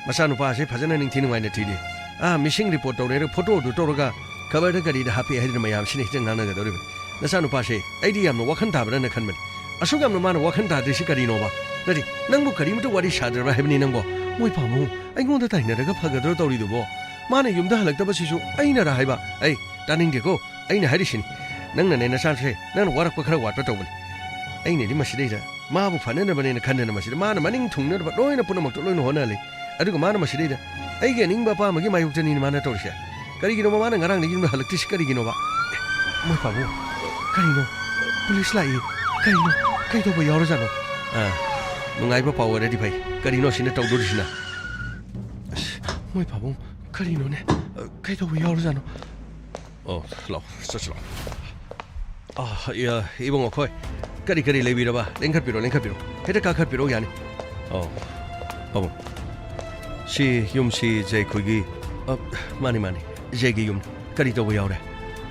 ꯃꯆꯥꯅꯨꯄꯥꯁꯦ ꯐꯖꯅ ꯅꯤꯡꯊꯤ ꯅꯨꯡꯉꯥꯏꯅ ꯊꯤꯗꯦ꯫ ꯑꯥ, ꯃꯤꯁꯤꯡ ꯔꯤꯄꯣꯔꯠ ꯇꯧꯔꯦ, ꯐꯣꯇꯣꯗꯨ ꯇꯧꯔꯒ ꯈꯕꯔꯗ ꯀꯔꯤꯗ ꯍꯥꯞꯄꯦ ꯍꯥꯏꯗꯅ ꯃꯌꯥꯝꯁꯤꯅ ꯍꯦꯛꯇ ꯉꯥꯡꯅꯒꯗꯧꯔꯤꯕꯅꯤ꯫ ꯅꯆꯥꯅꯨꯄꯥꯁꯦ ꯑꯩꯗꯤ ꯌꯥꯝꯅ ꯋꯥꯈꯜ ꯇꯥꯕ꯭ꯔꯅ ꯈꯟꯕꯅꯤ꯫ ꯑꯁꯨꯛ ꯌꯥꯝꯅ ꯃꯥꯅ ꯋꯥꯈꯜ ꯇꯥꯗ꯭ꯔꯤꯁꯤ ꯀꯔꯤꯅꯣꯕ? ꯅꯠꯇꯦ, ꯅꯪꯕꯨ ꯀꯔꯤꯃꯇ ꯋꯥꯔꯤ ꯁꯥꯗ꯭ꯔꯕ ꯍꯥꯏꯕꯅꯤ ꯅꯪꯕꯣ? ꯃꯣꯏ ꯄꯥꯝꯃꯨ, ꯑꯩꯉꯣꯟꯗ ꯇꯥꯏꯅꯔꯒ ꯐꯒꯗ꯭ꯔꯣ ꯇꯧꯔꯤꯗꯨꯕꯣ? ꯃꯥꯅ ꯌꯨꯝꯗ ꯍꯜꯂꯛꯇꯕꯁꯤꯁꯨ ꯑꯩꯅꯔ ꯍꯥꯏꯕ? ꯑꯩ ꯇꯥꯅꯤꯡꯗꯦꯀꯣ꯫ ꯑꯩꯅ ꯍꯥꯏꯔꯤꯁꯤꯅꯤ, ꯅꯪꯅꯅꯦ ꯅꯆꯥꯁꯦ ꯅꯪꯅ ꯋꯥꯔꯛꯄ ꯈꯔ ꯋꯥꯠꯄ ꯇꯧꯕꯅꯤ꯫ ꯑꯩꯅꯗꯤ ꯃꯁꯤꯗꯩꯗ ꯃꯥꯕꯨ ꯐꯅꯅꯕꯅꯦꯅ ꯈꯟꯗꯅ ꯃꯁꯤꯗ ꯃꯥꯅ ꯃꯅꯤꯡ ꯊꯨꯡꯅꯅꯕ ꯂꯣꯏꯅ ꯄꯨꯝꯅꯃꯛꯇ ꯂꯣꯏꯅ ꯍꯣꯠꯅꯍꯜꯂꯤ꯫ ꯑꯗꯨꯒ ꯃꯥꯅ ꯃꯁꯤꯗꯩꯗ ꯑꯩꯒꯤ ꯑꯅꯤꯡꯕ ꯑꯄꯥꯝꯕꯒꯤ ꯃꯥꯌꯣꯛꯇꯅꯤꯅꯦ ꯃꯥꯅ ꯇꯧꯔꯤꯁꯦ꯫ ꯀꯔꯤꯒꯤꯅꯣꯕ ꯃꯥꯅ ꯉꯔꯥꯡꯗꯒꯤ ꯌꯨꯝꯗ ꯍꯜꯂꯛꯇ꯭ꯔꯤꯁꯤ ꯀꯔꯤꯒꯤꯅꯣꯕ? ꯑꯦ, ꯃꯣꯏ ꯄꯥꯕꯨꯡ, ꯀꯔꯤꯅꯣ? ꯄꯨꯂꯤꯁ ꯂꯥꯛꯏ꯫ ꯀꯔꯤꯅꯣ? ꯀꯩꯗꯧꯕ ꯌꯥꯎꯔꯖꯥꯠꯅꯣ? ꯑꯥ, ꯅꯨꯡꯉꯥꯏꯕ ꯄꯥꯎ ꯑꯣꯏꯔꯗꯤ ꯐꯩ꯫ ꯀꯔꯤꯅꯣ ꯁꯤꯅ ꯇꯧꯗꯣꯔꯤꯁꯤꯅ? ꯑꯁ, ꯃꯣꯏ ꯄꯥꯕꯨꯡ, ꯀꯔꯤꯅꯣꯅꯦ? ꯀꯩꯗꯧꯕ ꯌꯥꯎꯔꯖꯥꯠꯅꯣ? ꯑꯣ, ꯂꯥꯛꯑꯣ, ꯆꯠꯁꯤ ꯂꯥꯛꯑꯣ꯫ ꯑꯥ, ꯏ-, ꯏꯕꯨꯡꯉꯣ ꯈꯣꯏ, ꯀꯔꯤ ꯀꯔꯤ ꯂꯩꯕꯤꯔꯕ? ꯂꯦꯡꯈꯠꯄꯤꯔꯣ, ꯂꯦꯡꯈꯠꯄꯤꯔꯣ꯫ ꯍꯦꯛꯇ ꯀꯥꯈꯠꯄꯤꯔꯣ, ꯌꯥꯅꯤ꯫ ꯑꯣ, ꯄꯥꯕꯨꯡ, ꯁꯤ ꯌꯨꯝꯁꯤ ꯖꯦ ꯈꯣꯏꯒꯤ? ꯑ, ꯃꯥꯅꯤ, ꯃꯥꯅꯤ, ꯖꯦꯒꯤ ꯌꯨꯝ꯫ ꯀꯔꯤ ꯇꯧꯕ ꯌꯥꯎꯔꯦ?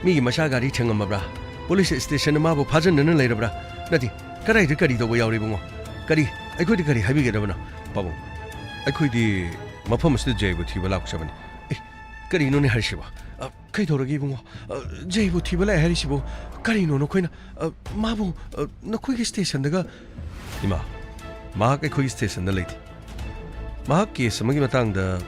ꯃꯤꯒꯤ ꯃꯆꯥ ꯒꯥꯔꯤ ꯊꯦꯡꯉꯝꯃꯕ꯭ꯔꯥ? ꯄꯨꯂꯤꯁ ꯁ꯭ꯇꯦꯁꯟꯗ ꯃꯥꯕꯨ ꯐꯥꯖꯤꯟꯗꯨꯅ ꯂꯩꯔꯕ꯭ꯔꯥ? ꯅꯠꯇꯦ, ꯀꯗꯥꯏꯗ ꯀꯔꯤ ꯇꯧꯕ ꯌꯥꯎꯔꯦ ꯏꯕꯨꯡꯉꯣ? ꯀꯔꯤ? ꯑꯩꯈꯣꯏꯗ ꯀꯔꯤ ꯍꯥꯏꯕꯤꯒꯗꯕꯅꯣ? ꯄꯥꯕꯨꯡ, ꯑꯩꯈꯣꯏꯗꯤ ꯃꯐꯝ ꯑꯁꯤꯗ ꯖꯦꯕꯨ ꯊꯤꯕ ꯂꯥꯛꯆꯕꯅꯤ꯫ ꯑꯦ, ꯀꯔꯤꯅꯣꯅꯦ ꯍꯥꯏꯔꯤꯁꯤꯕꯣ? ꯑ, ꯀꯩꯗꯧꯔꯒꯦ ꯏꯕꯨꯡꯉꯣ? ꯑ, ꯖꯦꯕꯨ ꯊꯤꯕ ꯂꯥꯛꯑꯦ ꯍꯥꯏꯔꯤꯁꯤꯕꯨ ꯀꯔꯤꯅꯣ? ꯅꯈꯣꯏꯅ, ꯑ, ꯃꯥꯕꯨ, ꯑ, ꯅꯈꯣꯏꯒꯤ ꯁ꯭ꯇꯦꯁꯟꯗꯒ? ꯏꯃꯥ, ꯃꯍꯥꯛ ꯑꯩꯈꯣꯏꯒꯤ ꯁ꯭ꯇꯦꯁꯟꯗ ꯂꯩꯇꯦ꯫ ꯃꯍꯥꯛ ꯀꯦꯁ ꯑꯃꯒꯤ ꯃꯇꯥꯡꯗ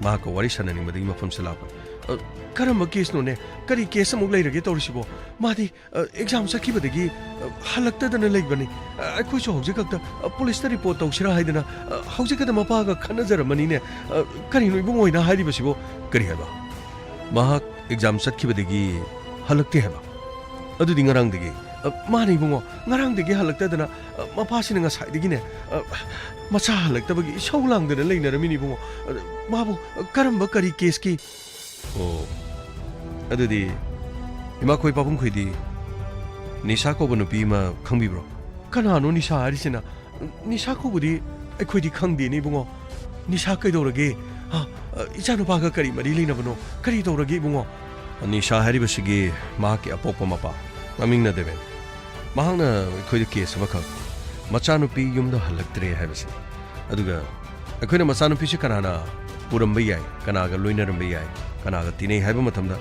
ꯃꯍꯥꯛꯀ ꯋꯥꯔꯤ ꯁꯥꯟꯅꯅꯤꯡꯕꯗꯒꯤ ꯃꯐꯝꯁꯤꯗ ꯂꯥꯛꯄꯅꯤ꯫ ꯑ, ꯀꯔꯝꯕ ꯀꯦꯁꯅꯣꯅꯦ? ꯀꯔꯤ ꯀꯦꯁ ꯑꯃꯨꯛ ꯂꯩꯔꯒꯦ ꯇꯧꯔꯤꯁꯤꯕꯣ? ꯃꯥꯗꯤ, ꯑ, ꯑꯦꯛꯖꯥꯝ ꯆꯠꯈꯤꯕꯗꯒꯤ, ꯑ, ꯍꯜꯂꯛꯇꯗꯅ ꯂꯩꯕꯅꯤ꯫ ꯑ, ꯑꯩꯈꯣꯏꯁꯨ ꯍꯧꯖꯤꯛ ꯈꯛꯇ, ꯑ, ꯄꯨꯂꯤꯁꯇ ꯔꯤꯄꯣꯔꯠ ꯇꯧꯁꯤꯔꯥ ꯍꯥꯏꯗꯅ, ꯑ, ꯍꯧꯖꯤꯛ ꯈꯛꯇ ꯃꯄꯥꯒ ꯈꯟꯅꯖꯔꯝꯕꯅꯤꯅꯦ꯫ ꯑ, ꯀꯔꯤꯅꯣ ꯏꯕꯨꯡꯉꯣ ꯍꯣꯏꯅ ꯍꯥꯏꯔꯤꯕꯁꯤꯕꯣ? ꯀꯔꯤ ꯍꯥꯏꯕ? ꯃꯍꯥꯛ ꯑꯦꯛꯖꯥꯝ ꯆꯠꯈꯤꯕꯗꯒꯤ ꯍꯜꯂꯛꯇꯦ ꯍꯥꯏꯕ? ꯑꯗꯨꯗꯤ ꯉꯔꯥꯡꯗꯒꯤ? ꯑ, ꯃꯥꯅꯦ ꯏꯕꯨꯡꯉꯣ, ꯉꯔꯥꯡꯗꯒꯤ ꯍꯜꯂꯛꯇꯗꯅ, ꯑ, ꯃꯄꯥꯁꯤꯅ ꯉꯁꯥꯏꯗꯒꯤꯅꯦ, ꯑ, ꯃꯆꯥ ꯍꯜꯂꯛꯇꯕꯒꯤ ꯏꯁꯧ ꯂꯥꯡꯗꯅ ꯂꯩꯅꯔꯝꯃꯤꯅꯤ ꯏꯕꯨꯡꯉꯣ꯫ ꯑ, ꯃꯥꯕꯨ, ꯑ, ꯀꯔꯝꯕ ꯀꯔꯤ ꯀꯦꯁꯀꯤ? ꯑꯣ, ꯑꯗꯨꯗꯤ ꯏꯃꯥꯈꯣꯏ ꯄꯥꯕꯨꯡꯈꯣꯏꯗꯤ ꯅꯤꯁꯥ ꯀꯧꯕ ꯅꯨꯄꯤ ꯑꯃ ꯈꯪꯕꯤꯕ꯭ꯔꯣ? ꯀꯅꯥꯅꯣ ꯅꯤꯁꯥ ꯍꯥꯏꯔꯤꯁꯤꯅ? ꯅꯤꯁꯥ ꯀꯧꯕꯗꯤ ꯑꯩꯈꯣꯏꯗꯤ ꯈꯪꯗꯦꯅꯦ ꯏꯕꯨꯡꯉꯣ꯫ ꯅꯤꯁꯥ ꯀꯩꯗꯧꯔꯒꯦ? ꯍꯥ? ꯑ, ꯏꯆꯥꯅꯨꯄꯥꯒ ꯀꯔꯤ ꯃꯔꯤ ꯂꯩꯅꯕꯅꯣ? ꯀꯔꯤ ꯇꯧꯔꯒꯦ ꯏꯕꯨꯡꯉꯣ? ꯅꯤꯁꯥ ꯍꯥꯏꯔꯤꯕꯁꯤꯒꯤ ꯃꯍꯥꯛꯀꯤ ꯑꯄꯣꯛꯄ ꯃꯄꯥ, ꯃꯃꯤꯡꯅ ꯗꯦꯕꯦꯟ꯫ ꯃꯍꯥꯛꯅ ꯑꯩꯈꯣꯏꯗ ꯀꯦꯁ ꯑꯃꯈꯛ, ꯃꯆꯥꯅꯨꯄꯤ ꯌꯨꯝꯗ ꯍꯜꯂꯛꯇ꯭ꯔꯦ ꯍꯥꯏꯕꯁꯤꯅꯤ꯫ ꯑꯗꯨꯒ ꯑꯩꯈꯣꯏꯅ ꯃꯆꯥꯅꯨꯄꯤꯁꯤ ꯀꯅꯥꯅ ꯄꯨꯔꯝꯕ ꯌꯥꯏ, ꯀꯅꯥꯒ ꯂꯣꯏꯅꯔꯝꯕ ꯌꯥꯏ, ꯀꯅꯥꯒ ꯇꯤꯟꯅꯩ ꯍꯥꯏꯕ ꯃꯇꯝꯗ,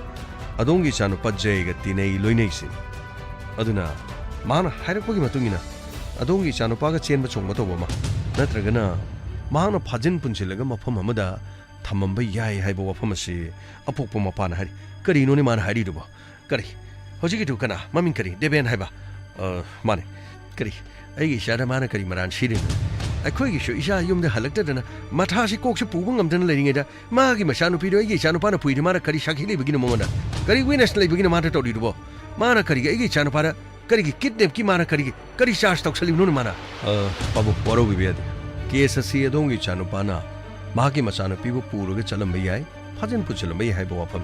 ꯑꯗꯣꯝꯒꯤ ꯏꯆꯥꯅꯨꯄꯥ ꯖꯦꯒ ꯇꯤꯟꯅꯩ, ꯂꯣꯏꯅꯩ ꯁꯤꯅꯤ꯫ ꯑꯗꯨꯅ ꯃꯍꯥꯛꯅ ꯍꯥꯏꯔꯛꯄꯒꯤ ꯃꯇꯨꯡ ꯏꯟꯅ, ꯑꯗꯣꯝꯒꯤ ꯏꯆꯥꯅꯨꯄꯥꯒ ꯆꯦꯟꯕ ꯆꯣꯡꯕ ꯇꯧꯕ ꯑꯃ, ꯅꯠꯇ꯭ꯔꯒꯅ ꯃꯍꯥꯛꯅ ꯐꯥꯖꯤꯟ ꯄꯨꯟꯁꯤꯜꯂꯒ ꯃꯐꯝ ꯑꯃꯗ ꯊꯝꯃꯝꯕ ꯌꯥꯏ ꯍꯥꯏꯕ ꯋꯥꯐꯝ ꯑꯁꯤ ꯑꯄꯣꯛꯄ ꯃꯄꯥꯅ ꯍꯥꯏꯔꯤ꯫ ꯀꯔꯤꯅꯣꯅꯦ ꯃꯥꯅ ꯍꯥꯏꯔꯤꯗꯨꯕꯣ? ꯀꯔꯤ? ꯍꯧꯖꯤꯛꯀꯤꯗꯨ ꯀꯅꯥ? ꯃꯃꯤꯡ ꯀꯔꯤ? ꯗꯦꯕꯦꯟ ꯍꯥꯏꯕ? ꯑ, ꯃꯥꯅꯦ꯫ ꯀꯔꯤ? ꯑꯩꯒꯤ ꯏꯆꯥꯗ ꯃꯥꯅ ꯀꯔꯤ ꯃꯔꯥꯟ ꯁꯤꯔꯤꯅꯣ? ꯑꯩꯈꯣꯏꯒꯤꯁꯨ ꯏꯆꯥ ꯌꯨꯝꯗ ꯍꯜꯂꯛꯇꯗꯅ ꯃꯊꯥꯁꯤ ꯀꯣꯛꯁꯤ ꯄꯨꯕ ꯉꯝꯗꯅ ꯂꯩꯔꯤꯉꯩꯗ, ꯃꯥꯒꯤ ꯃꯆꯥꯅꯨꯄꯤꯗꯣ ꯑꯩꯒꯤ ꯏꯆꯥꯅꯨꯄꯥꯅ ꯄꯨꯏꯗꯤ ꯃꯥꯅ ꯀꯔꯤ ꯁꯥꯈꯤ ꯂꯩꯕꯒꯤꯅꯣ ꯃꯉꯣꯟꯗ? ꯀꯔꯤ ꯋꯤꯠꯅꯦꯁ ꯂꯩꯕꯒꯤꯅꯣ ꯃꯥꯅ ꯇꯧꯔꯤꯗꯨꯕꯣ? ꯃꯥꯅ ꯀꯔꯤꯒꯤ ꯑꯩꯒꯤ ꯏꯆꯥꯅꯨꯄꯥꯗ, ꯀꯔꯤꯒꯤ ꯀꯤꯗꯅꯦꯞꯀꯤ ꯃꯥꯅ ꯀꯔꯤꯒꯤ, ꯀꯔꯤ ꯆꯥꯔꯖ ꯇꯧꯁꯜꯂꯤꯕꯅꯣꯅꯦ ꯃꯥꯅ? ꯑ, ꯄꯥꯕꯨꯡ, ꯋꯥꯔꯧꯕꯤꯕ ꯌꯥꯗꯦ꯫ ꯀꯦꯁ ꯑꯁꯤ ꯑꯗꯣꯝꯒꯤ ꯏꯆꯥꯅꯨꯄꯥꯅ ꯃꯍꯥꯛꯀꯤ ꯃꯆꯥꯅꯨꯄꯤꯕꯨ ꯄꯨꯔꯒ ꯆꯠꯂꯝꯕ ꯌꯥꯏ, ꯐꯥꯖꯤꯟ ꯄꯨꯁꯤꯜꯂꯝꯕ ꯌꯥꯏ ꯍꯥꯏꯕ ꯋꯥꯐꯝ꯫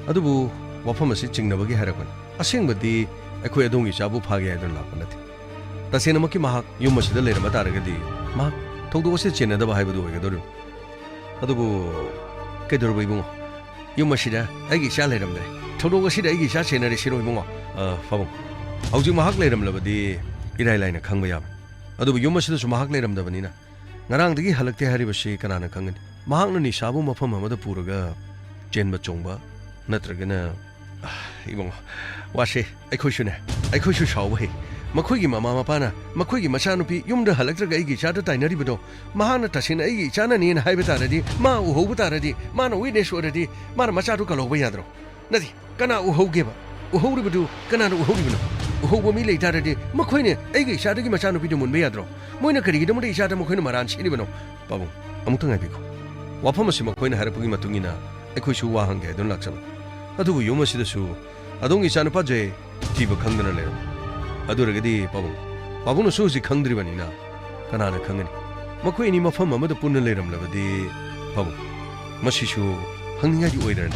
ꯑꯗꯨꯕꯨ ꯋꯥꯐꯝ ꯑꯁꯤ ꯆꯤꯡꯅꯕꯒꯤ ꯍꯥꯏꯔꯛꯄꯅꯤ꯫ ꯑꯁꯦꯡꯕꯗꯤ ꯑꯩꯈꯣꯏ ꯑꯗꯣꯝꯒꯤ ꯏꯆꯥꯕꯨ ꯐꯥꯒꯦ ꯍꯥꯏꯗꯨꯅ ꯂꯥꯛꯄ ꯅꯠꯇꯦ꯫ ꯇꯁꯦꯡꯅꯃꯛꯀꯤ ꯃꯍꯥꯛ ꯌꯨꯝ ꯑꯁꯤꯗ ꯂꯩꯔꯝꯕ ꯇꯥꯔꯒꯗꯤ ꯃꯍꯥꯛ ꯊꯧꯗꯣꯛ ꯑꯁꯤꯗ ꯆꯦꯟꯅꯗꯕ ꯍꯥꯏꯕꯗꯨ ꯑꯣꯏꯒꯗꯧꯔꯤꯕꯅꯤ꯫ ꯑꯗꯨꯕꯨ ꯀꯩꯗꯧꯔꯕ ꯏꯕꯨꯡꯉꯣ? ꯌꯨꯝ ꯑꯁꯤꯗ ꯑꯩꯒꯤ ꯏꯆꯥ ꯂꯩꯔꯝꯗ꯭ꯔꯦ꯫ ꯊꯧꯗꯣꯛ ꯑꯁꯤꯗ ꯑꯩꯒꯤ ꯏꯆꯥ ꯆꯦꯟꯅꯔꯦ ꯁꯤꯔꯣ ꯏꯕꯨꯡꯉꯣ? ꯑ, ꯄꯥꯕꯨꯡ, ꯍꯧꯖꯤꯛ ꯃꯍꯥꯛ ꯂꯩꯔꯝꯂꯕꯗꯤ ꯏꯔꯥꯏ ꯂꯥꯏꯅ ꯈꯪꯕ ꯌꯥꯕ꯫ ꯑꯗꯨꯕꯨ ꯌꯨꯝ ꯑꯁꯤꯗꯁꯨ ꯃꯍꯥꯛ ꯂꯩꯔꯝꯗꯕꯅꯤꯅ, ꯉꯔꯥꯡꯗꯒꯤ ꯍꯜꯂꯛꯇꯦ ꯍꯥꯏꯔꯤꯕꯁꯤ ꯀꯅꯥꯅ ꯈꯪꯒꯅꯤ? ꯃꯍꯥꯛꯅ ꯅꯤꯁꯥꯕꯨ ꯃꯐꯝ ꯑꯃꯗ ꯄꯨꯔꯒ ꯆꯦꯟꯕ ꯆꯣꯡꯕ, ꯅꯠꯇ꯭ꯔꯒꯅ, ꯑ, ꯏꯕꯨꯡꯉꯣ, ꯋꯥꯁꯦ ꯑꯩꯈꯣꯏꯁꯨꯅꯦ, ꯑꯩꯈꯣꯏꯁꯨ ꯁꯥꯎꯕ ꯍꯩ꯫ ꯃꯈꯣꯏꯒꯤ ꯃꯃꯥ ꯃꯄꯥꯅ ꯃꯈꯣꯏꯒꯤ ꯃꯆꯥꯅꯨꯄꯤ ꯌꯨꯝꯗ ꯍꯜꯂꯛꯇ꯭ꯔꯒ ꯑꯩꯒꯤ ꯏꯆꯥꯗ ꯇꯥꯏꯅꯔꯤꯕꯗꯣ, ꯃꯍꯥꯛꯅ ꯇꯁꯦꯡꯅ ꯑꯩꯒꯤ ꯏꯆꯥꯅꯅꯦꯅ ꯍꯥꯏꯕ ꯇꯥꯔꯗꯤ, ꯃꯥ ꯎꯍꯧꯕ ꯇꯥꯔꯗꯤ, ꯃꯥꯅ ꯋꯤꯠꯅꯦꯁ ꯑꯣꯏꯔꯗꯤ, ꯃꯥꯅ ꯃꯆꯥꯗꯨ ꯀꯜꯍꯧꯕ ꯌꯥꯗ꯭ꯔꯣ? ꯅꯠꯇꯦ, ꯀꯅꯥ ꯎꯍꯧꯒꯦꯕ? ꯎꯍꯧꯔꯤꯕꯗꯨ ꯀꯅꯥꯅ ꯎꯍꯧꯔꯤꯕꯅꯣ? ꯎꯍꯧꯕ ꯃꯤ ꯂꯩ ꯇꯥꯔꯗꯤ, ꯃꯈꯣꯏꯅ ꯑꯩꯒꯤ ꯏꯆꯥꯗꯒꯤ ꯃꯆꯥꯅꯨꯄꯤꯗꯨ ꯃꯨꯟꯕ ꯌꯥꯗ꯭ꯔꯣ? ꯃꯣꯏꯅ ꯀꯔꯤꯒꯤꯗꯃꯛꯇ ꯏꯆꯥꯗ ꯃꯈꯣꯏꯅ ꯃꯔꯥꯟ ꯁꯤꯔꯤꯕꯅꯣ? ꯄꯥꯕꯨꯡ, ꯑꯃꯨꯛꯇ ꯉꯥꯏꯕꯤꯈꯣ꯫ ꯋꯥꯐꯝ ꯑꯁꯤ ꯃꯈꯣꯏꯅ ꯍꯥꯏꯔꯛꯄꯒꯤ ꯃꯇꯨꯡ ꯏꯟꯅ ꯑꯩꯈꯣꯏꯁꯨ ꯋꯥ ꯍꯪꯒꯦ ꯍꯥꯏꯗꯨꯅ ꯂꯥꯛꯆꯕꯅꯤ꯫ ꯑꯗꯨꯕꯨ ꯌꯨꯝ ꯑꯁꯤꯗꯁꯨ ꯑꯗꯣꯝꯒꯤ ꯏꯆꯥꯅꯨꯄꯥ ꯖꯦ ꯊꯤꯕ ꯈꯪꯗꯅ ꯂꯩꯔꯝꯃꯤ꯫ ꯑꯗꯨ ꯑꯣꯏꯔꯒꯗꯤ ꯄꯥꯕꯨꯡ, ꯄꯥꯕꯨꯡꯅꯁꯨ ꯍꯧꯖꯤꯛ ꯈꯪꯗ꯭ꯔꯤꯕꯅꯤꯅ ꯀꯅꯥꯅ ꯈꯪꯒꯅꯤ? ꯃꯈꯣꯏ ꯑꯅꯤ ꯃꯐꯝ ꯑꯃꯗ ꯄꯨꯟꯅ ꯂꯩꯔꯝꯂꯕꯗꯤ ꯄꯥꯕꯨꯡ, ꯃꯁꯤꯁꯨ ꯍꯪꯅꯤꯡꯉꯥꯏꯗꯤ ꯑꯣꯏꯔꯅꯤ꯫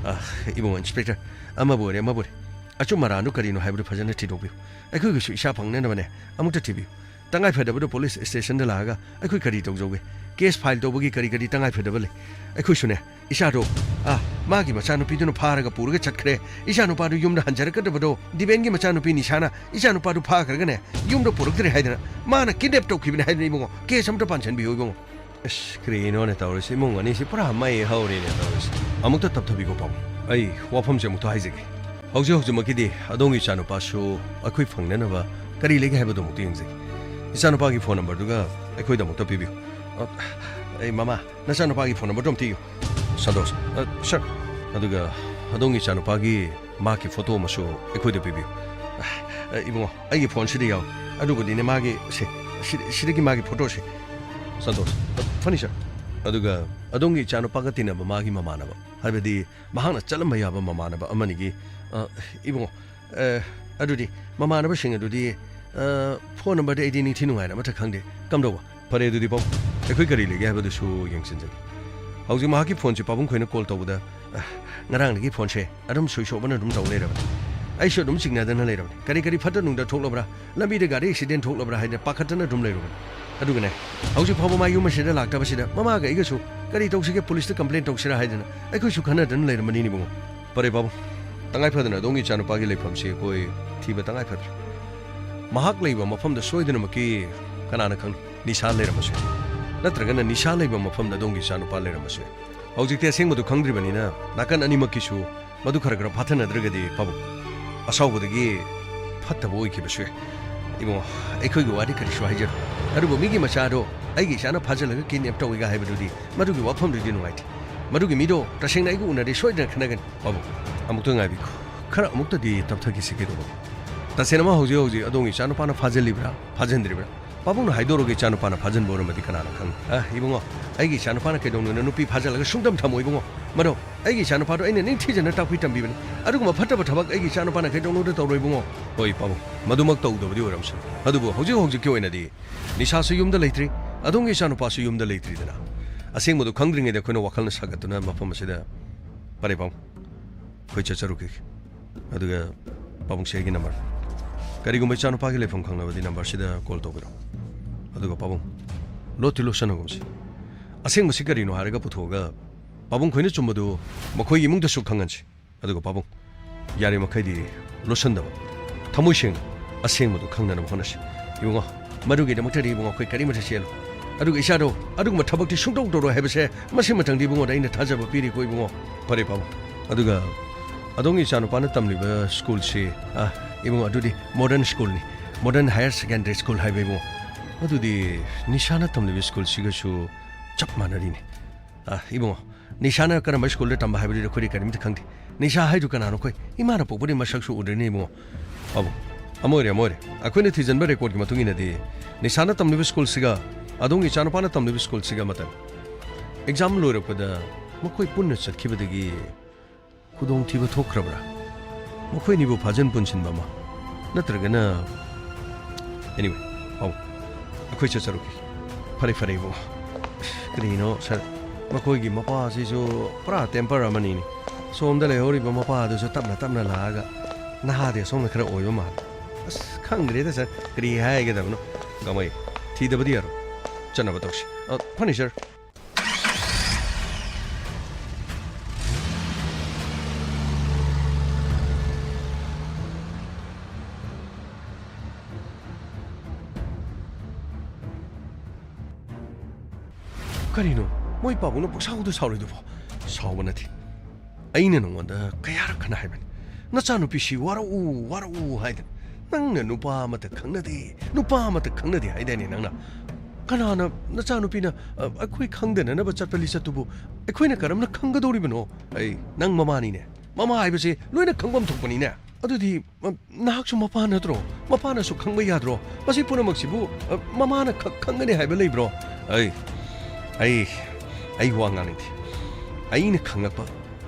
ꯑ, ꯏꯕꯨꯡꯉꯣ ꯏꯟꯁꯄꯦꯛꯇꯔ, ꯑꯃꯕꯨ ꯑꯣꯏꯔꯦ, ꯑꯃꯕꯨ ꯑꯣꯏꯔꯦ, ꯑꯆꯨꯝ ꯑꯔꯥꯟꯗꯨ ꯀꯔꯤꯅꯣ ꯍꯥꯏꯕꯗꯨ ꯐꯖꯅ ꯊꯤꯗꯣꯛꯄꯤꯌꯨ꯫ ꯑꯩꯈꯣꯏꯒꯤꯁꯨ ꯏꯁꯥ ꯐꯪꯅꯅꯕꯅꯦ, ꯑꯃꯨꯛꯇ ꯊꯤꯕꯤꯌꯨ꯫ ꯇꯉꯥꯏ ꯐꯗꯕꯗ ꯄꯨꯂꯤꯁ ꯁ꯭ꯇꯦꯁꯟꯗ ꯂꯥꯛꯑꯒ ꯑꯩꯈꯣꯏ ꯀꯔꯤ ꯇꯧꯖꯧꯒꯦ? ꯀꯦꯁ ꯐꯥꯏꯜ ꯇꯧꯕꯒꯤ ꯀꯔꯤ ꯀꯔꯤ ꯇꯉꯥꯏ ꯐꯗꯕ ꯂꯩ? ꯑꯩꯈꯣꯏꯁꯨꯅꯦ, ꯏꯆꯥꯗꯣ, ꯑꯥ, ꯃꯥꯒꯤ ꯃꯆꯥꯅꯨꯄꯤꯗꯨꯅ ꯐꯥꯔꯒ ꯄꯨꯔꯒ ꯆꯠꯈ꯭ꯔꯦ, ꯏꯆꯥꯅꯨꯄꯥꯗꯨ ꯌꯨꯝꯗ ꯍꯟꯖꯔꯛꯀꯗꯕꯗꯣ, ꯗꯤꯕꯦꯟꯒꯤ ꯃꯆꯥꯅꯨꯄꯤ ꯅꯤꯁꯥꯅ ꯏꯆꯥꯅꯨꯄꯥꯗꯨ ꯐꯥꯈ꯭ꯔꯒꯅꯦ, ꯌꯨꯝꯗ ꯄꯨꯔꯛꯇ꯭ꯔꯦ ꯍꯥꯏꯗꯅ, ꯃꯥꯅ ꯀꯤꯗꯅꯦꯞ ꯇꯧꯈꯤꯕꯅꯦ ꯍꯥꯏꯗꯅ, ꯏꯕꯨꯡꯉꯣ, ꯀꯦꯁ ꯑꯝꯇ ꯄꯥꯟꯁꯤꯟꯕꯤꯌꯨ, ꯏꯕꯨꯡꯉꯣ꯫ ꯑꯁ, ꯀꯔꯤꯅꯣꯅꯦ ꯇꯧꯔꯤꯁꯤ? ꯏꯃꯨꯡ ꯑꯅꯤꯁꯤ ꯄꯨꯔꯥ ꯃꯩ ꯍꯧꯔꯦꯅꯦ ꯇꯧꯔꯤꯁꯤ꯫ ꯑꯃꯨꯛꯇ ꯇꯞꯊꯕꯤꯀꯣ ꯄꯥꯕꯨꯡ, ꯑꯩ ꯋꯥꯐꯝꯁꯦ ꯑꯃꯨꯛꯇ ꯍꯥꯏꯖꯒꯦ꯫ ꯍꯧꯖꯤꯛ ꯍꯧꯖꯤꯛꯃꯛꯀꯤꯗꯤ ꯑꯗꯣꯝꯒꯤ ꯏꯆꯥꯅꯨꯄꯥꯁꯨ ꯑꯩꯈꯣꯏ ꯐꯪꯅꯅꯕ ꯀꯔꯤ ꯂꯩꯒꯦ ꯍꯥꯏꯕꯗꯨ ꯑꯃꯨꯛꯇ ꯌꯦꯡꯖꯒꯦ꯫ ꯏꯆꯥꯅꯨꯄꯥꯒꯤ ꯐꯣꯟ ꯅꯝꯕꯔꯗꯨꯒ ꯑꯩꯈꯣꯏꯗ ꯑꯃꯨꯛꯇ ꯄꯤꯕꯤꯌꯨ꯫ ꯑ, ꯑꯩ, ꯃꯃꯥ, ꯅꯆꯥꯅꯨꯄꯥꯒꯤ ꯐꯣꯟ ꯅꯝꯕꯔꯗꯨ ꯑꯝꯇ ꯏꯌꯨ꯫ ꯁꯟꯇꯣꯁ, ꯑ, ꯁꯔ, ꯑꯗꯨꯒ ꯑꯗꯣꯝꯒꯤ ꯏꯆꯥꯅꯨꯄꯥꯒꯤ ꯃꯍꯥꯛꯀꯤ ꯐꯣꯇꯣ ꯑꯃꯁꯨ ꯑꯩꯈꯣꯏꯗ ꯄꯤꯕꯤꯌꯨ꯫ ꯑ, ꯏꯕꯨꯡꯉꯣ, ꯑꯩꯒꯤ ꯐꯣꯟꯁꯤꯗ ꯌꯥꯎꯏ꯫ ꯑꯗꯨꯕꯨꯗꯤꯅꯦ, ꯃꯥꯒꯤ, ꯁꯦ, ꯁꯤ-, ꯁꯤꯗꯒꯤ ꯃꯥꯒꯤ ꯐꯣꯇꯣꯁꯦ꯫ ꯁꯟꯇꯣꯁ, ꯑ, ꯐꯅꯤ, ꯁꯔ꯫ ꯑꯗꯨꯒ ꯑꯗꯣꯝꯒꯤ ꯏꯆꯥꯅꯨꯄꯥꯒ ꯇꯤꯟꯅꯕ ꯃꯥꯒꯤ ꯃꯃꯥꯟꯅꯕ, ꯍꯥꯏꯕꯗꯤ ꯃꯍꯥꯛꯅ ꯆꯠꯂꯝꯕ ꯌꯥꯕ ꯃꯃꯥꯟꯅꯕ ꯑꯃꯅꯤꯒꯤ, ꯑ, ꯏꯕꯨꯡꯉꯣ, ꯑ, ꯑꯗꯨꯗꯤ ꯃꯃꯥꯟꯅꯕꯁꯤꯡ ꯑꯗꯨꯗꯤ, ꯑ, ꯐꯣꯟ ꯅꯝꯕꯔꯗꯤ ꯑꯩꯗꯤ ꯅꯤꯡꯊꯤ ꯅꯨꯡꯉꯥꯏꯅ ꯑꯃꯠꯇ ꯈꯪꯗꯦ꯫ ꯀꯝꯗꯧꯕ? ꯐꯔꯦ, ꯑꯗꯨꯗꯤ ꯄꯥꯕꯨꯡ, ꯑꯩꯈꯣꯏ ꯀꯔꯤ ꯂꯩꯒꯦ ꯍꯥꯏꯕꯗꯨꯁꯨ ꯌꯦꯡꯁꯤꯟꯖꯒꯦ꯫ ꯍꯧꯖꯤꯛ ꯃꯍꯥꯛꯀꯤ ꯐꯣꯟꯁꯦ ꯄꯥꯕꯨꯡ ꯈꯣꯏꯅ ꯀꯣꯜ ꯇꯧꯕꯗ, ꯑ, ꯉꯔꯥꯡꯗꯒꯤ ꯐꯣꯟꯁꯦ ꯑꯗꯨꯝ ꯁ꯭ꯋꯤꯆ ꯑꯣꯐ ꯑꯅ ꯑꯗꯨꯝ ꯇꯧ ꯂꯩꯔꯕꯅꯤ꯫ ꯑꯩꯁꯨ ꯑꯗꯨꯝ ꯆꯤꯡꯅꯗꯅ ꯂꯩꯔꯕꯅꯤ꯫ ꯀꯔꯤ ꯀꯔꯤ ꯐꯠꯇ ꯅꯨꯡꯗ ꯊꯣꯛꯂꯕ꯭ꯔꯥ, ꯂꯝꯕꯤꯗ ꯒꯥꯔꯤ ꯑꯦꯛꯁꯤꯗꯦꯟ ꯊꯣꯛꯂꯕ꯭ꯔꯥ ꯍꯥꯏꯅ ꯄꯥꯈꯠꯇꯅ ꯑꯗꯨꯝ ꯂꯩꯔꯕꯅꯤ꯫ ꯑꯗꯨꯒꯅꯦ, ꯍꯧꯖꯤꯛ ꯐꯥꯎꯕ ꯃꯥ ꯌꯨꯝ ꯑꯁꯤꯗ ꯂꯥꯛꯇꯕꯁꯤꯗ ꯃꯃꯥꯒ ꯑꯩꯒꯁꯨ ꯀꯔꯤ ꯇꯧꯁꯤꯒꯦ, ꯄꯨꯂꯤꯁꯇ ꯀꯝꯄ꯭ꯂꯦꯟ ꯇꯧꯁꯤꯔꯥ ꯍꯥꯏꯗꯅ ꯑꯩꯈꯣꯏꯁꯨ ꯈꯟꯅꯗꯅ ꯂꯩꯔꯝꯕꯅꯤꯅꯦ, ꯏꯕꯨꯡꯉꯣ꯫ ꯐꯔꯦ ꯄꯥꯕꯨꯡ, ꯇꯉꯥꯏ ꯐꯗꯅ ꯑꯗꯣꯝꯒꯤ ꯏꯆꯥꯅꯨꯄꯥꯒꯤ ꯂꯩꯐꯝꯁꯤ ꯑꯩꯈꯣꯏ ꯊꯤꯕ ꯇꯉꯥꯏ ꯐꯗ꯭ꯔꯦ꯫ ꯃꯍꯥꯛ ꯂꯩꯕ ꯃꯐꯝꯗ ꯁꯣꯏꯗꯅꯃꯛꯀꯤ, ꯀꯅꯥꯅ ꯈꯪꯅꯤ, ꯅꯤꯁꯥ ꯂꯩꯔꯝꯕꯁꯨ ꯌꯥꯏ꯫ ꯅꯠꯇ꯭ꯔꯒꯅ ꯅꯤꯁꯥ ꯂꯩꯕ ꯃꯐꯝꯗ ꯑꯗꯣꯝꯒꯤ ꯏꯆꯥꯅꯨꯄꯥ ꯂꯩꯔꯝꯕꯁꯨ ꯌꯥꯏ꯫ ꯍꯧꯖꯤꯛꯇꯤ ꯑꯁꯦꯡꯕꯗꯨ ꯈꯪꯗ꯭ꯔꯤꯕꯅꯤꯅ ꯅꯥꯀꯟ ꯑꯅꯤꯃꯛꯀꯤꯁꯨ ꯃꯗꯨ ꯈꯔ ꯈꯔ ꯐꯥꯊꯅꯗ꯭ꯔꯒꯗꯤ ꯐꯕ꯫ ꯑꯁꯥꯎꯕꯗꯒꯤ ꯐꯠꯇꯕ ꯑꯣꯏꯈꯤꯕꯁꯨ ꯌꯥꯏ꯫ ꯏꯕꯨꯡꯉꯣ, ꯑꯩꯈꯣꯏꯒꯤ ꯋꯥꯗꯤ ꯀꯔꯤꯁꯨ ꯍꯥꯏꯖꯔꯣꯏ꯫ ꯑꯗꯨꯕꯨ ꯃꯤꯒꯤ ꯃꯆꯥꯗꯣ ꯑꯩꯒꯤ ꯏꯆꯥꯅ ꯐꯥꯖꯤꯜꯂꯒ ꯀꯤꯗꯅꯦꯞ ꯇꯧꯏꯒ ꯍꯥꯏꯕꯗꯨꯗꯤ, ꯃꯗꯨꯒꯤ ꯋꯥꯐꯝꯗꯨꯗꯤ ꯅꯨꯡꯉꯥꯏꯇꯦ꯫ ꯃꯗꯨꯒꯤ ꯃꯤꯗꯣ ꯇꯁꯦꯡꯅ ꯑꯩꯒ ꯎꯅꯔꯗꯤ ꯁꯣꯏꯗꯅ ꯈꯠꯅꯒꯅꯤ꯫ ꯄꯥꯕꯨꯡ, ꯑꯃꯨꯛꯇ ꯉꯥꯏꯕꯤꯈꯣ꯫ ꯈꯔ ꯑꯃꯨꯛꯇꯗꯤ ꯇꯞꯊꯈꯤꯁꯤ ꯀꯩꯗꯧꯕ? ꯇꯁꯦꯡꯅꯃꯛ ꯍꯧꯖꯤꯛ ꯍꯧꯖꯤꯛ ꯑꯗꯣꯝꯒꯤ ꯏꯆꯥꯅꯨꯄꯥꯅ ꯐꯥꯖꯤꯜꯂꯤꯕ꯭ꯔꯥ, ꯐꯥꯖꯤꯟꯗ꯭ꯔꯤꯕ꯭ꯔꯥ? ꯄꯥꯕꯨꯡꯅ ꯍꯥꯏꯗꯣꯔꯛꯑꯒ ꯏꯆꯥꯅꯨꯄꯥꯅ ꯐꯥꯖꯤꯟꯕ ꯑꯣꯏꯔꯝꯃꯗꯤ ꯀꯅꯥꯅ ꯈꯪ? ꯑ, ꯏꯕꯨꯡꯉꯣ, ꯑꯩꯒꯤ ꯏꯆꯥꯅꯨꯄꯥꯅ ꯀꯩꯗꯧꯅꯨꯡꯗ ꯅꯨꯄꯤ ꯐꯥꯖꯤꯜꯂꯒ ꯁꯨꯡꯊꯝ ꯊꯝꯃꯣꯏ, ꯏꯕꯨꯡꯉꯣ꯫ ꯃꯗꯣ ꯑꯩꯒꯤ ꯏꯆꯥꯅꯨꯄꯥꯗꯣ ꯑꯩꯅ ꯅꯤꯡꯊꯤꯖꯅ ꯇꯥꯛꯄꯤ ꯇꯝꯕꯤꯕꯅꯤ꯫ ꯑꯗꯨꯒꯨꯝꯕ ꯐꯠꯇꯕ ꯊꯕꯛ ꯑꯩꯒꯤ ꯏꯆꯥꯅꯨꯄꯥꯅ ꯀꯩꯗꯧꯅꯨꯡꯗ ꯇꯧꯔꯣꯏ, ꯏꯕꯨꯡꯉꯣ꯫ ꯍꯣꯏ, ꯄꯥꯕꯨꯡ, ꯃꯗꯨꯃꯛ ꯇꯧꯗꯕꯗꯤ ꯑꯣꯏꯔꯝꯁꯅꯨ꯫ ꯑꯗꯨꯕꯨ ꯍꯧꯖꯤꯛ ꯍꯧꯖꯤꯛꯀꯤ ꯑꯣꯏꯅꯗꯤ ꯅꯤꯁꯥꯁꯨ ꯌꯨꯝꯗ ꯂꯩꯇ꯭ꯔꯤ, ꯑꯗꯣꯝꯒꯤ ꯏꯆꯥꯅꯨꯄꯥꯁꯨ ꯌꯨꯝꯗ ꯂꯩꯇ꯭ꯔꯤꯗꯅ꯫ ꯑꯁꯦꯡꯕꯗꯨ ꯈꯪꯗ꯭ꯔꯤꯉꯩꯗ ꯑꯩꯈꯣꯏꯅ ꯋꯥꯈꯜꯅ ꯁꯥꯒꯠꯇꯨꯅ ꯃꯐꯝ ꯑꯁꯤꯗ, ꯐꯔꯦ, ꯄꯥꯕꯨꯡ, ꯑꯩꯈꯣꯏ ꯆꯠꯆꯔꯨꯈꯤꯒꯦ꯫ ꯑꯗꯨꯒ ꯄꯥꯕꯨꯡꯁꯦ ꯑꯩꯒꯤ ꯅꯝꯕꯔ꯫ ꯀꯔꯤꯒꯨꯝꯕ ꯏꯆꯥꯅꯨꯄꯥꯒꯤ ꯂꯩꯐꯝ ꯈꯪꯂꯕꯗꯤ ꯅꯝꯕꯔꯁꯤꯗ ꯀꯣꯜ ꯇꯧꯕꯤꯔꯣ꯫ ꯑꯗꯨꯒ ꯄꯥꯕꯨꯡ, ꯂꯣꯠꯇꯤ ꯂꯣꯠꯁꯟꯅꯒꯨꯝꯁꯤ꯫ ꯑꯁꯦꯡꯕꯁꯤ ꯀꯔꯤꯅꯣ ꯍꯥꯏꯔꯒ ꯄꯨꯊꯣꯛꯑꯒ ꯄꯥꯕꯨꯡ ꯈꯣꯏꯅ ꯆꯨꯝꯕꯗꯨ ꯃꯈꯣꯏ ꯏꯃꯨꯡꯗꯁꯨ ꯈꯪꯍꯟꯁꯤ꯫ ꯑꯗꯨꯒ ꯄꯥꯕꯨꯡ, ꯌꯥꯔꯤꯃꯈꯩꯗꯤ ꯂꯣꯠꯁꯟꯗꯕ, ꯊꯃꯣꯏ ꯁꯦꯡꯅ ꯑꯁꯦꯡꯕꯗꯨ ꯈꯪꯅꯅꯕ ꯍꯣꯠꯅꯁꯤ꯫ ꯏꯕꯨꯡꯉꯣ, ꯃꯗꯨꯒꯤꯗꯃꯛꯇꯗꯤ ꯏꯕꯨꯡꯉꯣ ꯑꯩꯈꯣꯏ ꯀꯔꯤꯃꯠꯇ ꯆꯦꯜꯂꯣ꯫ ꯑꯗꯨꯒ ꯏꯆꯥꯗꯣ ꯑꯗꯨꯒꯨꯝꯕ ꯊꯕꯛꯇꯤ ꯁꯨꯡꯇꯧ ꯇꯧꯔꯣꯏ ꯍꯥꯏꯕꯁꯦ ꯃꯁꯤ ꯃꯊꯪꯗꯤ ꯏꯕꯨꯡꯉꯣꯗ ꯑꯩꯅ ꯊꯥꯖꯕ ꯄꯤꯔꯤꯀꯣ ꯏꯕꯨꯡꯉꯣ꯫ ꯐꯔꯦ ꯄꯥꯕꯨꯡ꯫ ꯑꯗꯨꯒ ꯑꯗꯣꯝꯒꯤ ꯏꯆꯥꯅꯨꯄꯥꯅ ꯇꯝꯂꯤꯕ ꯁ꯭ꯀꯨꯜꯁꯤ, ꯑ, ꯏꯕꯨꯡꯉꯣ, ꯑꯗꯨꯗꯤ ꯃꯣꯗꯔꯟ ꯁ꯭ꯀꯨꯜꯅꯤ, ꯃꯣꯗꯔꯟ ꯍꯥꯌꯔ ꯁꯦꯀꯦꯟꯗꯔꯤ ꯁ꯭ꯀꯨꯜ ꯍꯥꯏꯕ ꯏꯕꯨꯡꯉꯣ꯫ ꯑꯗꯨꯗꯤ ꯅꯤꯁꯥꯅ ꯇꯝꯂꯤꯕ ꯁ꯭ꯀꯨꯜꯁꯤꯒꯁꯨ ꯆꯞ ꯃꯥꯟꯅꯔꯤꯅꯤ꯫ ꯑ, ꯏꯕꯨꯡꯉꯣ, ꯅꯤꯁꯥꯅ ꯀꯔꯝꯕ ꯁ꯭ꯀꯨꯜꯗ ꯇꯝꯕ ꯍꯥꯏꯕꯗꯨꯗꯤ ꯑꯩꯈꯣꯏꯗꯤ ꯀꯔꯤꯝꯇ ꯈꯪꯗꯦ꯫ ꯅꯤꯁꯥ ꯍꯥꯏꯗꯨ ꯀꯅꯥꯅꯣ? ꯑꯩꯈꯣꯏ ꯏꯃꯥꯅ ꯄꯣꯛꯄꯗꯤ ꯃꯁꯛꯁꯨ ꯎꯗ꯭ꯔꯤꯅꯦ ꯏꯕꯨꯡꯉꯣ꯫ ꯄꯥꯕꯨꯡ, ꯑꯃ ꯑꯣꯏꯔꯦ, ꯑꯃ ꯑꯣꯏꯔꯦ꯫ ꯑꯩꯈꯣꯏꯅ ꯊꯤꯖꯤꯟꯕ ꯔꯦꯀꯣꯔꯗꯀꯤ ꯃꯇꯨꯡ ꯏꯟꯅꯗꯤ ꯅꯤꯁꯥꯅ ꯇꯝꯂꯤꯕ ꯁ꯭ꯀꯨꯜꯁꯤꯒ ꯑꯗꯣꯝꯒꯤ ꯏꯆꯥꯅꯨꯄꯥꯅ ꯇꯝꯂꯤꯕ ꯁ꯭ꯀꯨꯜꯁꯤꯒ ꯑꯃꯠꯇꯅꯤ꯫ ꯑꯦꯛꯖꯥꯝ ꯂꯣꯏꯔꯛꯄꯗ ꯃꯈꯣꯏ ꯄꯨꯟꯅ ꯆꯠꯈꯤꯕꯗꯒꯤ ꯈꯨꯗꯣꯡꯊꯤꯕ ꯊꯣꯛꯈ꯭ꯔꯕ꯭ꯔꯥ? ꯃꯈꯣꯏꯅꯤꯕꯨ ꯐꯥꯖꯤꯟ ꯄꯨꯟꯁꯤꯟꯕ ꯑꯃ, ꯅꯠꯇ꯭ꯔꯒꯅ, anyway, ꯄꯥꯕꯨꯡ, ꯑꯩꯈꯣꯏ ꯆꯠꯆꯔꯨꯒꯦ꯫ ꯐꯔꯦ, ꯐꯔꯦ, ꯏꯕꯨꯡꯉꯣ꯫ ꯀꯔꯤꯅꯣ, ꯁꯥꯔ, ꯃꯈꯣꯏꯒꯤ ꯃꯄꯥꯁꯤꯁꯨ ꯄꯨꯔꯥ ꯇꯦꯝꯄꯔ ꯑꯃꯅꯤꯅꯦ꯫ ꯁꯣꯝꯗ ꯂꯩꯍꯧꯔꯤꯕ ꯃꯄꯥꯗꯨꯁꯨ ꯇꯞꯅ ꯇꯞꯅ ꯂꯥꯛꯑꯒ ꯅꯍꯥꯗꯤ ꯑꯁꯣꯝꯅ ꯈꯔ ꯑꯣꯏꯕ ꯃꯥꯜꯂꯦ꯫ ꯑꯁ, ꯈꯪꯗ꯭ꯔꯦꯗ, ꯁꯥꯔ, ꯀꯔꯤ ꯍꯥꯏꯒꯗꯕꯅꯣ? ꯀꯃꯥꯏ, ꯊꯤꯗꯕꯗꯤ ꯌꯥꯔꯣꯏ꯫ ꯆꯠꯅꯕ ꯇꯧꯁꯤ꯫ ꯑ, ꯐꯅꯤ, ꯁꯥꯔ꯫ ꯀꯔꯤꯅꯣ? ꯃꯣꯏ ꯄꯥꯕꯨꯡꯅ ꯄꯪꯁꯥꯎꯗ ꯁꯥꯎꯔꯤꯗꯨꯕꯣ? ꯁꯥꯎꯕ ꯅꯠꯇꯦ꯫ ꯑꯩꯅ ꯅꯉꯣꯟꯗ ꯀꯌꯥꯔꯛ ꯈꯟꯅ ꯍꯥꯏꯕꯅꯤ, ꯅꯆꯥꯅꯨꯄꯤꯁꯤ ꯋꯥꯔꯛꯎ, ꯋꯥꯔꯛꯎ ꯍꯥꯏꯗꯅ꯫ ꯅꯪꯅ ꯅꯨꯄꯥ ꯑꯃꯠꯇ ꯈꯪꯅꯗꯦ, ꯅꯨꯄꯥ ꯑꯃꯠꯇ ꯈꯪꯅꯗꯦ ꯍꯥꯏꯗꯥꯏꯅꯦ ꯅꯪꯅ? ꯀꯅꯥꯅ ꯅꯆꯥꯅꯨꯄꯤꯅ, ꯑ, ꯑꯩꯈꯣꯏ ꯈꯪꯗꯅꯅꯕ ꯆꯠꯄ ꯂꯤꯆꯠꯇꯨꯕꯨ ꯑꯩꯈꯣꯏꯅ ꯀꯔꯝꯅ ꯈꯪꯒꯗꯧꯔꯤꯕꯅꯣ? ꯑꯩ, ꯅꯪ ꯃꯃꯥꯅꯤꯅꯦ꯫ ꯃꯃꯥ ꯍꯥꯏꯕꯁꯦ ꯂꯣꯏꯅ ꯈꯪꯐꯝ ꯊꯣꯛꯄꯅꯤꯅꯦ꯫ ꯑꯗꯨꯗꯤ, ꯑ, ꯅꯍꯥꯛꯁꯨ ꯃꯄꯥ ꯅꯠꯇ꯭ꯔꯣ? ꯃꯄꯥꯅꯁꯨ ꯈꯪꯕ ꯌꯥꯗ꯭ꯔꯣ? ꯃꯁꯤ ꯄꯨꯝꯅꯃꯛꯁꯤꯕꯨ, ꯑ, ꯃꯃꯥꯅ ꯈꯛ ꯈꯪꯒꯅꯤ ꯍꯥꯏꯕ ꯂꯩꯕ꯭ꯔꯣ? ꯑꯩ, ꯑꯩ, ꯑꯩ ꯋꯥ ꯉꯥꯡꯅꯤꯡꯗꯦ꯫ ꯑꯩꯅ ꯈꯪꯂꯛꯄ,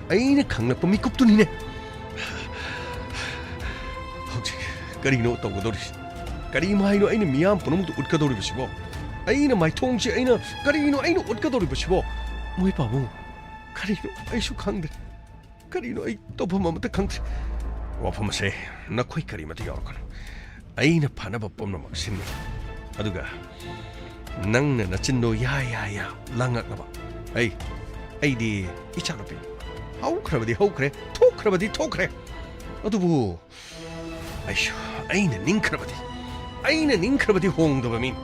ꯑꯩꯅ ꯈꯪꯂꯛꯄ ꯃꯤꯀꯨꯞꯇꯨꯅꯤꯅꯦ꯫ ꯍꯧꯖꯤꯛ ꯀꯔꯤꯅꯣ ꯇꯧꯒꯗꯧꯔꯤꯁꯤ? ꯀꯔꯤ ꯃꯍꯩꯅꯣ ꯑꯩꯅ ꯃꯤꯌꯥꯝ ꯄꯨꯝꯅꯃꯛꯇ ꯎꯠꯀꯗꯧꯔꯤꯕꯁꯤꯕꯣ? ꯑꯩꯅ ꯃꯥꯏꯊꯣꯡꯁꯤ ꯑꯩꯅ ꯀꯔꯤꯅꯣ ꯑꯩꯅ ꯎꯠꯀꯗꯧꯔꯤꯕꯁꯤꯕꯣ? ꯃꯣꯏ ꯄꯥꯕꯨꯡ, ꯀꯔꯤꯅꯣ ꯑꯩꯁꯨ ꯈꯪꯗ꯭ꯔꯦ꯫ ꯀꯔꯤꯅꯣ ꯑꯩ ꯇꯧꯐꯝ ꯑꯃꯠꯇ ꯈꯪꯗ꯭ꯔꯦ꯫ ꯋꯥꯐꯝ ꯑꯁꯦ ꯅꯈꯣꯏ ꯀꯔꯤꯃꯠꯇ ꯌꯥꯎꯔꯛꯀꯅꯨ꯫ ꯑꯩꯅ ꯐꯅꯕ ꯄꯨꯝꯅꯃꯛ ꯁꯤꯟꯒꯅꯤ꯫ ꯑꯗꯨꯒ ꯅꯪꯅ ꯅꯆꯤꯟꯗꯣ ꯌꯥ, ꯌꯥ, ꯌꯥ ꯂꯥꯡꯉꯛꯅꯕ꯫ ꯑꯩ, ꯑꯩꯗꯤ ꯏꯆꯥꯅꯨꯄꯤ ꯍꯧꯈ꯭ꯔꯕꯗꯤ ꯍꯧꯈ꯭ꯔꯦ, ꯊꯣꯛꯈ꯭ꯔꯕꯗꯤ ꯊꯣꯛꯈ꯭ꯔꯦ꯫ ꯑꯗꯨꯕꯨ ꯑꯩꯁꯨ, ꯑꯩꯅ ꯅꯤꯡꯈ꯭ꯔꯕꯗꯤ, ꯑꯩꯅ ꯅꯤꯡꯈ꯭ꯔꯕꯗꯤ ꯍꯣꯡꯗꯕ ꯃꯤꯅꯤ꯫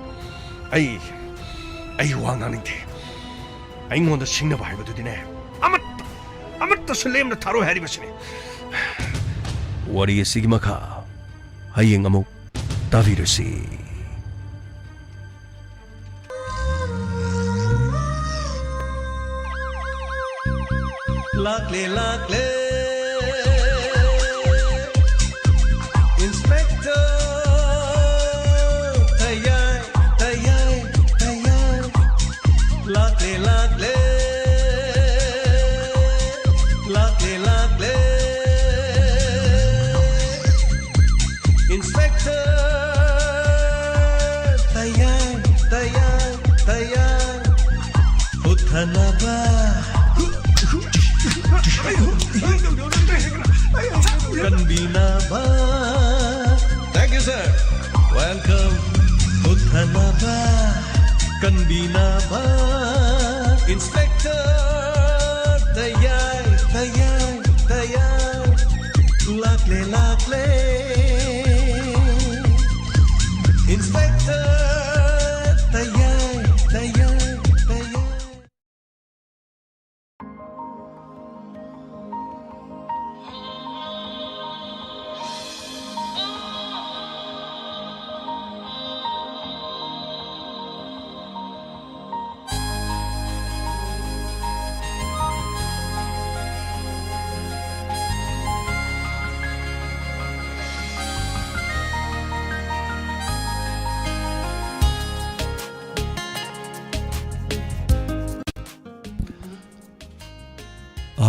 ꯑꯩ, ꯑꯩ ꯋꯥ ꯉꯥꯡꯅꯤꯡꯗꯦ꯫ ꯑꯩꯉꯣꯟꯗ ꯁꯤꯡꯅꯕ ꯍꯥꯏꯕꯗꯨꯗꯤꯅꯦ, ꯑꯃꯠꯇ, ꯑꯃꯠꯇꯁꯨ ꯂꯦꯝꯅ ꯊꯥꯔꯣꯏ ꯍꯥꯏꯔꯤꯕꯁꯤꯅꯤ꯫ ꯋꯥꯔꯤ ꯑꯁꯤꯒꯤ ꯃꯈꯥ ꯍꯌꯦꯡ ꯑꯃꯨꯛ ꯇꯥꯕꯤꯔꯁꯤ꯫ ꯂꯥꯛꯂꯦ, ꯂꯥꯛꯂꯦ, Inspector ꯇꯌꯥꯏ, ꯇꯌꯥꯏ, ꯇꯌꯥꯏ꯫ ꯂꯥꯛꯂꯦ, ꯂꯥꯛꯂꯦ, ꯂꯥꯛꯂꯦ, ꯂꯥꯛꯂꯦ꯫ Inspector ꯇꯌꯥꯏ, ꯇꯌꯥꯏ, ꯇꯌꯥꯏ꯫ ꯍꯨꯠꯊꯅꯕ, ꯀꯟꯕꯤꯅꯕ꯫ Thank you, sir. Welcome. ꯍꯨꯠꯊꯅꯕ, ꯀꯟꯕꯤꯅꯕ꯫ Inspector ꯇꯌꯥꯏ, ꯇꯌꯥꯏ, ꯇꯌꯥꯏ꯫ ꯂꯥꯛꯂꯦ, ꯂꯥꯛꯂꯦ꯫ Inspector ꯇꯌꯥꯏ, ꯇꯌꯥꯏ, ꯇꯌꯥꯏ꯫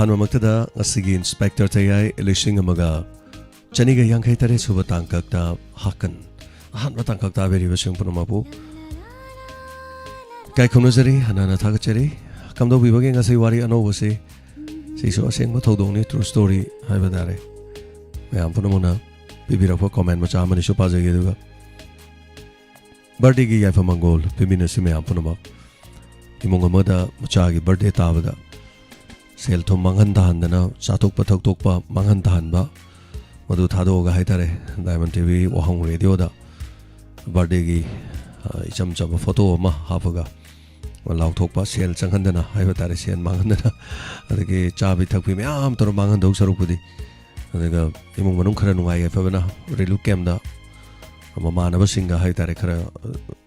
ꯑꯍꯥꯟꯕꯃꯛꯇꯗ ꯉꯁꯤꯒꯤ ꯏꯟꯁꯄꯦꯛꯇꯔ ꯊꯌꯥꯏ ꯂꯤꯁꯤꯡ ꯑꯃꯒ ꯆꯅꯤꯒ ꯌꯥꯡꯈꯩ ꯇꯔꯦꯠ ꯁꯨꯕ ꯇꯥꯡꯀꯛꯇ ꯍꯥꯀꯟ ꯑꯍꯥꯟꯕ ꯇꯥꯡꯀꯛꯇ ꯇꯥꯕꯤꯔꯤꯕꯁꯤꯡ ꯄꯨꯝꯅꯃꯛꯄꯨ ꯏꯀꯥꯏ ꯈꯨꯝꯅꯖꯔꯤ, ꯍꯟꯅ ꯍꯟꯅ ꯊꯥꯒꯠꯆꯔꯤ꯫ ꯀꯝꯗꯧꯕꯤꯕꯒꯦ ꯉꯁꯤ ꯋꯥꯔꯤ ꯑꯅꯧꯕꯁꯤ? ꯁꯤꯁꯨ ꯑꯁꯦꯡꯕ ꯊꯧꯗꯣꯛꯅꯤ, ꯇ꯭ꯔꯨ ꯁ꯭ꯇꯣꯔꯤ ꯍꯥꯏꯕ ꯇꯥꯔꯦ꯫ ꯃꯌꯥꯝ ꯄꯨꯝꯅꯃꯛꯅ ꯄꯤꯕꯤꯔꯛꯄ ꯀꯣꯃꯦꯟ ꯃꯆꯥ ꯑꯃꯅꯤꯁꯨ ꯄꯥꯖꯒꯦ, ꯑꯗꯨꯒ ꯕꯥꯔꯗꯦꯒꯤ ꯌꯥꯏꯐ ꯃꯪꯒꯣꯜ ꯄꯤꯃꯤꯟꯅꯁꯤ ꯃꯌꯥꯝ ꯄꯨꯝꯅꯃꯛ꯫ ꯏꯃꯨꯡ ꯑꯃꯗ ꯃꯆꯥꯒꯤ ꯕꯥꯔꯗꯦ ꯇꯥꯕꯗ ꯁꯦꯜ ꯊꯨꯝ ꯃꯥꯡꯍꯟ ꯇꯥꯍꯟꯗꯅ, ꯆꯥꯊꯣꯛꯄ ꯊꯛꯇꯣꯛꯄ ꯃꯥꯡꯍꯟ ꯇꯥꯍꯟꯕ, ꯃꯗꯨ ꯊꯥꯗꯣꯛꯑꯒ ꯍꯥꯏꯇꯥꯔꯦ, ꯗꯥꯏꯃꯟ ꯇꯤ ꯚꯤ ꯋꯥꯍꯪ ꯔꯦꯗꯤꯑꯣꯗ ꯕꯥꯔꯗꯦꯒꯤ, ꯑ, ꯏꯆꯝ ꯆꯝꯕ ꯐꯣꯇꯣ ꯑꯃ ꯍꯥꯞꯄꯒ ꯂꯥꯎꯊꯣꯛꯄ, ꯁꯦꯜ ꯆꯪꯍꯟꯗꯅ ꯍꯥꯏꯕ ꯇꯥꯔꯦ, ꯁꯦꯜ ꯃꯥꯡꯍꯟꯗꯅ, ꯑꯗꯒꯤ ꯆꯥꯕꯤ ꯊꯛꯄꯤ ꯃꯌꯥꯝ ꯇꯧꯔ ꯃꯥꯡꯍꯟꯗꯧ ꯁꯔꯨꯛꯄꯨꯗꯤ, ꯑꯗꯨꯒ ꯏꯃꯨꯡ ꯃꯅꯨꯡ ꯈꯔ ꯅꯨꯡꯉꯥꯏ ꯌꯥꯏꯐꯕꯅ ꯔꯤꯂꯤꯐ ꯀꯦꯝꯗ ꯃꯃꯥꯟꯅꯕꯁꯤꯡꯒ ꯍꯥꯏꯇꯥꯔꯦ, ꯈꯔ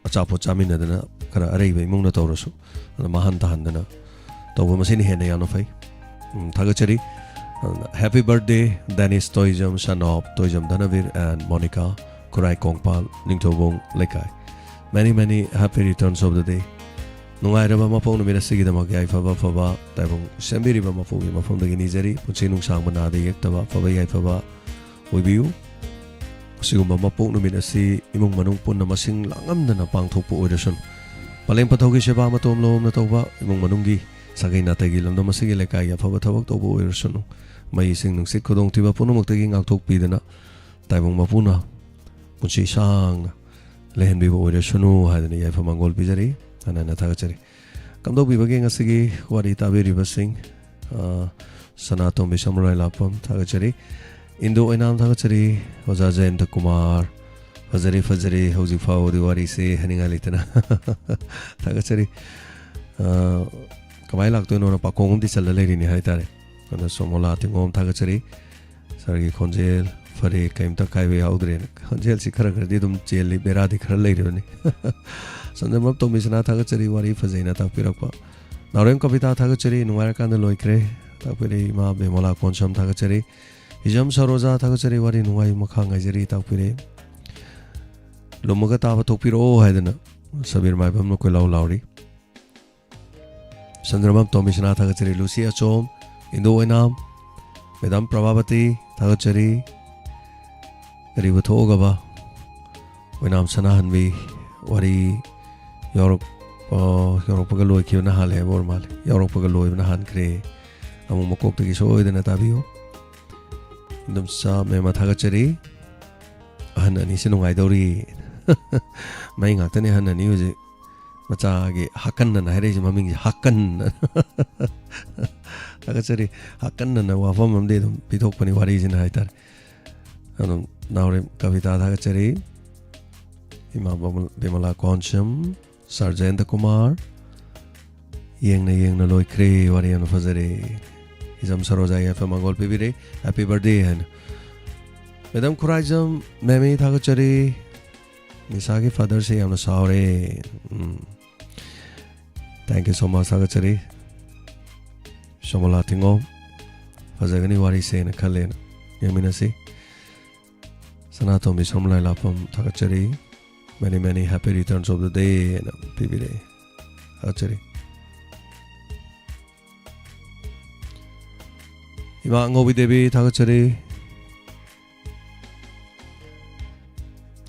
ꯑꯆꯥꯄꯣꯠ ꯆꯥꯃꯤꯟꯅꯗꯅ, ꯈꯔ ꯑꯔꯩꯕ ꯏꯃꯨꯡꯅ ꯇꯧꯔꯁꯨ, ꯑꯗꯨ ꯃꯥꯡꯍꯟ ꯇꯥꯍꯟꯗꯅ ꯇꯧꯕ ꯃꯁꯤꯅ ꯍꯦꯟꯅ ꯌꯥꯝꯅ ꯐꯩ꯫ ꯎꯝ, ꯊꯥꯒꯠꯆꯔꯤ꯫ Happy birthday, Dennis Toijam, son of Toijam Dhanavir and Monica, ꯈꯨꯔꯥꯏ ꯀꯣꯡꯄꯥꯜ, ꯅꯤꯡꯊꯧꯕꯣꯡ ꯂꯩꯀꯥꯏ꯫ Many, many happy returns of the day. ꯅꯨꯡꯉꯥꯏꯔꯕ ꯃꯄꯣꯛ ꯅꯨꯃꯤꯠ ꯑꯁꯤꯒꯤꯗꯃꯛ ꯌꯥꯏꯐꯕ ꯑꯐꯕ ꯇꯥꯏꯕꯪ ꯁꯦꯝꯕꯤꯔꯤꯕ ꯃꯄꯨꯒꯤ ꯃꯐꯝꯗꯒꯤ ꯅꯤꯖꯔꯤ꯫ ꯄꯨꯟꯁꯤ ꯅꯨꯡꯁꯥꯡꯕ, ꯅꯥꯗ ꯌꯦꯛꯇꯕ, ꯑꯐꯕ ꯌꯥꯏꯐꯕ ꯑꯣꯏꯕꯤꯌꯨ꯫ ꯑꯁꯤꯒꯨꯝꯕ ꯃꯄꯣꯛ ꯅꯨꯃꯤꯠ ꯑꯁꯤ ꯏꯃꯨꯡ ꯃꯅꯨꯡ ꯄꯨꯟꯅ ꯃꯁꯤꯡ ꯂꯥꯡꯉꯝꯗꯅ ꯄꯥꯡꯊꯣꯛꯄ ꯑꯣꯏꯔꯁꯅꯨ꯫ ꯄꯂꯦꯝ ꯄꯊꯧꯒꯤ ꯁꯦꯕꯥ ꯃꯇꯣꯝ ꯂꯣꯝꯅ ꯇꯧꯕ, ꯏꯃꯨꯡ ꯃꯅꯨꯡꯒꯤ ꯁꯥꯒꯩ ꯅꯥꯇꯩꯒꯤ ꯂꯝꯗꯝ ꯑꯁꯤꯒꯤ ꯂꯩꯀꯥꯏꯒꯤ ꯑꯐꯕ ꯊꯕꯛ ꯇꯧꯕ ꯑꯣꯏꯔꯁꯅꯨ꯫ ꯃꯩ, ꯏꯁꯤꯡ, ꯅꯨꯡꯁꯤꯠ, ꯈꯨꯗꯣꯡꯊꯤꯕ ꯄꯨꯝꯅꯃꯛꯇꯒꯤ ꯉꯥꯛꯊꯣꯛꯄꯤꯗꯅ ꯇꯥꯏꯕꯪ ꯃꯄꯨꯅ ꯄꯨꯟꯁꯤ ꯁꯥꯡꯅ ꯂꯩꯍꯟꯕꯤꯕ ꯑꯣꯏꯔꯁꯅꯨ ꯍꯥꯏꯗꯅ ꯌꯥꯏꯐ ꯃꯪꯒꯣꯜ ꯄꯤꯖꯔꯤ, ꯍꯟꯅ ꯍꯟꯅ ꯊꯥꯒꯠꯆꯔꯤ꯫ ꯀꯝꯗꯧꯕꯤꯕꯒꯦ ꯉꯁꯤꯒꯤ ꯋꯥꯔꯤ ꯇꯥꯕꯤꯔꯤꯕꯁꯤꯡ? ꯑ, ꯁꯅꯥꯇꯣꯝꯕꯤ ꯁꯃꯨꯔꯥꯏ ꯂꯥꯛꯄꯝ ꯊꯥꯒꯠꯆꯔꯤ꯫ ꯏꯟꯗꯨ ꯑꯣꯏꯅꯥꯝ ꯊꯥꯒꯠꯆꯔꯤ꯫ ꯑꯣꯖꯥ ꯖꯌꯟꯇ ꯀꯨꯃꯥꯔ, ꯐꯖꯔꯤ, ꯐꯖꯔꯤ꯫ ꯍꯧꯖꯤꯛ ꯐꯥꯎꯕꯗꯤ ꯋꯥꯔꯤꯁꯦ ꯍꯥꯏꯅꯤꯡꯉꯥꯏ ꯂꯩꯇꯅ ꯊꯥꯒꯠꯆꯔꯤ꯫ ꯑ, ꯀꯃꯥꯏꯅ ꯂꯥꯛꯇꯣꯏꯅꯣꯅ ꯄꯥꯈꯣꯡ ꯑꯃꯗꯤ ꯆꯜꯂ ꯂꯩꯔꯤꯅꯤ ꯍꯥꯏꯇꯥꯔꯦ꯫ ꯑꯗ ꯁꯣꯃꯣꯂꯥ ꯇꯤꯡꯒꯣꯝ ꯊꯥꯒꯠꯆꯔꯤ꯫ ꯁꯥꯔꯒꯤ ꯈꯣꯟꯖꯦꯜ ꯐꯔꯦ, ꯀꯩꯝꯇ ꯀꯥꯏꯕ ꯌꯥꯎꯗ꯭ꯔꯦꯅ꯫ ꯈꯣꯟꯖꯦꯜꯁꯤ ꯈꯔ ꯈꯔꯗꯤ ꯑꯗꯨꯝ ꯆꯦꯜꯂꯤ, ꯕꯦꯔꯥꯗꯤ ꯈꯔ ꯂꯩꯔꯤꯕꯅꯤ꯫ ꯆꯟꯗ꯭ꯔꯃꯥ ꯇꯣꯝꯕꯤꯁꯅꯥ ꯊꯥꯒꯠꯆꯔꯤ, ꯋꯥꯔꯤ ꯐꯖꯩꯅ ꯇꯥꯛꯄꯤꯔꯛꯄ꯫ ꯅꯥꯎꯔꯦꯝ ꯀꯕꯤꯇꯥ ꯊꯥꯒꯠꯆꯔꯤ, ꯅꯨꯡꯉꯥꯏꯔꯀꯥꯟꯗ ꯂꯣꯏꯈ꯭ꯔꯦ ꯇꯥꯛꯄꯤꯔꯛꯏ꯫ ꯏꯃꯥ ꯕꯦꯃꯣꯂꯥ ꯀꯣꯟꯁꯝ ꯊꯥꯒꯠꯆꯔꯤ꯫ ꯍꯤꯖꯝ ꯁꯔꯣꯖꯥ ꯊꯥꯒꯠꯆꯔꯤ, ꯋꯥꯔꯤ ꯅꯨꯡꯉꯥꯏ, ꯃꯈꯥ ꯉꯥꯏꯖꯔꯤ ꯇꯥꯛꯄꯤꯔꯛꯏ꯫ ꯂꯨꯝꯃꯒ ꯇꯥꯕ ꯊꯣꯛꯄꯤꯔꯛꯑꯣ ꯍꯥꯏꯗꯅ ꯁꯕꯤꯔ ꯃꯥꯏꯕꯝꯅ ꯀꯣꯏꯂꯥꯎ ꯂꯥꯎꯔꯤ꯫ ꯆꯟꯗ꯭ꯔꯃꯥ ꯇꯣꯝꯕꯤꯁꯅꯥ ꯊꯥꯒꯠꯆꯔꯤ꯫ ꯂꯨꯁꯤ ꯑꯆꯣꯝ, ꯏꯟꯗꯣ ꯑꯣꯏꯅꯥꯝ, ꯃꯦꯗꯥꯝ ꯄ꯭ꯔꯚꯥꯕꯇꯤ, ꯊꯥꯒꯠꯆꯔꯤ꯫ ꯀꯔꯤꯕꯨ ꯊꯣꯛꯑꯒꯕ ꯑꯣꯏꯅꯥꯝ ꯁꯅꯥꯍꯟꯕꯤ ꯋꯥꯔꯤ ꯌꯥꯎꯔꯛ-, ꯑ, ꯌꯥꯎꯔꯛꯄꯒ ꯂꯣꯏꯈꯤꯕꯅ ꯍꯥꯜꯂꯦ ꯍꯥꯏꯕ ꯑꯣꯏꯔ ꯃꯥꯜꯂꯦ꯫ ꯌꯥꯎꯔꯛꯄꯒ ꯂꯣꯏꯕꯅ ꯍꯥꯟꯈ꯭ꯔꯦ꯫ ꯑꯃꯨꯛ ꯃꯀꯣꯛꯇꯒꯤ ꯁꯣꯏꯗꯅ ꯇꯥꯕꯤꯌꯨ꯫ ꯏꯟꯗꯣꯝꯆꯥ ꯃꯦꯝꯃ ꯊꯥꯒꯠꯆꯔꯤ꯫ ꯑꯍꯟ ꯑꯅꯤꯁꯤ ꯅꯨꯡꯉꯥꯏꯗꯧꯔꯤ꯫ ꯃꯩ ꯉꯥꯛꯇꯅꯤ ꯑꯍꯟ ꯑꯅꯤ ꯍꯧꯖꯤꯛ꯫ ꯃꯆꯥꯒꯤ ꯍꯥꯀꯟꯅꯅ ꯍꯥꯏꯔꯛꯏꯁꯦ, ꯃꯃꯤꯡꯁꯦ ꯍꯥꯀꯟꯅ꯫ ꯊꯥꯒꯠꯆꯔꯤ꯫ ꯍꯥꯀꯟꯅꯅ ꯋꯥꯐꯝ ꯑꯃꯗꯤ ꯑꯗꯨꯝ ꯄꯤꯊꯣꯛꯄꯅꯤ ꯋꯥꯔꯤꯁꯤꯅ ꯍꯥꯏꯇꯥꯔꯦ꯫ ꯑꯗꯨꯝ ꯅꯥꯎꯔꯦꯝ ꯀꯕꯤꯇꯥ ꯊꯥꯒꯠꯆꯔꯤ꯫ ꯏꯃꯥ ꯕꯃ-, ꯕꯤꯃꯂꯥ ꯀꯣꯟꯁꯝ, ꯁꯥꯔ ꯖꯌꯟꯇ ꯀꯨꯃꯥꯔ, ꯌꯦꯡꯅ ꯌꯦꯡꯅ ꯂꯣꯏꯈ꯭ꯔꯦ, ꯋꯥꯔꯤ ꯌꯥꯝꯅ ꯐꯖꯔꯦ꯫ ꯏꯖꯝ ꯁꯔꯣꯖꯥꯒꯤ ꯌꯥꯏꯐ ꯃꯪꯒꯣꯜ ꯄꯤꯕꯤꯔꯦ, "Happy birthday" ꯍꯥꯏꯅ꯫ ꯃꯦꯗꯥꯝ ꯈꯨꯔꯥꯏꯖꯝ ꯃꯦꯃꯤ ꯊꯥꯒꯠꯆꯔꯤ꯫ ꯅꯤꯁꯥꯒꯤ ꯐꯥꯗꯔꯁꯦ ꯌꯥꯝꯅ ꯁꯥꯎꯔꯦ꯫ ꯎꯝ꯫ Thank you so much, ꯊꯥꯒꯠꯆꯔꯤ꯫ ꯁꯣꯃꯣꯂꯥ ꯊꯤꯡꯉꯣꯝ, ꯐꯖꯒꯅꯤ ꯋꯥꯔꯤꯁꯦꯅ ꯈꯜꯂꯦꯅ ꯌꯦꯡꯃꯤꯟꯅꯁꯤ꯫ ꯁꯅꯥꯇꯣꯝꯕꯤ ꯁꯣꯝꯂꯥꯏ ꯂꯥꯛꯐꯝ ꯊꯥꯒꯠꯆꯔꯤ꯫ "Many many happy returns of the day" ꯍꯥꯏꯅ ꯄꯤꯕꯤꯔꯛꯑꯦ꯫ ꯊꯥꯒꯠꯆꯔꯤ꯫ ꯏꯃꯥ ꯑꯉꯧꯕꯤ ꯗꯦꯕꯤ ꯊꯥꯒꯠꯆꯔꯤ꯫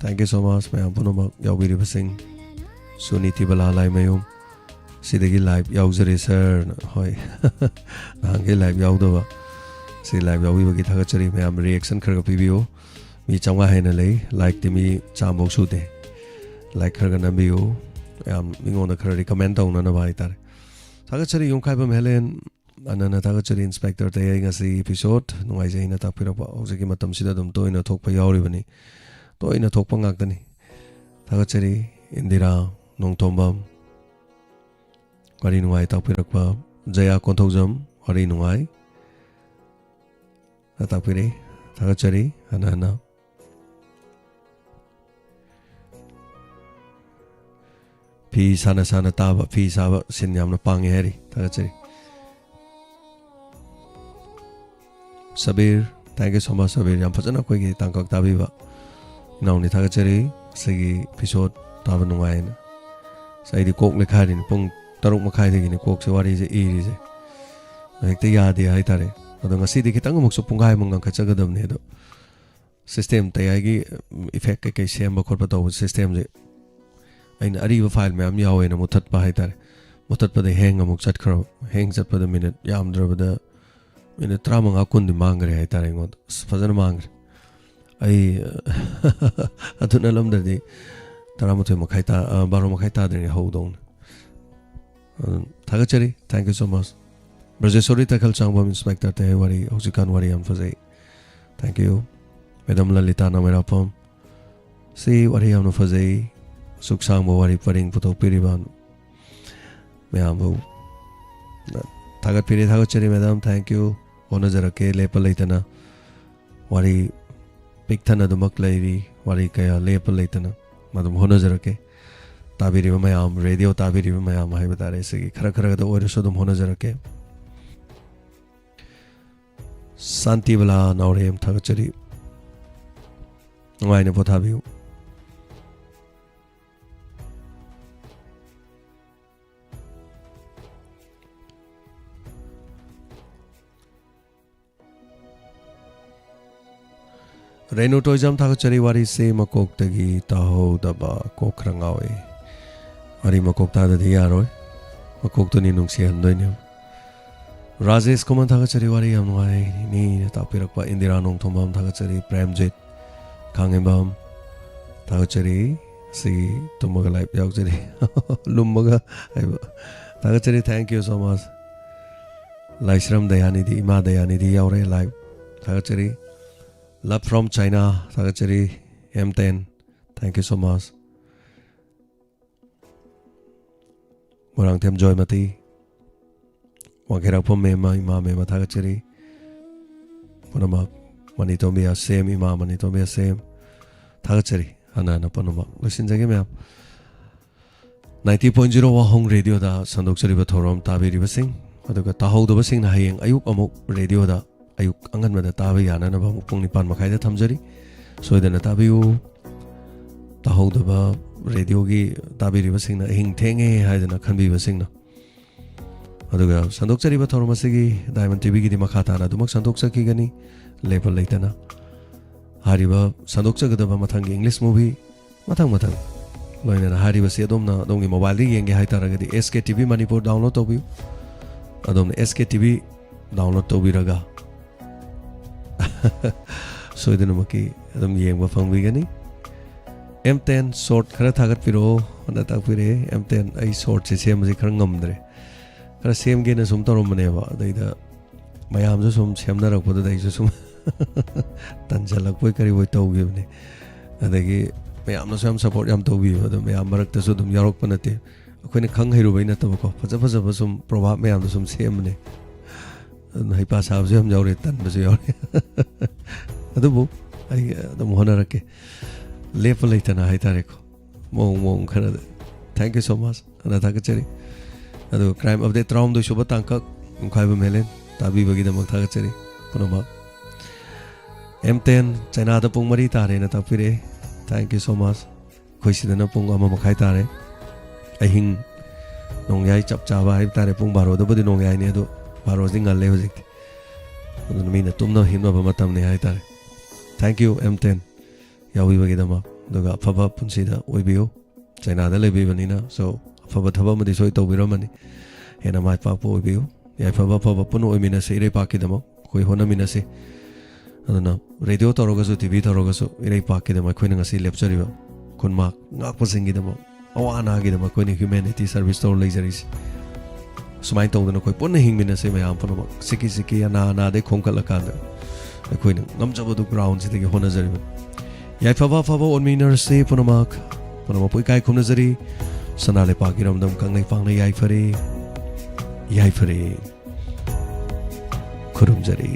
Thank you so much, ꯃꯌꯥꯝ ꯄꯨꯝꯅꯃꯛ ꯌꯥꯎꯕꯤꯔꯤꯕꯁꯤꯡ꯫ ꯁꯨꯅꯤꯇꯤ ꯕꯂꯥ ꯂꯥꯏꯃꯌꯨꯝ, "ꯁꯤꯗꯒꯤ live ꯌꯥꯎꯖꯔꯦ ꯁꯥꯔ"ꯅ꯫ ꯍꯣꯏ꯫ ꯅꯍꯥꯟꯈꯩ live ꯌꯥꯎꯗꯕ꯫ ꯁꯤ live ꯌꯥꯎꯕꯤꯕꯒꯤ ꯊꯥꯒꯠꯆꯔꯤ꯫ ꯃꯌꯥꯝ reaction ꯈꯔ ꯈꯔ ꯄꯤꯕꯤꯌꯨ꯫ ꯃꯤ ꯆꯥꯝꯃꯉꯥ ꯍꯦꯟꯅ ꯂꯩ꯫ Like ꯇꯤ ꯃꯤ ꯆꯥꯝꯃꯐꯧ ꯁꯨꯗꯦ꯫ Like ꯈꯔ ꯈꯔ ꯅꯝꯕꯤꯌꯨ꯫ ꯌꯥꯝ ꯃꯤꯉꯣꯟꯗ ꯈꯔ recommend ꯇꯧꯅꯅꯕ ꯍꯥꯏꯇꯥꯔꯦ꯫ ꯊꯥꯒꯠꯆꯔꯤ ꯌꯨꯝꯈꯥꯏꯕꯝ ꯍꯦꯂꯦꯟ꯫ ꯑꯅꯟꯅ ꯊꯥꯒꯠꯆꯔꯤ ꯏꯟꯁꯄꯦꯛꯇꯔ ꯇꯌꯥꯏ, ꯉꯁꯤ episode ꯅꯨꯡꯉꯥꯏꯖꯩꯅ ꯇꯥꯛꯄꯤꯔꯛꯄ꯫ ꯍꯧꯖꯤꯛꯀꯤ ꯃꯇꯝꯁꯤꯗ ꯑꯗꯨꯝ ꯇꯣꯏꯅ ꯊꯣꯛꯄ ꯌꯥꯎꯔꯤꯕꯅꯤ꯫ ꯇꯣꯏꯅ ꯊꯣꯛꯄ ꯉꯥꯛꯇꯅꯤ꯫ ꯊꯥꯒꯠꯆꯔꯤ ꯏꯟꯗꯤꯔꯥ ꯅꯣꯡꯊꯣꯝꯕꯝ꯫ ꯋꯥꯔꯤ ꯅꯨꯡꯉꯥꯏ ꯇꯥꯛꯄꯤꯔꯛꯄ꯫ ꯖꯌꯥ ꯀꯣꯟꯊꯧꯖꯝ, ꯋꯥꯔꯤ ꯅꯨꯡꯉꯥꯏ꯫ ꯇꯥꯛꯄꯤꯔꯛꯏ꯫ ꯊꯥꯒꯠꯆꯔꯤ ꯍꯟꯅ ꯍꯟꯅ꯫ ꯐꯤ ꯁꯥꯅ ꯁꯥꯅ ꯇꯥꯕ, ꯐꯤ ꯁꯥꯕ ꯁꯤꯟ ꯌꯥꯝꯅ ꯄꯥꯡꯉꯦ ꯍꯥꯏꯔꯤ꯫ ꯊꯥꯒꯠꯆꯔꯤ꯫ Sabir, thank you so much, Sabir. ꯌꯥꯝ ꯐꯖꯅ ꯑꯩꯈꯣꯏꯒꯤ ꯇꯥꯡꯀꯛ ꯇꯥꯕꯤꯕ ꯏꯅꯥꯎꯅꯤ ꯊꯥꯒꯠꯆꯔꯤ꯫ ꯉꯁꯤꯒꯤ episode ꯇꯥꯕ ꯅꯨꯡꯉꯥꯏꯅ꯫ ꯑꯁ, ꯑꯩꯗꯤ ꯀꯣꯛ ꯂꯩꯈꯥꯏꯔꯤꯅꯤ꯫ ꯄꯨꯡ ꯇꯔꯨꯛ ꯃꯈꯥꯏꯗꯒꯤꯅꯤ ꯀꯣꯛꯁꯦ ꯋꯥꯔꯤꯁꯦ ꯏꯔꯤꯁꯦ꯫ ꯍꯦꯛꯇ ꯌꯥꯗꯦ ꯍꯥꯏꯇꯥꯔꯦ꯫ ꯑꯗꯣ ꯉꯁꯤꯗꯤ ꯈꯤꯇꯪ ꯑꯃꯨꯛꯁꯨ ꯄꯨꯡꯈꯥꯏꯃꯨꯛ ꯉꯟꯈꯠꯆꯒꯗꯕꯅꯦ꯫ ꯑꯗꯣ system ꯇꯌꯥꯏꯒꯤ effect ꯀꯩꯀꯩ ꯁꯦꯝꯕ ꯈꯣꯠꯄ ꯇꯧꯕ systemꯁꯦ ꯑꯩꯅ ꯑꯔꯤꯕ file ꯃꯌꯥꯝ ꯌꯥꯎꯋꯦꯅ ꯃꯨꯊꯠꯄ ꯍꯥꯏꯇꯥꯔꯦ꯫ ꯃꯨꯊꯠꯄꯗ hang ꯑꯃꯨꯛ ꯆꯠꯈ꯭ꯔꯕ꯫ Hang ꯆꯠꯄꯗ ꯃꯤꯅꯤꯠ ꯌꯥꯝꯗ꯭ꯔꯕꯗ ꯃꯤꯅꯤꯠ ꯇꯔꯥꯃꯉꯥ ꯀꯨꯟꯗꯤ ꯃꯥꯡꯈ꯭ꯔꯦ ꯍꯥꯏꯇꯥꯔꯦ ꯑꯩꯉꯣꯟꯗ꯫ ꯑꯁ, ꯐꯖꯅ ꯃꯥꯡꯈ꯭ꯔꯦ꯫ ꯑꯩ ꯑꯗꯨ ꯅꯠꯂꯝꯗ꯭ꯔꯗꯤ ꯇꯔꯥꯃꯥꯊꯣꯏ ꯃꯈꯥꯏ ꯇꯥ-, ꯑ, ꯕꯥꯔꯣ ꯃꯈꯥꯏ ꯇꯥꯗ꯭ꯔꯤꯉꯩ ꯍꯧꯗꯧꯅꯤ꯫ ꯑꯗꯨꯝ ꯊꯥꯒꯠꯆꯔꯤ꯫ Thank you so much꯫ ꯕ꯭ꯔꯖꯦꯁꯣꯔꯤ ꯇꯈꯦꯜ ꯁꯥꯡꯕꯝ, inspector ꯇꯍꯦ ꯋꯥꯔꯤ, ꯍꯧꯖꯤꯛꯀꯥꯟ ꯋꯥꯔꯤ ꯌꯥꯝ ꯐꯖꯩ꯫ Thank you꯫ Madam ꯂꯂꯤꯇꯥ ꯅꯃꯩꯔꯥꯛꯄꯝ, ꯁꯤ ꯋꯥꯔꯤ ꯌꯥꯝꯅ ꯐꯖꯩ꯫ ꯑꯁꯨꯛ ꯁꯥꯡꯕ ꯋꯥꯔꯤ ꯄꯔꯤꯡ ꯄꯨꯊꯣꯛꯄꯤꯔꯤꯕ ꯃꯌꯥꯝꯕꯨ ꯊꯥꯒꯠꯄꯤꯔꯤ, ꯊꯥꯒꯠꯆꯔꯤ madam, thank you꯫ ꯍꯣꯠꯅꯖꯔꯛꯀꯦ ꯂꯦꯞꯄ ꯂꯩꯇꯅ꯫ ꯋꯥꯔꯤ ꯄꯤꯛꯊꯟꯅ ꯑꯗꯨꯃꯛ ꯂꯩꯔꯤ, ꯋꯥꯔꯤ ꯀꯌꯥ ꯂꯦꯞꯄ ꯂꯩꯇꯅ ꯑꯗꯨꯝ ꯍꯣꯠꯅꯖꯔꯛꯀꯦ꯫ ꯇꯥꯕꯤꯔꯤꯕ ꯃꯌꯥꯝ, radio ꯇꯥꯕꯤꯔꯤꯕ ꯃꯌꯥꯝ ꯍꯥꯏꯕ ꯇꯥꯔꯦ, ꯁꯤꯒꯤ ꯈꯔ ꯈꯔꯒꯗ ꯑꯣꯏꯔꯁꯨ ꯑꯗꯨꯝ ꯍꯣꯠꯅꯖꯔꯛꯀꯦ꯫ ꯁꯥꯟꯇꯤꯕꯂꯥ ꯅꯥꯎꯔꯦꯝ, ꯊꯥꯒꯠꯆꯔꯤ꯫ ꯅꯨꯡꯉꯥꯏꯅ ꯄꯣꯊꯥꯕꯤꯌꯨ꯫ ꯔꯦꯅꯨ ꯇꯣꯏꯖꯝ, ꯊꯥꯒꯠꯆꯔꯤ꯫ ꯋꯥꯔꯤꯁꯦ ꯃꯀꯣꯛꯇꯒꯤ ꯇꯥꯍꯧꯗꯕ, ꯀꯣꯛ ꯈꯔ ꯉꯥꯎꯏ꯫ ꯋꯥꯔꯤ ꯃꯀꯣꯛ ꯇꯥꯗꯗꯤ ꯌꯥꯔꯣꯏ, ꯃꯀꯣꯛꯇꯨꯅꯤ ꯅꯨꯡꯁꯤꯍꯟꯗꯣꯏꯅꯦ꯫ ꯔꯥꯖꯦꯁ ꯀꯨꯃꯥꯔ, ꯊꯥꯒꯠꯆꯔꯤ꯫ ꯋꯥꯔꯤ ꯌꯥꯝ ꯅꯨꯡꯉꯥꯏ꯫ ꯅꯤꯅ ꯇꯥꯛꯄꯤꯔꯛꯄ꯫ ꯏꯟꯗꯤꯔꯥ ꯅꯣꯡꯊꯣꯝꯕꯝ, ꯊꯥꯒꯠꯆꯔꯤ꯫ ꯄ꯭ꯔꯦꯝꯖꯤꯠ ꯈꯥꯡꯉꯦꯝꯕꯝ, ꯊꯥꯒꯠꯆꯔꯤ꯫ ꯁꯤ ꯇꯨꯝꯃꯒ live ꯌꯥꯎꯖꯔꯤ꯫ ꯂꯨꯝꯃꯒ ꯍꯥꯏꯕ꯫ ꯊꯥꯒꯠꯆꯔꯤ, thank you so much꯫ ꯂꯥꯏꯁ꯭ꯔꯝ ꯗꯌꯥꯅꯤꯗꯤ, ꯏꯃꯥ ꯗꯌꯥꯅꯤꯗꯤ ꯌꯥꯎꯔꯦ live꯫ ꯊꯥꯒꯠꯆꯔꯤ꯫ Love from China, ꯊꯥꯒꯠꯆꯔꯤ꯫ M ten, thank you so much꯫ Moirangthem ꯖꯣꯏꯃꯇꯤ, ꯋꯥꯡꯈꯩꯔꯥꯛꯄꯝ ꯃꯦꯝꯃ, ꯏꯃꯥ ꯃꯦꯝꯃ ꯊꯥꯒꯠꯆꯔꯤ꯫ ꯄꯨꯝꯅꯃꯛ ꯃꯅꯤꯇꯣꯝꯕꯤ ꯑꯁꯦꯝ, ꯏꯃꯥ ꯃꯅꯤꯇꯣꯝꯕꯤ ꯑꯁꯦꯝ ꯊꯥꯒꯠꯆꯔꯤ꯫ ꯍꯟꯅ ꯍꯟꯅ ꯄꯨꯝꯅꯃꯛ ꯂꯣꯏꯁꯤꯟꯖꯒꯦ ꯃꯌꯥꯝ꯫ Ninety point zero ꯋꯥꯍꯣꯡ radioꯗ ꯁꯟꯗꯣꯛꯆꯔꯤꯕ ꯊꯧꯔꯝ ꯇꯥꯕꯤꯔꯤꯕꯁꯤꯡ, ꯑꯗꯨꯒ ꯇꯥꯍꯧꯗꯕꯁꯤꯡꯅ ꯍꯌꯦꯡ ꯑꯌꯨꯛ ꯑꯃꯨꯛ radioꯗ ꯑꯌꯨꯛ ꯑꯉꯟꯕꯗ ꯇꯥꯕ ꯌꯥꯅꯅꯕ ꯑꯃꯨꯛ ꯄꯨꯡ ꯅꯤꯄꯥꯟ ꯃꯈꯥꯏꯗ ꯊꯝꯖꯔꯤ꯫ ꯁꯣꯏꯗꯅ ꯇꯥꯕꯤꯌꯨ꯫ ꯇꯥꯍꯧꯗꯕ radioꯒꯤ ꯇꯥꯕꯤꯔꯤꯕꯁꯤꯡꯅ ꯑꯍꯤꯡ ꯊꯦꯡꯉꯦ ꯍꯥꯏꯗꯅ ꯈꯟꯕꯤꯕꯁꯤꯡꯅ ꯑꯗꯨꯒ ꯁꯟꯗꯣꯛꯆꯔꯤꯕ ꯊꯧꯔꯝ ꯑꯁꯤꯒꯤ ꯗꯥꯏꯃꯟ ꯇꯤꯚꯤꯒꯤꯗꯤ ꯃꯈꯥ ꯇꯥꯅ ꯑꯗꯨꯃꯛ ꯁꯟꯗꯣꯛꯆꯈꯤꯒꯅꯤ, ꯂꯦꯞꯄ ꯂꯩꯇꯅ꯫ ꯍꯥꯏꯔꯤꯕ ꯁꯟꯗꯣꯛꯆꯒꯗꯕ ꯃꯊꯪꯒꯤ English movie ꯃꯊꯪ ꯃꯊꯪ, ꯂꯣꯏꯅꯅ ꯍꯥꯏꯔꯤꯕꯁꯤ ꯑꯗꯣꯝꯅ ꯑꯗꯣꯝꯒꯤ mobileꯗ ꯌꯦꯡꯒꯦ ꯍꯥꯏꯇꯥꯔꯒꯗꯤ S K T V Manipur download ꯇꯧꯕꯤꯌꯨ꯫ ꯑꯗꯣꯝꯅ S K T V download ꯇꯧꯕꯤꯔꯒ ꯁꯣꯏꯗꯅꯃꯛꯀꯤ ꯑꯗꯨꯝ ꯌꯦꯡꯕ ꯐꯪꯕꯤꯒꯅꯤ꯫ M ten short ꯈꯔ ꯊꯥꯒꯠꯄꯤꯔꯛꯑꯣ ꯑꯅ ꯇꯥꯛꯄꯤꯔꯛꯑꯦ꯫ M ten, ꯑꯩ shortꯁꯦ ꯁꯦꯝꯕꯁꯦ ꯈꯔ ꯉꯝꯗ꯭ꯔꯦ꯫ ꯈꯔ ꯁꯦꯝꯒꯦꯅ ꯁꯨꯝ ꯇꯧꯔꯝꯕꯅꯦꯕ, ꯑꯗꯩꯗ ꯃꯌꯥꯝꯁꯨ ꯁꯨꯝ ꯁꯦꯝꯅꯔꯛꯄꯗꯨꯗ ꯑꯩꯁꯨ ꯁꯨꯝ ꯇꯟꯁꯤꯜꯂꯛꯄꯣꯏ ꯀꯔꯤꯕꯣꯏ ꯇꯧꯈꯤꯕꯅꯦ꯫ ꯑꯗꯒꯤ ꯃꯌꯥꯝꯅꯁꯨ ꯌꯥꯝ support ꯌꯥꯝ ꯇꯧꯕꯤꯕ, ꯑꯗꯣ ꯃꯌꯥꯝ ꯃꯔꯛꯇꯁꯨ ꯑꯗꯨꯝ ꯌꯥꯎꯔꯛꯄ ꯅꯠꯇꯦ꯫ ꯑꯩꯈꯣꯏꯅ ꯈꯪ ꯍꯩꯔꯨꯕꯩ ꯅꯠꯇꯕꯀꯣ, ꯐꯖ ꯐꯖꯕ ꯁꯨꯝ proverb ꯃꯌꯥꯝꯗꯣ ꯁꯨꯝ ꯁꯦꯝꯕꯅꯦ꯫ ꯑꯗꯨꯅ ꯍꯩꯄꯥ ꯁꯥꯕꯁꯨ ꯌꯥꯝ ꯌꯥꯎꯔꯦ, ꯇꯟꯕꯁꯨ ꯌꯥꯎꯔꯦ꯫ ꯑꯗꯨꯕꯨ ꯑꯩ ꯑꯗꯨꯝ ꯍꯣꯠꯅꯔꯛꯀꯦ, ꯂꯦꯞꯄ ꯂꯩꯇꯅ ꯍꯥꯏꯇꯥꯔꯦꯀꯣ, ꯃꯑꯣꯡ ꯃꯑꯣꯡ ꯈꯔꯗ꯫ Thank you so much ꯑꯅ ꯊꯥꯒꯠꯆꯔꯤ꯫ ꯑꯗꯨꯒ Crime Update ꯇꯔꯥꯍꯨꯝꯗꯣꯏ ꯁꯨꯕ ꯇꯥꯡꯀꯛ, ꯅꯤꯡꯈꯥꯏꯕꯝ ꯍꯦꯂꯦꯟ, ꯇꯥꯕꯤꯕꯒꯤꯗꯃꯛ ꯊꯥꯒꯠꯆꯔꯤ ꯄꯨꯝꯅꯃꯛ꯫ M ten, ꯆꯩꯅꯥꯗ ꯄꯨꯡ ꯃꯔꯤ ꯇꯥꯔꯦꯅ ꯇꯥꯛꯄꯤꯔꯛꯑꯦ꯫ Thank you so much꯫ ꯑꯩꯈꯣꯏ ꯁꯤꯗꯅ ꯄꯨꯡ ꯑꯃ ꯃꯈꯥꯏ ꯇꯥꯔꯦ꯫ ꯑꯍꯤꯡ ꯅꯣꯡꯌꯥꯏ ꯆꯞ ꯆꯥꯕ ꯍꯥꯏꯕ ꯇꯥꯔꯦ, ꯄꯨꯡ ꯕꯥꯔꯣꯗꯕꯨꯗꯤ ꯅꯣꯡꯌꯥꯏꯅꯤ, ꯑꯗꯨ ꯕꯥꯔꯣꯁꯤ ꯉꯜꯂꯦ ꯍꯧꯖꯤꯛꯇꯤ꯫ ꯑꯗꯨꯅ ꯃꯤꯅ ꯇꯨꯝꯅꯕ ꯍꯤꯞꯅꯕ ꯃꯇꯝꯅꯤ ꯍꯥꯏꯇꯥꯔꯦ꯫ Thank you, M ten, ꯌꯥꯎꯕꯤꯕꯒꯤꯗꯃꯛ꯫ ꯑꯗꯨꯒ ꯑꯐꯕ ꯄꯨꯟꯁꯤꯗ ꯑꯣꯏꯕꯤꯌꯨ꯫ ꯆꯩꯅꯥꯗ ꯂꯩꯕꯤꯕꯅꯤꯅ, so, ꯑꯐꯕ ꯊꯕꯛ ꯑꯃꯗꯤ ꯁꯣꯏ ꯇꯧꯕꯤꯔꯝꯃꯅꯤ꯫ ꯍꯦꯟꯅ ꯃꯥꯏ ꯄꯥꯛꯄ ꯑꯣꯏꯕꯤꯌꯨ꯫ ꯌꯥꯏꯐꯕ ꯑꯐꯕ ꯄꯨꯟꯅ ꯑꯣꯏꯃꯤꯟꯅꯁꯤ, ꯏꯔꯩꯄꯥꯛꯀꯤꯗꯃꯛ ꯑꯩꯈꯣꯏ ꯍꯣꯠꯅꯃꯤꯟꯅꯁꯤ꯫ ꯑꯗꯨꯅ radio ꯇꯧꯔꯒꯁꯨ, T V ꯇꯧꯔꯒꯁꯨ, ꯏꯔꯩꯄꯥꯛꯀꯤꯗꯃꯛ ꯑꯩꯈꯣꯏꯅ ꯉꯁꯤ ꯂꯦꯞꯆꯔꯤꯕ ꯈꯨꯟꯃꯥꯛ ꯉꯥꯛꯄꯁꯤꯡꯒꯤꯗꯃꯛ, ꯑꯋꯥ ꯑꯅꯥꯒꯤꯗꯃꯛ ꯑꯩꯈꯣꯏꯅ humanity service ꯇꯧꯔ ꯂꯩꯖꯔꯤꯁꯤ꯫ ꯁꯨꯃꯥꯏꯅ ꯇꯧꯗꯅ ꯑꯩꯈꯣꯏ ꯄꯨꯟꯅ ꯍꯤꯡꯃꯤꯟꯅꯁꯤ ꯃꯌꯥꯝ ꯄꯨꯝꯅꯃꯛ꯫ ꯁꯤꯀꯤ ꯁꯤꯀꯤ ꯑꯅꯥ ꯑꯅꯥꯗꯩ ꯈꯣꯝꯒꯠꯂꯀꯥꯟꯗ ꯑꯩꯈꯣꯏꯅ ꯉꯝꯖꯕꯗꯨ ground ꯁꯤꯗꯒꯤ ꯍꯣꯠꯅꯖꯔꯤꯕꯅꯤ꯫ ꯌꯥꯏꯐꯕ ꯑꯐꯕ ꯑꯣꯟꯃꯤꯟꯅꯔꯁꯤ ꯄꯨꯝꯅꯃꯛ꯫ ꯄꯨꯝꯅꯃꯛꯄꯨ ꯏꯀꯥꯏ ꯈꯨꯝꯅꯖꯔꯤ꯫ ꯁꯅꯥ ꯂꯩꯄꯥꯛ ꯏꯔꯝꯗꯝ ꯀꯪꯂꯩꯄꯥꯛꯅ ꯌꯥꯏꯐꯔꯦ꯫ ꯌꯥꯏꯐꯔꯦ꯫ ꯈꯨꯔꯨꯝꯖꯔꯤ꯫